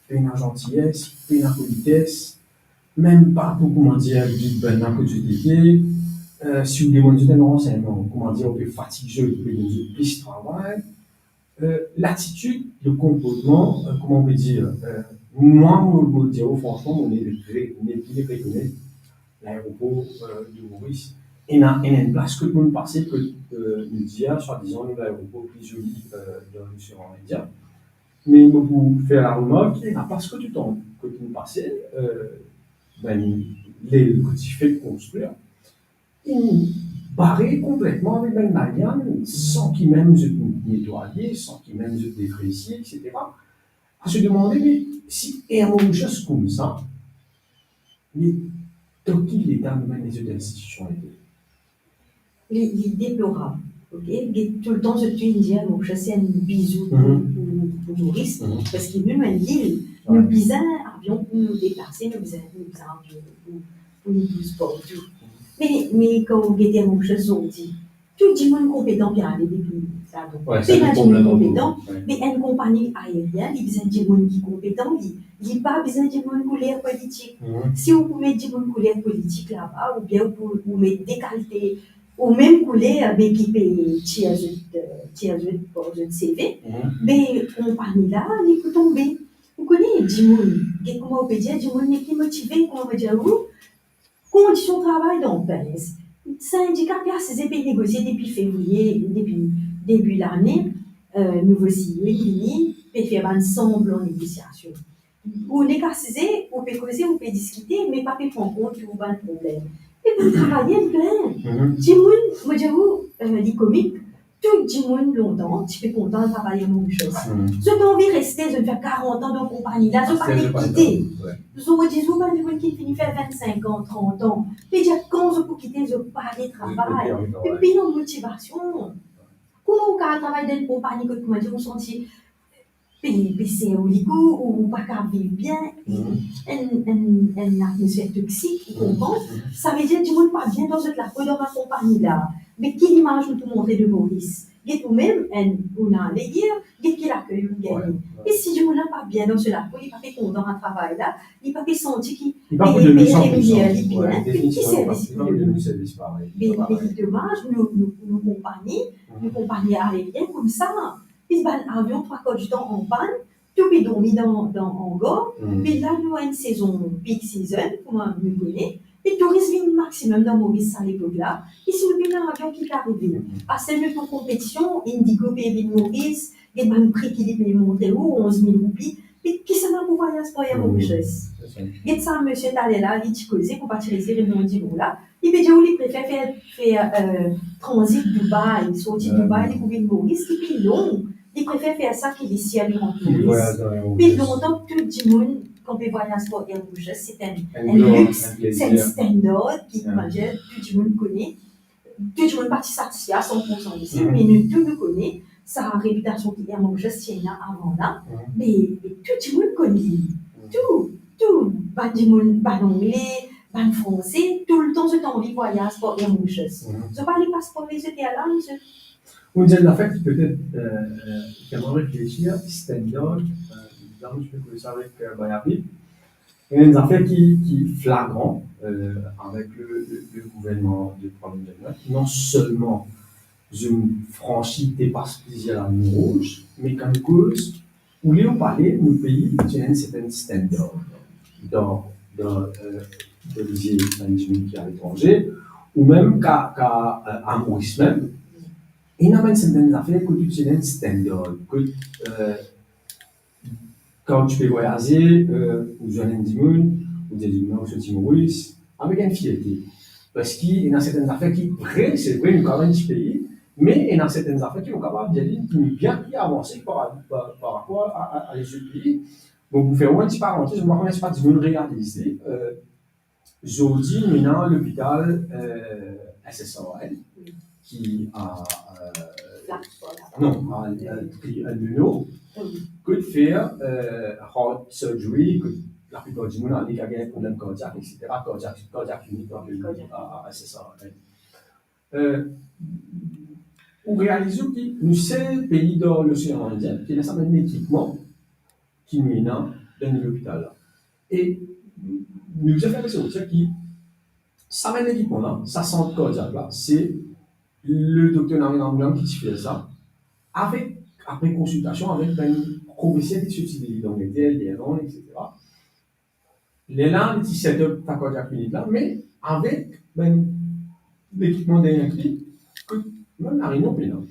pena zanties, pena polites, mem pa pou, kouma dir, gid bann la kot zot ete. Eh, si ou demann zot enn ransegnman, kouma dir, ou pe fatig zot, ou pe donn zot plis travay. Eh, latitid, le konportman, eh, kouma ou pe dir, eh, mwa, mo, mo dir ou fransman, mo nepli re-, nepli rekonet laeropor, eh, de Moris. Ena, ena enn plas kot mo'nn pase, kot, eh, nou dir, swadizan, nou laeropor pli zoli, eh, dan losean Indien. Me mo pou fer laremark, ena plas kot toutan, kot mo'nn pase, eh, bann lel kot ti fek konstrir, inn bare konpletman avek bann laliann, san ki mem zot netwaye, san ki mem zot defresie, etsetera. se demande, me si Air Mauritius koumsa, me dan ki leta nou bann lezot institision ete? Li, li deplorab, ok? Li toultan zot tou inn dir, Mauritius se enn bizou pou, pou, pou Moris, parski nou, nou enn lil, nou bizin avion pou nou deplase, nou bizin, nou bizin avion pou, pou nou bouz partou. Me, me kan ou gete Mauritius zordi, tou dimoun konpetan pe ale depi laba. Pena dimoun konpetan, me enn konpagni aerien, li bizin dimoun ki konpetan, li, li pa bizin dimoun kouler politik. Si ou pou met dimoun kouler politik laba, oubien ou pou, ou met de kalite, ou mem kouler, me ki pe tir zot, tir zot, par zot CV, be konpagni la, li pou tonbe. Ou kone, dimoun, get kouma ou pe dir, dimoun nepli motive, kouma mo dir ou, kondision travay dan pinz. Sindika pe asize pe negosie depi fevriye, depi debi lane, nouvo CEO vini, pe fer bann sanblan negosiasion. Ou nek asize, ou pe koze, ou pe diskite, me pa pe pran kont ou bann problem. E bann travayer plin. Dimoun, mo dir ou, li komik, tou dimoun lontan ti pe kontan al travay Mauritius. Zot anvi reste, zot fer karant an dan konpagni la, zot pa pe kite. Zordi zour bann dimoun ki fini fer vennsenk an, trant an, pe dir kan zot pou kite, zot pa ena travay. Pe pena motivasion. Kouma ou kapav travay dan enn konpagni kot, kouma dir, ou santi pe, pe ser ou likou, ou pa kapav viv bien, enn, enn, enn latmosfer toksik, ou konpran? Savedir dimoun pa bien dan zot lapo dan bann konpagni la. Me ki limaz nou pou montre de Moris? Get ou mem, enn, ou ena ale, get ki lakey ou gagne. E si dimoun la pa bien dan so lapo, li pa pe kontan ar travay la, li pa pe santi ki li pe reminier li bien, ki servis li pou donn? Me, me domaz, nou, nou, nou konpagni, nou konpagni aerien koumsa, plis bann avion trwa kar ditan an pann, tou pe dormi dan, dan angar. Me la nou enn sezon peak season, kouma nou kone, e touris vinn maximum dan Moris sa lepok la. E si nou pena avion, ki pe arive? Aster nou dan konpetision, Indigo pe vinn Moris, get bann pri ki li pe montre ou, onz mil roupi. Me kisannla pou vwayaz par Air Mauritius? Get sa misie taler la, li ti koze, konpatire Raymond Dimon la, li pe dir ou li prefer fer, fer, euh, tranzit Dubai, sorti Dubai, li pou vinn Moris, li pli long. Li prefer fer sa ki li sir li rant Moris. Pi lontan, tou dimoun, kan pe vwayaz par Air Mauritius, se enn, enn lix, se enn standard ki, kouma dir, tou dimoun kone. Tou dimoun pa ti satisfe a san pour san isi, me nou tou nou kone sa repitasion ki Air Mauritius ti ena avan la, me, me tou dimoun kone li. Tou, tou, bann dimoun, bann Angle, bann Franse, toultan zot anvi vwayaz par Air Mauritius. Zot pa ale pas par lezot airlines, zot. Ou dir enn zafer ki petet, euh, euh, fer mwa reflesir, standard, euh, dan mo ti pe koz avek, euh, Bayapi. Ena enn zafer ki, ki flagran, euh, avek le, le, le gouvernman de Prime Minister, non selman zot fransi depas plizier laliny rouz, me kan nou koz, oule ou pale, nou pei ti ena enn serten standard dan, dan, euh, dan lizie bann dimoun ki aletranze, ou mem ka, ka, euh, a Moris mem, ena bann serten zafer kot ti ena enn standard, kot, euh, kan ti pe vwayaze, euh, ou zwenn enn dimoun, ou dir dimoun la ou sorti Moris, avek enn fierte. Parski ena serten zafer ki vre, se vre, nou kapav enn ti pei, me ena serten zafer ki nou kapav dir li ki nou bien pli avanse par, par, par rapor a, a, a lezot pei. Bon, pou fer enn ti parantez, mo pa kone si dimoun realize, euh, zordi, nou ena lopital, euh, S S R L, ki a, euh, non, a, a, ki a Leno, ki fer, euh, heart surgery, ki laplipar dimoun ale, ki gagn problem kardiak, et cetera, cardiac, cardiac unit, a, a, a S S R L. Euh, ou realize ki nou sel pei dan Losean Indien ki ena sa bann ekipman ki nou ena dan lopital la. E nou bizin fer resorti ki sa bann ekipman la, sa sant kardiak la, se le dokter Narendra Moolam ki ti fer sa, avek, apre konsiltasion avek bann profeser ki ti sorti de Langleter, Irland, et cetera. Lerla li ti set up sa cardiac unit la, me avek bann lekipman dernie kri, ki mem Lareynion pena.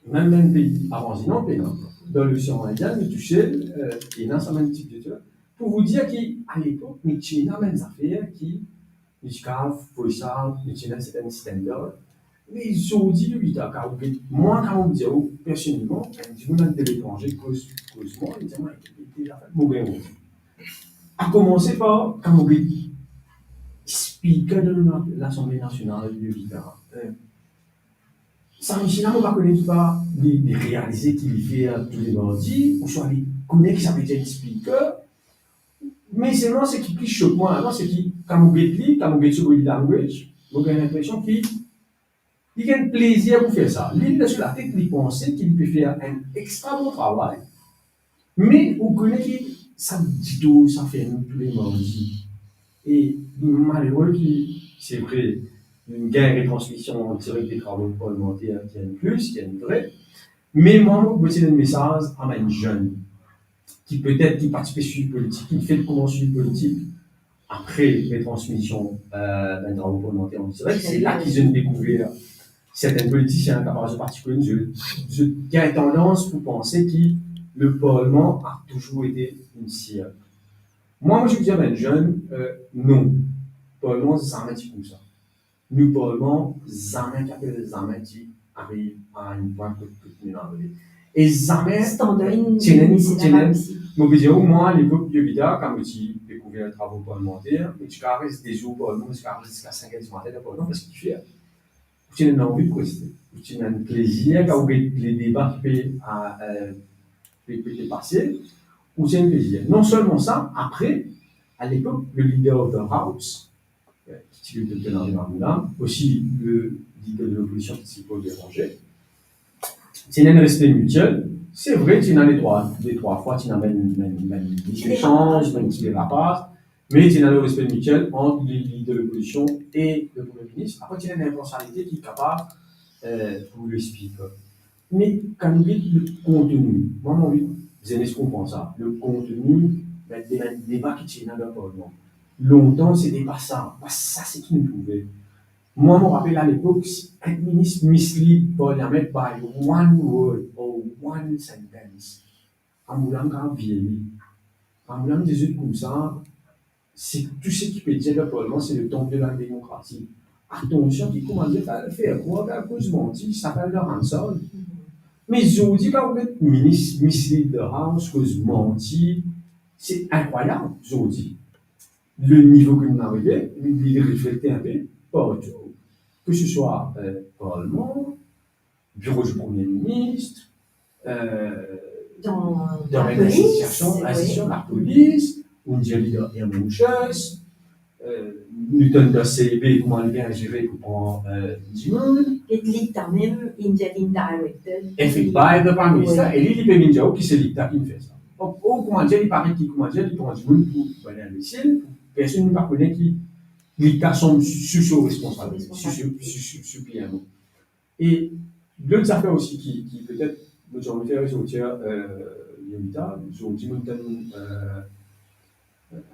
Mem bann pei avanse non pena. Dan Losean Indien, nou tousel, euh, ena sa bann tip de truk. Pou vou dir ki, alepok, nou ti ena bann zafer ki, nou ti kapav voy sa, nou ti ena serten standard. Me zordi, Yovita, kan ou get, mwa, kan mo dir ou, personelman, enn dimoun al de letranze koz, koz mwa, li dir mwa, "Ete zafer mo gagn." A koumanse par, kan mo get Speaker de la, Lasanble Nasional, Yovita, eh, sa misie la, mo pa kone ki pa li, li realize ki li fer tou le mardi, ouswa li kone ki sa ve dir enn Speaker. Me selman, seki pli sok mwa, non, seki kan mo get li, kan mo get so body language, mo gagn linpresion ki li gagn plezir pou fer sa. Li, dan so latet, li panse ki li pe fer enn extra bon travay. Me ou kone ki sa ditou, sa fer nou tou le mardi. E malere ki, se vre, nou gagn retransmision an direk de travo parlimanter ki enn plis, ki enn vre. Me mwa, mo, mo ti ena enn mesaz a bann zenn ki petet ki pa ti pe swiv politik, ki fek koumans swiv politik apre retransmision, eh, bann travo parlimanter an direk. Se la ki zot inn dekouver serten politisien, kapav zot pa ti konn, zot, zot gagn tandans pou panse ki le parlman a touzour ete enn sirk. Mwa, mo ti pou dir bann zenn, eh, non, parlman zame ti koumsa. Nou parlman zame, ki apel zame, ti ariv a enn pwin kot, kot nou ena arive. E zame, standar inn, ti ena, ti ena, mo pe dir ou, mwa, alepok, Yovita, kan mo ti dekouver travo parlimanter, mo ti kapav res de zour parlman, mo ti kapav res ziska sink er dimatin dan parlman, parski ki fer, ou ti ena anvi pou reste. Ou ti ena enn plezir, kan ou get le deba ki pe, a, eh, pe, pe, pe pase, ou ti ena enn plezir. Non selman sa, apre, alepok, le leader of the House, eh, ki ti le Dokter Larue Marmoulin, osi le leader de lopozision ki ti Paul Bérenger. Ti ena enn respe mitiel. Se vre, ti ena de trwa, de trwa fwa, ti ena bann, bann, bann, bann ti desanz, bann ti derapaz, me ti ena le respe mitiel ant le leader de lopozision e le Premie Minis. Apre, ti ena enn imparsialite ki kapav, eh, pou le Speaker. Me kan nou get le konteni, mwa, mo anvi zenes konpran sa, le konteni, bann de, bann deba ki ti ena dan parlman. Lontan, se te pa sa, pa sa seki nou trouve. Mwa, mo rapel alepok, si enn minis mislead parliament by one word or one sentence, Marmoulin kapav vir li. Marmoulin dir zot koumsa, se tou seki pe dir dan parlman, se le temple de la démocratie. Atansion ki kouma dir, fer, fer krwar, fer koz manti, sa fer dan Hansard. Me zordi, kan ou get minis mislead the House, koz manti, se inkrwayab zordi. Le nivo ki nou arive, li, li reflekte inpe partou, ke se swa, eh, parlman, biro di Premie Minis, eh, dan, dan bann lapolis, linstitision, wi, linstitision, lapolis, ou dir li dan Air Mauritius, eh, nou tann dan C I B kouma li pe inzire pou pran, eh, dimoun. E leta mem, li dir li indirect. Efektivman, wi. E li, li pe vinn dir ou ki se leta ki fer sa. Donk, ou kouma dir, li paret ki kouma dir, li pran dimoun pou bann inbesil, pou personn pa kone ki leta sanm sou so responsabilite, sou, sou, sou, sou, sou pie mo. E lot zafer osi ki, ki petet mo ti anvi fer resortir, eh, Yovita, zordi mo tann, eh,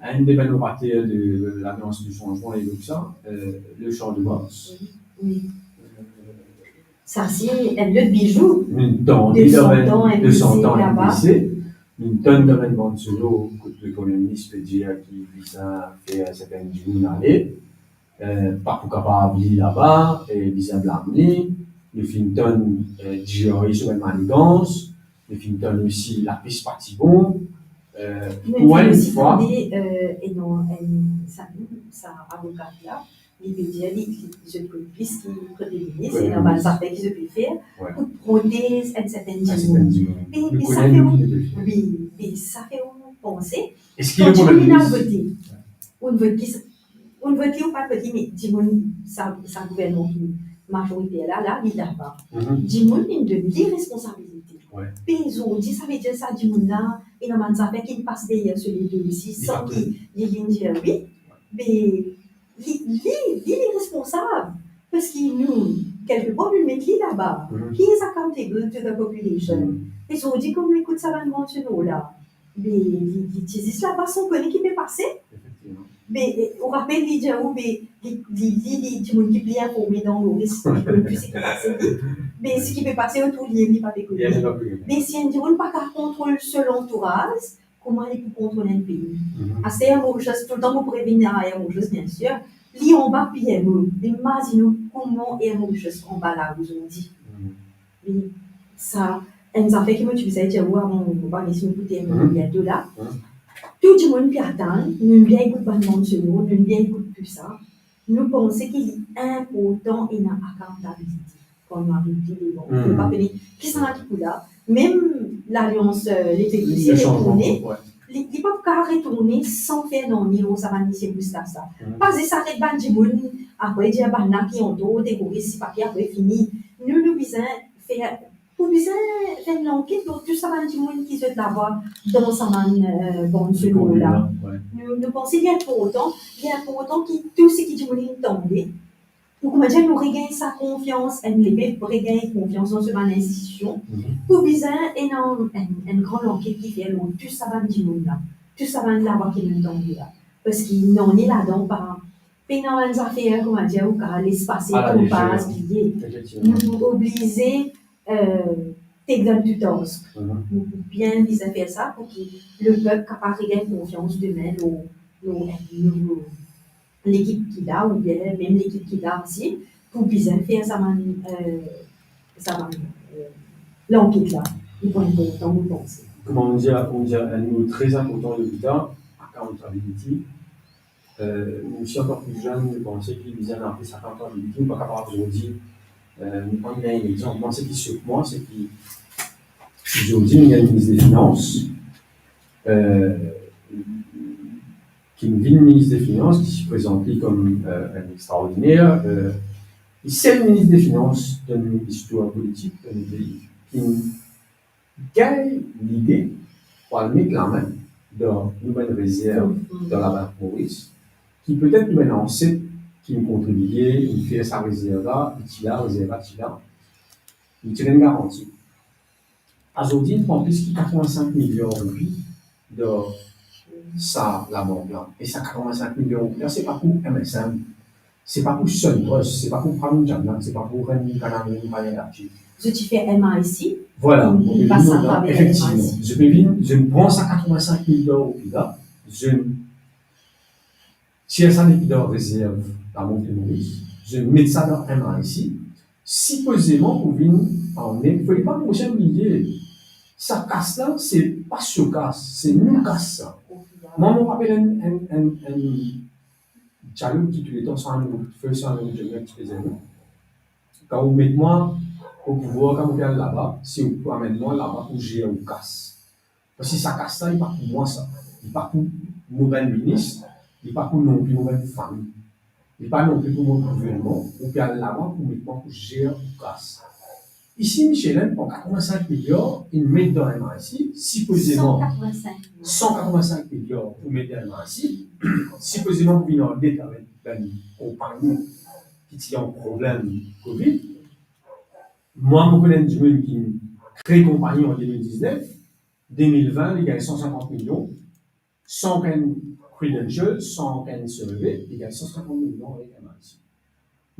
enn de bann orater de Lalians di Sanzman e tou sa, eh, le Champ de Mars. Wi, wi. Eh, sa se enn lot bijou. Inn tande de san tan, de san tan M D C laba. M D C. Inn tann dan bann band sonor kot le Premie Minis pe dir ki bizin fer serten dimoun ale, eh, pa pou kapav li laba, e bizin blam li. Nou finn tann, eh, G R A so bann manigans, nou finn tann osi lapes pa ti bon. Eh, me pou enn fwa, eh, e non, enn, sa, sa avokat la, li pe dir li, li, zot konn plis ki Premie Minis, e dan bann zafer ki zot pe fer, wi, pou protez enn serten dimoun. Enn serten dimoun. Me, me sa fer ou, wi, me sa fer ou panse, eski kan dimoun inn al vote, ou vot ki sa, ou vot li ou pa vot li, me dimoun, sa, sa gouvernman ki mazoriter la, la, li laba. Dimoun inn donn li responsabilite. Wi. Pe zordi, sa ve dir sa dimoun la, ena bann zafer ki pas deryer so ledo osi, san ki li, li vinn dir wi. Me li, li, li, li responsab. Parski nou, kelkepar, nou met li laba. He is accountable to the population. E zordi, kan nou ekout sa bann band sonor la, me li, li ti zis laba san kone ki pe pase. Efektivman. Me, eh, ou rapel, li dir ou, me, li, li, li, li dimoun ki pli informe dan Moris, ki konn plis seki pase li. Me seki pe pase otour li, li pa pe kone. Li pa pe kone. Me si enn dimoun pa kapav kontrol so lantouraz, kouma li pou kontrol enn pei? Aster Air Mauritius, toultan mo pou revinn a Air Mauritius, biensir. li anba P M E. Imazinn ou kouma Air Mauritius anba la ozordi. Hmm. Li, sa, enn zafer ki mo ti bizin dir ou avan, mo pa si nou ekoute enn pe la. Hmm. Tou dimoun pe atann, nou bien ekout bann mann solo, nou bien ekout tou sa. Nou panse ki li inportan ena accountability. Kan nou ariv pli devan, hmm, nou pa kone kisannla ki pou la. Mem lalians, euh, Lepep Osi retourne, wi, li, li pa pou kapav retourne san fer nanye lor sa bann misie moustas la. Hmm. Pa zis aret bann dimoun, apre dir bann la ki antor, teroris, sipaki, apre fini. Nou, nou bizin fer, pou bizin fer lanket lor tou sa bann dimoun ki zet lavwa dan sa bann, euh, bann solo la. Wi. Nou, nou panse li inportan, li inportan ki tou seki dimoun inn tande, pou, koumadir, nou regagn sa konfians, enn lepep regagn konfians dan so bann institision, mhm, pou bizin ena enn, enn gran lanket ki fer lor tou sa bann dimoun la, tou sa bann lavwa ki nou tande la. Parski nanye ladan pa, pena bann zafer, koumadir, ou kapav les pase, a la lezer, pa bliye. Efektivman. Nou oblize, euh, take them to task. Mhm. Nou pou bien bizin fer sa pou ki lepep kapav regagn konfians demin lor, lor, lor, lor lekip ki la, oubien mem lekip ki la osi, pou bizin fer sa bann, euh, sa bann, euh, lanket la. Li pou inportan, mo panse. Kouma nou dir, nou dir enn mo tre inportan depi talor, accountability. Euh, nou osi ankor pli zenn, nou panse ki bizin apel sa accountability, nou pa kapav zordi, euh, nou pran enn exanp. Mwa, seki sot mwa, seki zordi nou gagn minis de finans, euh, ki vinn minis de finans, ki ti prezant li kom, euh, enn extraordiner, euh, li sel minis de finans dan listwar politik dan nou pei, ki gagn lide pou al met lame dan nou bann rezerv, mhm, dan Labank Moris, ki petet nou bann anset ki inn kontribie, inn fer sa rezerv la, li ti la, rezerv la ti la, nou ti gagn garanti. Azordi, nou pran plis ki katrevinsenk miliar roupi dan sa labank la. E sa katrevinsenk miliar roupi la, se pa pou M S M, se pa pou Suntrust, se pa pou Crown Jabnak, se pa pou Rani Kanari, Rani Dachi. Zot ti fer M R I C. Vwala, inn, inn pas atravers M R I C. Efektivman. Zot pe vinn, zot pran sa katrevinsenk miliar roupi la, zot tir sa depi dan rezerv Labank de Moris, zot met sa dan M R I C, sipozeman pou vinn ann ed, fode pa nou osi bliye, sa kas la, se pa so kas, se nou kas sa. Mwa, mo rapel enn, enn, enn, enn dialog ki touletan sa nou fer, sa nou dir, nou ti pe dir, kan ou met mwa o pouvwar, kan mo pe al laba, se ou pou amenn mwa laba pou zer ou kas. Parski sa kas la, li pa pou mwa sa. Li pa pou mo bann minis, li pa pou non pli mo bann fami. Li pa non pli pou mo gouvernman, ou pe al laba pou met mwa pou zer ou kas. Isi, Michel, inn pran katrevinsenk miliar, inn met dan M R I C, sipozeman. San katrevinsenk miliar. San katrevinsenk miliar pou met dan M R I C, sipozeman pou vinn an det avek bann konpagni ki ti an problem Covid. Mwa, mo konn enn dimoun ki kre konpagni an de mil diznef, de mil vin, li gagn san sinkant milion, san okenn credentials, san okenn survey, li gagn san sinkant milion avek M R I C.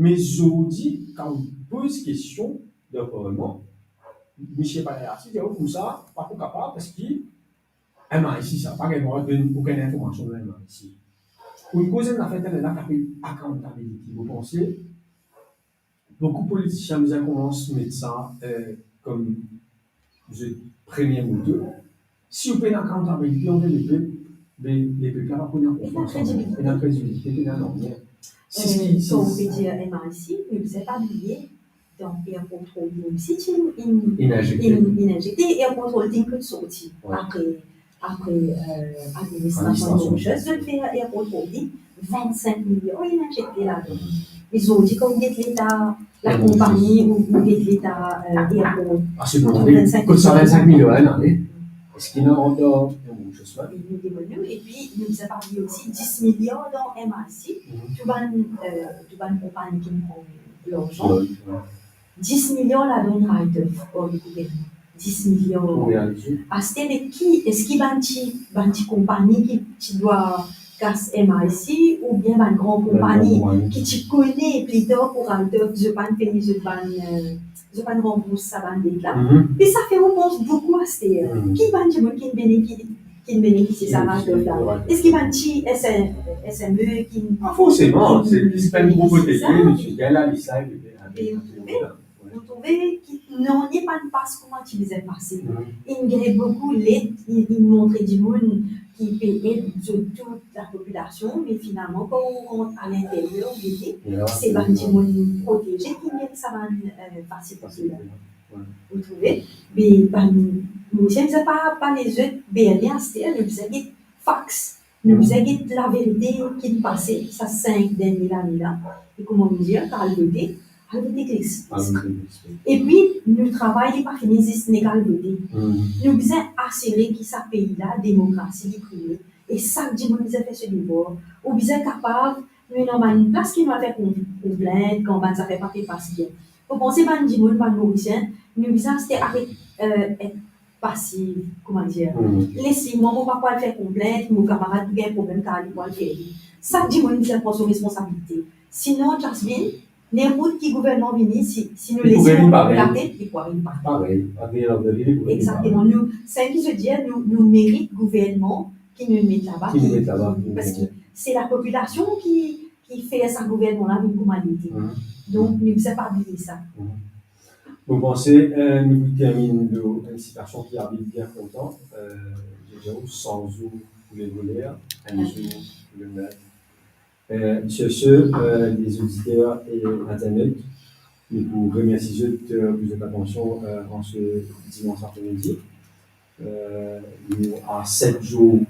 Me zordi, kan ou poz kestion dan parlman, misie Palayati dir, "Oh, koumsa, pa pou kapav, parski M R I C sa, pa gagn drwa donn okenn informasion lor M R I C." Pou nou koz enn zafer ki apel accountability, mo panse, boukou politisien bizin koumans met sa, euh, kom zot premie moto. Si ou pena accountability anver lepep, be, lepep la pa pou ena konfians anvwa ou. Pena kredibilite. Pena kredibilite, pena nanye. Se, euh, seki, kan ou pe dir M R I C, nou bizin pa bliye, dan Airport Holding osi, ti inn, inn, inn injekte. Inn, inn injekte, Airport Holding kot sorti. Wi. Apre, apre, euh, administrasion Mauritius, zot fer Airport Holding, vennsenk milion inn injekte ladan. Me zordi, kan ou get leta lakonpagni, ou, ou get leta, euh, Airport, kot sa vennsenk milion la, eski ena ankor Airport Holding? Nou demann nou, epi nou bizin pa bliye osi dis miliar dan M R I C, tou bann, euh, tou bann konpagni ki pran larzan. Wi, wi. Dis miliar ladan write-off par le gouvernman. Dis miliar. Wi, wi. Aster, me ki, eski bann ti, bann ti konpagni ki ti dwa kas M R I C oubien bann gran konpagni ki ti kone pli tar pou write-off, zot pa'nn pey zot bann, euh, zot pa'nn ranbours sa bann det la? Me sa fer ou pans boukou aster. Ki bann dimoun ki benefi-, ki'nn benefisie sa rad gof la. Eski bann ti S M, S M E ki... Pa forseman, se plis bann gro kote, nou ti gagn lalis la, epi... Be ou trouve, ou trouve ki nanye pa'nn pas kouma ti bizin pase. Inn gagn boukou led, inn, inn montre dimoun ki pe ed zot tou lapopilasion, me finalman, kan ou rant a linteryer, ou gete, se bann dimoun proteze ki gagn sa bann, eh, fasilite la. Ou trouve? Be bann Morisien, sa pa, pa lezot berni aster, nou bizin get facts. Nou bizin get laverite ki pase sa sink dernie lane la. E kouma mo dir, kan al vote, al vote ek lespri. Epi, nou travay li pa fini zis nek al vote. Nou bizin asire ki sa pei la, demokrasi li prime. E sak dimoun bizin fer so devwar. Ou bizin kapav, nou ena bann plas ki nou al fer kon-, konplint, kan bann zafer pa pe pas bien. Mo panse bann dimoun, bann Morisien, nou bizin aste aret, eh, et pasiv, kouma dir. Les li, mwa, mo pa pou al fer konplint, mo kamarad pou gagn problem, kar li pou al fer li. Sak dimoun bizin pran so responsabilite. Sinon, Jasmine, ninport ki gouvernman vini, si, si nou les li latet, li pou ariv parey. Parey, ariv parey. Exakteman. Nou, seki zot dir, nou, nou merit gouvernman ki nou met laba, ki, ki, parski se lapopilasion ki, ki fer sa gouvernman la vinn kouma li ete. Donk, nou bizin pa bliye sa. Mo panse, eh, nou pou terminn lor enn sitasion ki Habib bien kontan, eh, je dirais, cent jours pour les voleurs, un jour pour le meurtre. Eh, sur ce, eh, les auditeurs et internautes, nou pou remersie zot, eh, pou zot atansion, eh, an se dimans apremidi. Eh, nou a set zour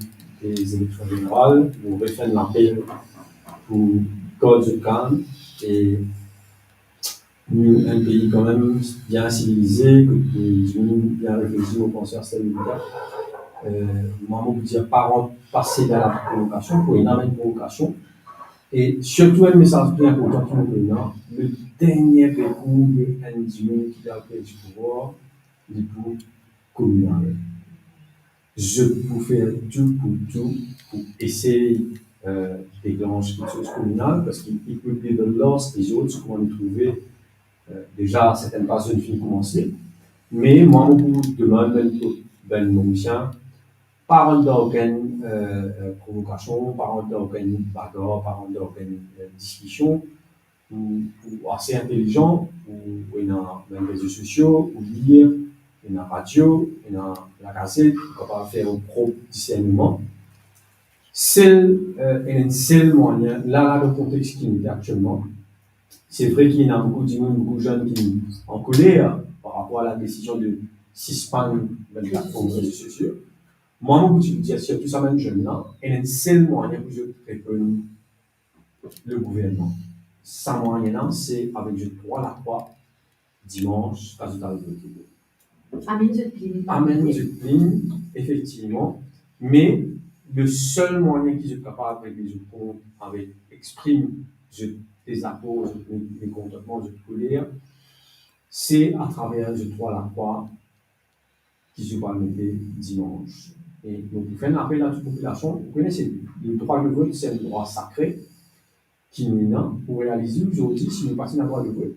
de zeleksion zeneral, nou refer enn lapel pou gard zot kalm e nou enn pei kanmem bien sivilize, kot dimoun bien reflesi, mo panse aster li la. Eh, mwa, mo pou dir pa rant, pa sed a laprovokasion, pou ena bann provokasion. E sirtou enn mesaz pli inportan ki mo pou done, le dernie rekour de enn dimoun ki pe al perdi pouvwar, li pou kominal. Zot pou fer tou pou tou pou esey, eh, deklans kiksoz kominal, parski it would be the last resort, kouma nou trouve, eh, deza sertenn fason finn koumanse. Me mwa, mo pou demann bann, bann Morisien, pa rant dan okenn, eh, eh, provokasion, pa rant dan okenn bagar, pa rant dan okenn, eh, diskision. Ou, ou ase intelizan, ou, ou ena bann rezo sosio, ou lir, ena radio, ena lakazet, ou kapav fer ou prop diserneman. Sel, eh, ena enn sel mwayin, la, la, dan kontex ki nou ete aktielman, se vre ki ena boukou dimoun, boukou zenn ki an koler par rapor a la desizion de sispann bann platform rezo sosio. Mwa, mo pou dir sirtou sa bann zenn la, ena enn sel mwayin pou zot reponn le gouvernman. Sa mwayin la, se avek zot trwa lakrwa dimans, kan zot al vote. Amenn zot plim. Amenn zot plim, efektivman. Me le sel mwayin ki zot kapav regle zot kont avek, exprim zot dezakor, zot me-, mekontantman, zot koler, se atraver zot trwa lakrwa ki zot pou al mete dimans. E nou pou fer enn apel a tou popilasion. Ou kone, se, le drwa de vot, se enn drwa sakre ki nou ena. Ou realize ozordi, si nou pa ti ena drwa de vot,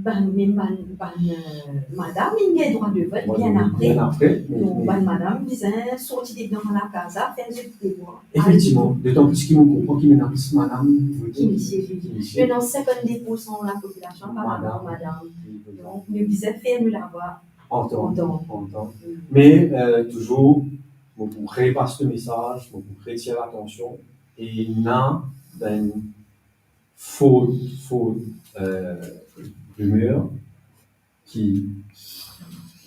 bann, mem bann, bann, eh, madam, inn gagn drwa de vot bien apre. Bien apre, me, donk, me bann madam bizin sorti dedan lakaz la, fer zot devwar. Efektivman, dotan plis ki nou konpran ki ena plis madam ki misie. Ki misie. Ena sinkannde poursan lapopilasion, pa madam, madam. Donk, nou bizin fer nou lavwa antann, antann. Me, eh, touzour, mo pou repas le mesaz, mo pou retir latansion, e ena bann fo, fo, eh, rimer ki,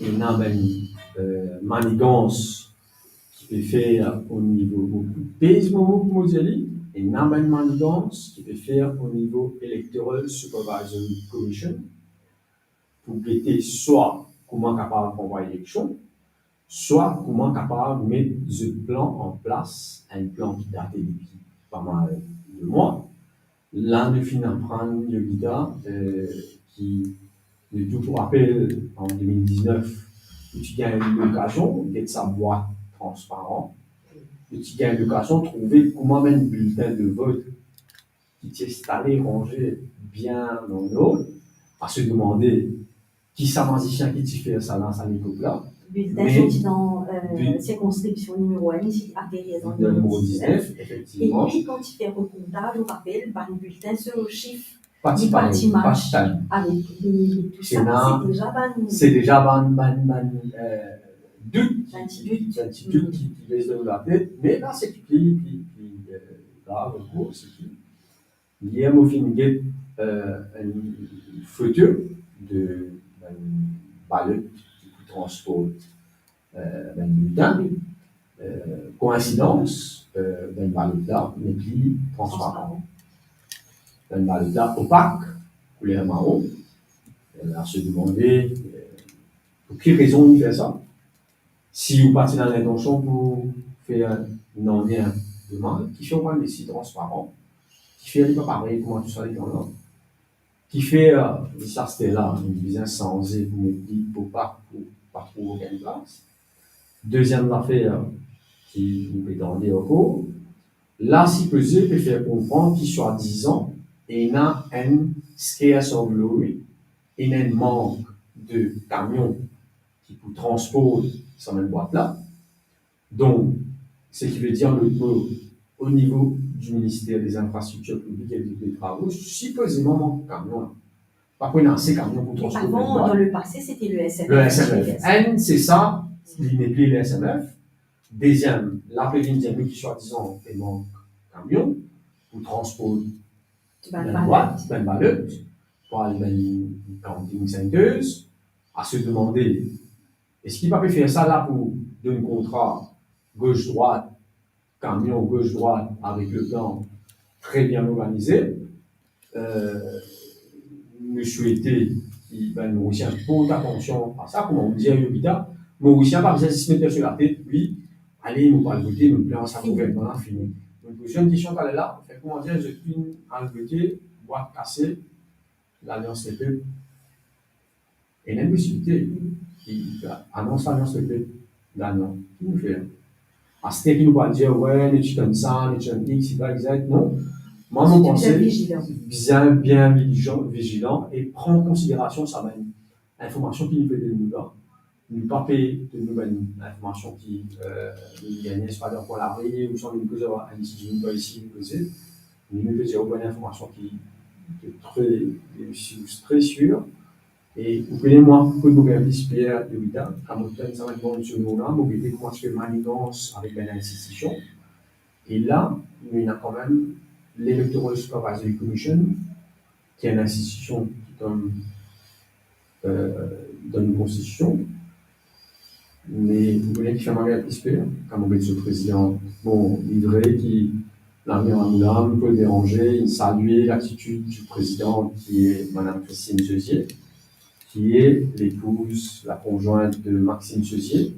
ena bann, eh, manigans ki pe fer o nivo, mo pez mo mo pou mo dir li, ena bann manigans ki pe fer o nivo Electoral Supervisory Commission, pou gete swa kouma kapav ranvway eleksion, swa kouma kapav met zot plan an plas, enn plan ki date depi pa mal de mwa. La, nou finn aprann, Yogita, eh, ki nou tou pou rapel, an de mil diznef, nou ti gagn lokazion get sa bwat transparan. Nou ti gagn lokazion trouve kouma bann biltin de vot ki ti instale, ranze bien an ord, a se demande ki sa mazisien ki ti fer sa la, sa lepok la. Bilten sorti dan, euh, sirkonskripsion nimero enn, li ateri dan nimero diznef, efektivman. E li, kan ti fer rekontaz, ou rapel, bann bilten so sif, li pa ti match avek li, tou sa, se deza bann, se deza bann, bann, bann, euh, dout, bann ti dout, bann ti dout ki, ki les dan latet, me la, se ki, ki, ki, euh, grav, an gro, se ki Yer mo finn get, euh, enn foto de bann balot ki pou transport, euh, bann bilten. Euh, koinsidans, euh, bann balot la nepli transparan. Bann balot la opak, kouler maron. Euh, a se demande, euh, pou ki rezon li fer sa? Si ou pa ti ena lintansion pou fer nanye de mal, kifer ou pa les li transparan? Kifer li pa parey kouma tou sa letan la? Kifer, euh, li sa aster la, li bizin sanze pou met li opak pou pa trouv okenn plas? Deziem zafer ki nou pe tande ankor, la sipoze pe fer konpran ki swadizan ena enn scarce of lorry, ena enn mank de kamion ki pou transport sa bann bwat la. Donk, seki ve dir, an lot mo, o nivo di Minister dez Infrastriktir Piblik ek de Travo, sipozeman mank kamion la. Pa pou ena ase kamion pou transport bann bwat. Avan, dan lepase, sete le S M F. Le S M F. Enn, se sa, li nepli le S M F. Deziem, la pe vinn dir nou ki swadizan pe mank kamion pou transport bann bwat, bann balot, pou al bann counting centers. A se demande, eski pa pe fer sa la pou donn kontra gos-drwat, kamion gos-drwat avek le plan tre bien organize? Euh, nou swete ki bann Morisien port atansion a sa, kouma ou dir, Yovita, Morisien pa bizin zis met so latet, wi, ale, nou pou al vote, nou plan sa gouvernman la fini. Donk, poz enn kestion taler la, fer kouma dir, zot finn al vote, bwat kase, Lalians Lepep, ena enn posibilite ki anons Lalians Lepep, la non, ki nou fer? Aster ki nou pou al dir, we, nou ti konn sa, nou ti konn X, Y, Z, non. Mwa, mo panse, bizin bien vizilan, vizilan e pran konsiderasion sa bann informasion ki nou pe donn nou la. Nou pa pe donn nou bann informasion ki, euh, nou gagne, se pa dan kor lari, ouswa nou koz ar enn ti dimoun par isi, nou koze. Nou, nou pe dir bann informasion ki, ki tre, ki tre sir. E ou kone mwa, kot mo gagn plis per, Yovita, kan mo tann sa bann bann sono la, mo gete kouma ti pe manigans avek bann institision. E la, nou ena kanmem l'Electoral Supervisory Commission, ki enn institision ki donn, euh, dan nou konstitision. Me ou kone ki fer mwa gagn plis per, kan mo get so prezidan. Bon, li vre ki Lamir Amounam, Paul Bérenger, inn salie latitid di prezidan, ki e Madam Christine Ceuzier, ki e lepouz, la konzwint de Maxime Ceuzier,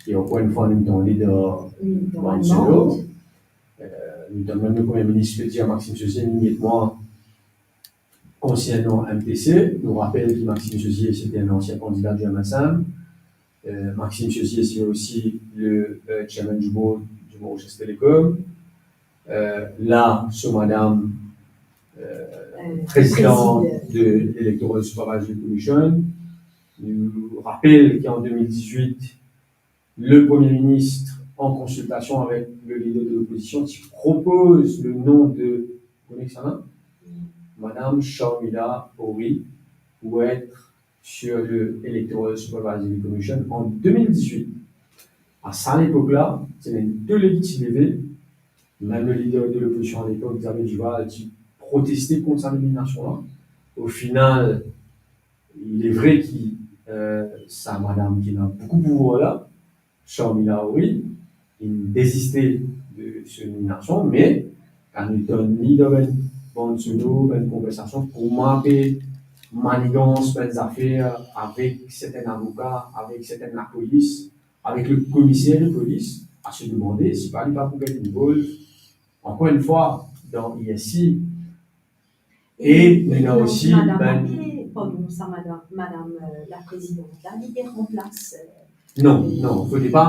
ki ankor enn fwa nou tande dan, wi, dan bann sono. Euh, nou tann mem le Premie Minis pe dir Maxime Ceuzier, ni et mwa, konsernan M T C, nou rapel ki Maxime Ceuzier, sete enn ansien kandida di M S M. Euh, Maxime Ceuzier, se osi le, euh, chairman du board du Mauritius Telecom. Euh, la, so madam, euh, euh, prezidan de l'Electoral Supervisory Commission. Nou rapel ki an de mil dizwit, le Premie Minis, an konsiltasion avek le lider de lopozision, ti propoz le nom de, ou kone kisannla? Madam Sharmila Ohri pou et sur le Electoral Supervisory Commission an de mil dizwit. A sa lepok la, ti ena enn tole ki ti leve, mem le lider de lopozision a lepok, Xavier Duval, ti proteste kont sa nominasion la. O final, il est vrai ki, euh, sa madam ki ena boukou pouvwar la, Sharmila Ohri, inn deziste de so nominasion, me kan nou tann li dan bann, bann sono, bann konversasion, kouma pe manigans bann zafer avek sertin avoka, avek sertin lapolis, avek le komiser de polis, a se demande si pa li pa pou get involve, ankor enn fwa, dan E S C, E, nou ena osi, non, sa madam, pardon, sa madam, madam, euh, la prezidan la, li pe ranplas, euh, non, non, fode pa,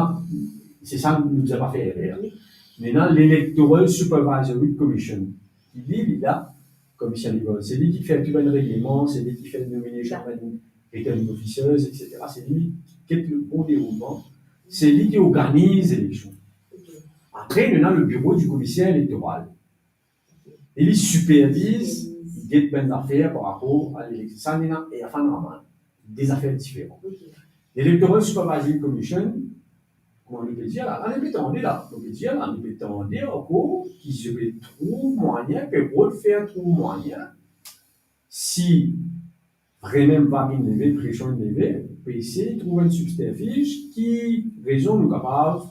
se sa nou bizin pa fer erer. Wi. Nou ena l'Electoral Supervisory Commission, ki li, li la, komiser libral, se li ki fer tou bann regleman, se li ki fer nomination, dakor, bann returning officers, et cetera. Se li ki get le bon deroulman, se li ki organiz eleksion. Apre, nou ena le biro di komiser elektoral. E li siperviz, li get bann zafer par rapor a eleksion. Sa, nou ena, e sa, normal, de zafer diferan. Electoral Supervisory Commission, kouma nou pe dir la, la, nou pe tande la, nou pe dir la, nou pe tande ankor ki zot pe trouv mwayin, pe rod fer trouv mwayin, si vremem vag inn leve, presion inn leve, pe esey trouv enn sibterfiz, ki rezon nou kapav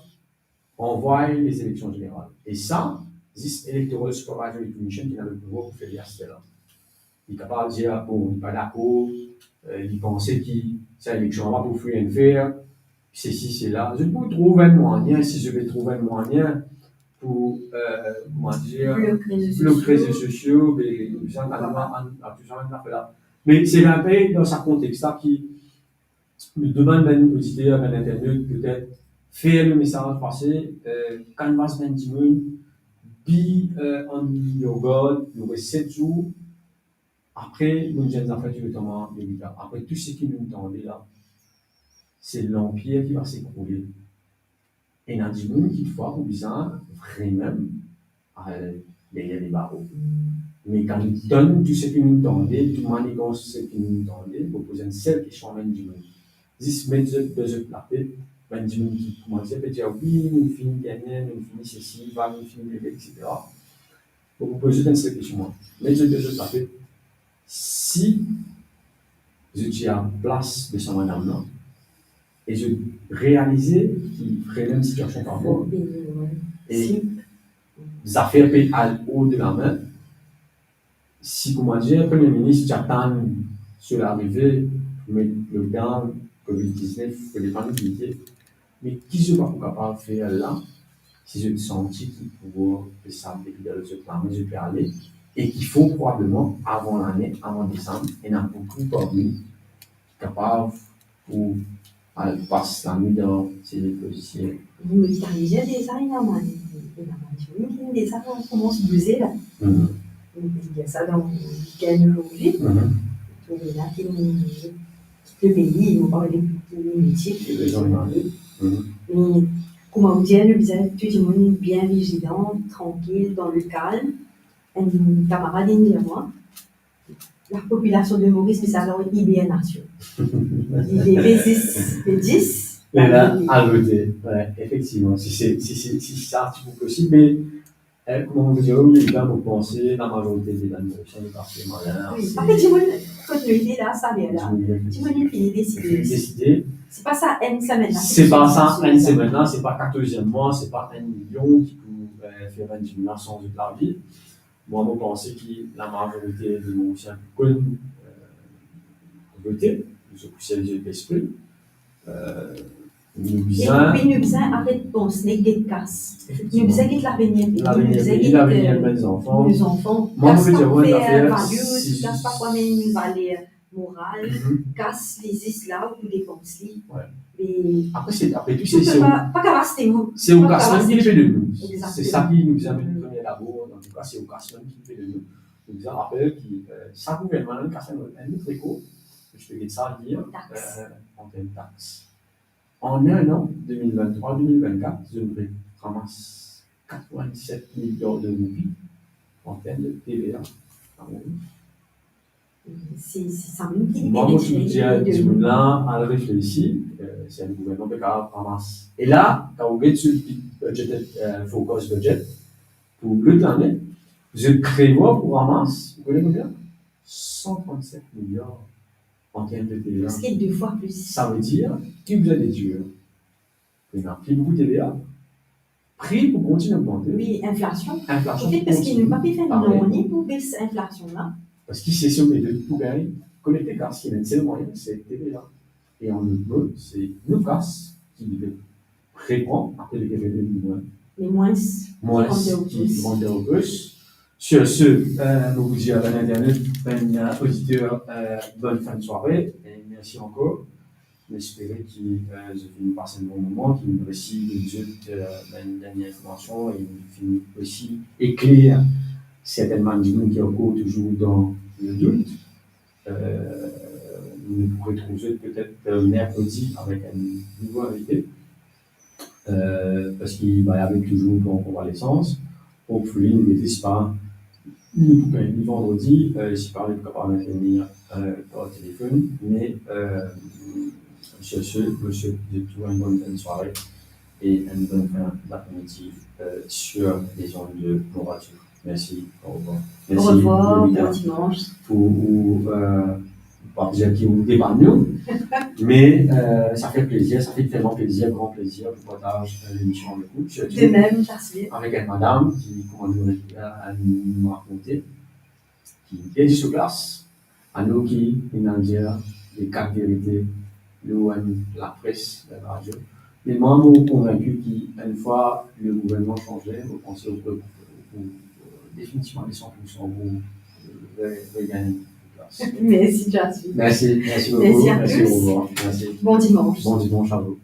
ranvway lezileksion zeneral. E sa, zis Electoral Supervisory Commission ki ena le pouvwar pou fer li aster la. Li kapav dir, bon, li pa dakor, eh, li panse ki sa eleksion la pa pou free and fair, sesi, sela. Zot pou trouv enn mwayin, si zot pe trouv enn mwayin pou, eh, kouma dir, blok rezo sosio, be, bizin al, al, al, al, tou sa, enn zafer la. Me se enpe dan sa konteks la ki nou demann bann oditer, bann internet, petet fer le mesaz pase, eh, canvass bann dimoun, be, eh, on your guard, nou res set zour. Apre, nou dir enn zafer ki totalman inevitab. Apre tou seki nou tande la, se lanpir ki va sekroule. Ena dimoun ki, kikfwa, pou bizin vremem al deryer lebaro. Me kan nou tann tou seki nou tande, tou manigans seki nou tande, pou poz enn sel kestion a bann dimoun. Zis met zot dan zot latet, bann dimoun ki koumans pe dir, wi, nou finn gagne, nou finn sesi, vag inn finn leve, et cetera. Pou poz zot enn sel kestion, mwa. Met zot dan zot latet, si zot ti a plas de sa madam la, e zot realize ki vremem sitiasion pa bon, e zafer pe al o de lame, si, kouma dir, Premie Minis ti atann so larive pou met lockdown covid diznef, pou depann ki ete, me ki zot pa pou kapav fer la, si zot santi ki pouvwar pe sap depi dan zot lame, zot pe ale, e ki fort probableman, avan lane, avan desam, ena boukou parmi ki kapav pou al pas lanwit dan se lezosiel. Nou ti ena deza, ena bann, ena bann dimoun ki deza koumans bouze la. Mhm. Nou pe dir sa dan weekend ozordi. Mhm. Donk, ena ki, ki pei, nou pa vinn pou initil. Rezon, wi. Mhm. Me, kouma ou dir, nou bizin tou dimoun bien vizilan, trankil, dan le kalm. Enn kamarad inn dir mwa, lapopilasion de Moris bizin al an ibernasion. Li leve zis le dis. E la, al vote. Wi, efektivman. Si se, si se, si sa ti pou posib, me, eh, kouma mo dir, wi, la, mo panse, lamazorite de bann Morisien, nou pa fer malin, wi, ase. Apre, dimoun, kot nou ete la, sa ler la, dimoun inn fini deside. Fini deside. Se pa sa enn semenn la, se pa sa enn semenn la, se pa katorz mwa, se pa enn milion ki pou, eh, fer bann dimoun la sanz lavi. Mwa, mo panse ki lamazorite de Morisien pou konn, eh, vote, nou pou servi zot lespri. Eh, nou bizin, e pi nou bizin aret pans, nek get kas. Efektivman. Nou bizin get lavenir pei, lavenir nou bizin pei, get, lavenir, eh, bann zanfan. Nou zanfan. Mwa, mo pe dir, wi, fer values, si kas pa pou amenn valer moral, mhm, kas li zis la ou pou depans li. Wi. E apre, se, apre tou, se, se pa, pa kapav aste ou, se ou kas mem ki li pe donn nou. Egzakteman. Se sa ki nou bizin met, mm, premie dabor, antouka, se ou kas mem ki li pe donn nou. Nou bizin rapel ki, eh, sa gouvernman la, li kas enn, enn lot rekor, ki ti pe get sa, li, tax, eh, an term tax. An enn an, de mil venntrwa, de mil vennkat, zot inn pe ramas katrevin-set miliar de roupi an term de T V A. Se, se sa mem ki... Mwa, mo ti dir dimoun la, al reflesi, eh, si enn gouvernman pe kapav ramas. E la, kan ou get so budget, eh, forecast budget, pou lot lane, zot prevwar pou ramas, ou kone konbien? San trannset miliar an term de T V A. Preske de fwa plis. Savedir, ki ou bizin dedir? Ena pli boukou T V A. Pri pou kontinie ogmante. Wi, inflasion. Inflasion pou kontinie. An fet, parski nou pa pe fer nanye pou bes inflasion la. Parski se sel metod pou gagn. Kolekte kas, ki enn sel mwayin, se T V A. E an lot mo, se nou kas ki li pe repran, apre li pe revinn nou, me mwins, mwins ki rant dan ou pos. Sur ce, eh, mo pou dir bann internet, bann, eh, oditer, eh, bonn fin de soirée, e mersi ankor. Nou espere ki, eh, zot finn pas enn bon moman, ki nou resi donn zot, eh, bann dernie informasion e nou finn osi ekler sertenn bann dimoun ki ankor touzour dan le dout. Eh, Nou pou retrouv zot petet, euh, merkredi avek enn nouvo invite. Euh, parski, ben, li ave touzour plan konvalesans. Hopefully, nou mete sa, nou pou gagn li vandredi, euh, si pa nou kapav met li, euh, par telefonn, me, euh, sur ce, mo swet zot tou enn bonn fin de soirée et enn bonn fin d'après-midi, euh, sur les ondes de Mon Radio. Mersi, orevwar. Mersi, Lolita, bon dimanche. Pou, euh, partaz ki ou depann nou. Me, euh, sa fer plezir, sa fer telman plezir, gran plezir pou partaz, euh, lemision avek ou. Sirtou de mem, Jasmine, avek enn madam ki, kouma nou, euh, nou rakonte, ki bien di sou plas, anou ki inn al dir le kat verite lor enn lapres, la radio. Me mwa, mo konvinki ki enn fwa le gouvernman sanze, mo panse ou pou, pou, pou, euh, definitivman, de san poursan, pou, euh, re-, regagn plas. Mersi, Jasmine. Mersi, mersi boukou. Mersi a tous. Mersi, orevwar. Mersi. Bon dimanche. Bon dimanche a vous.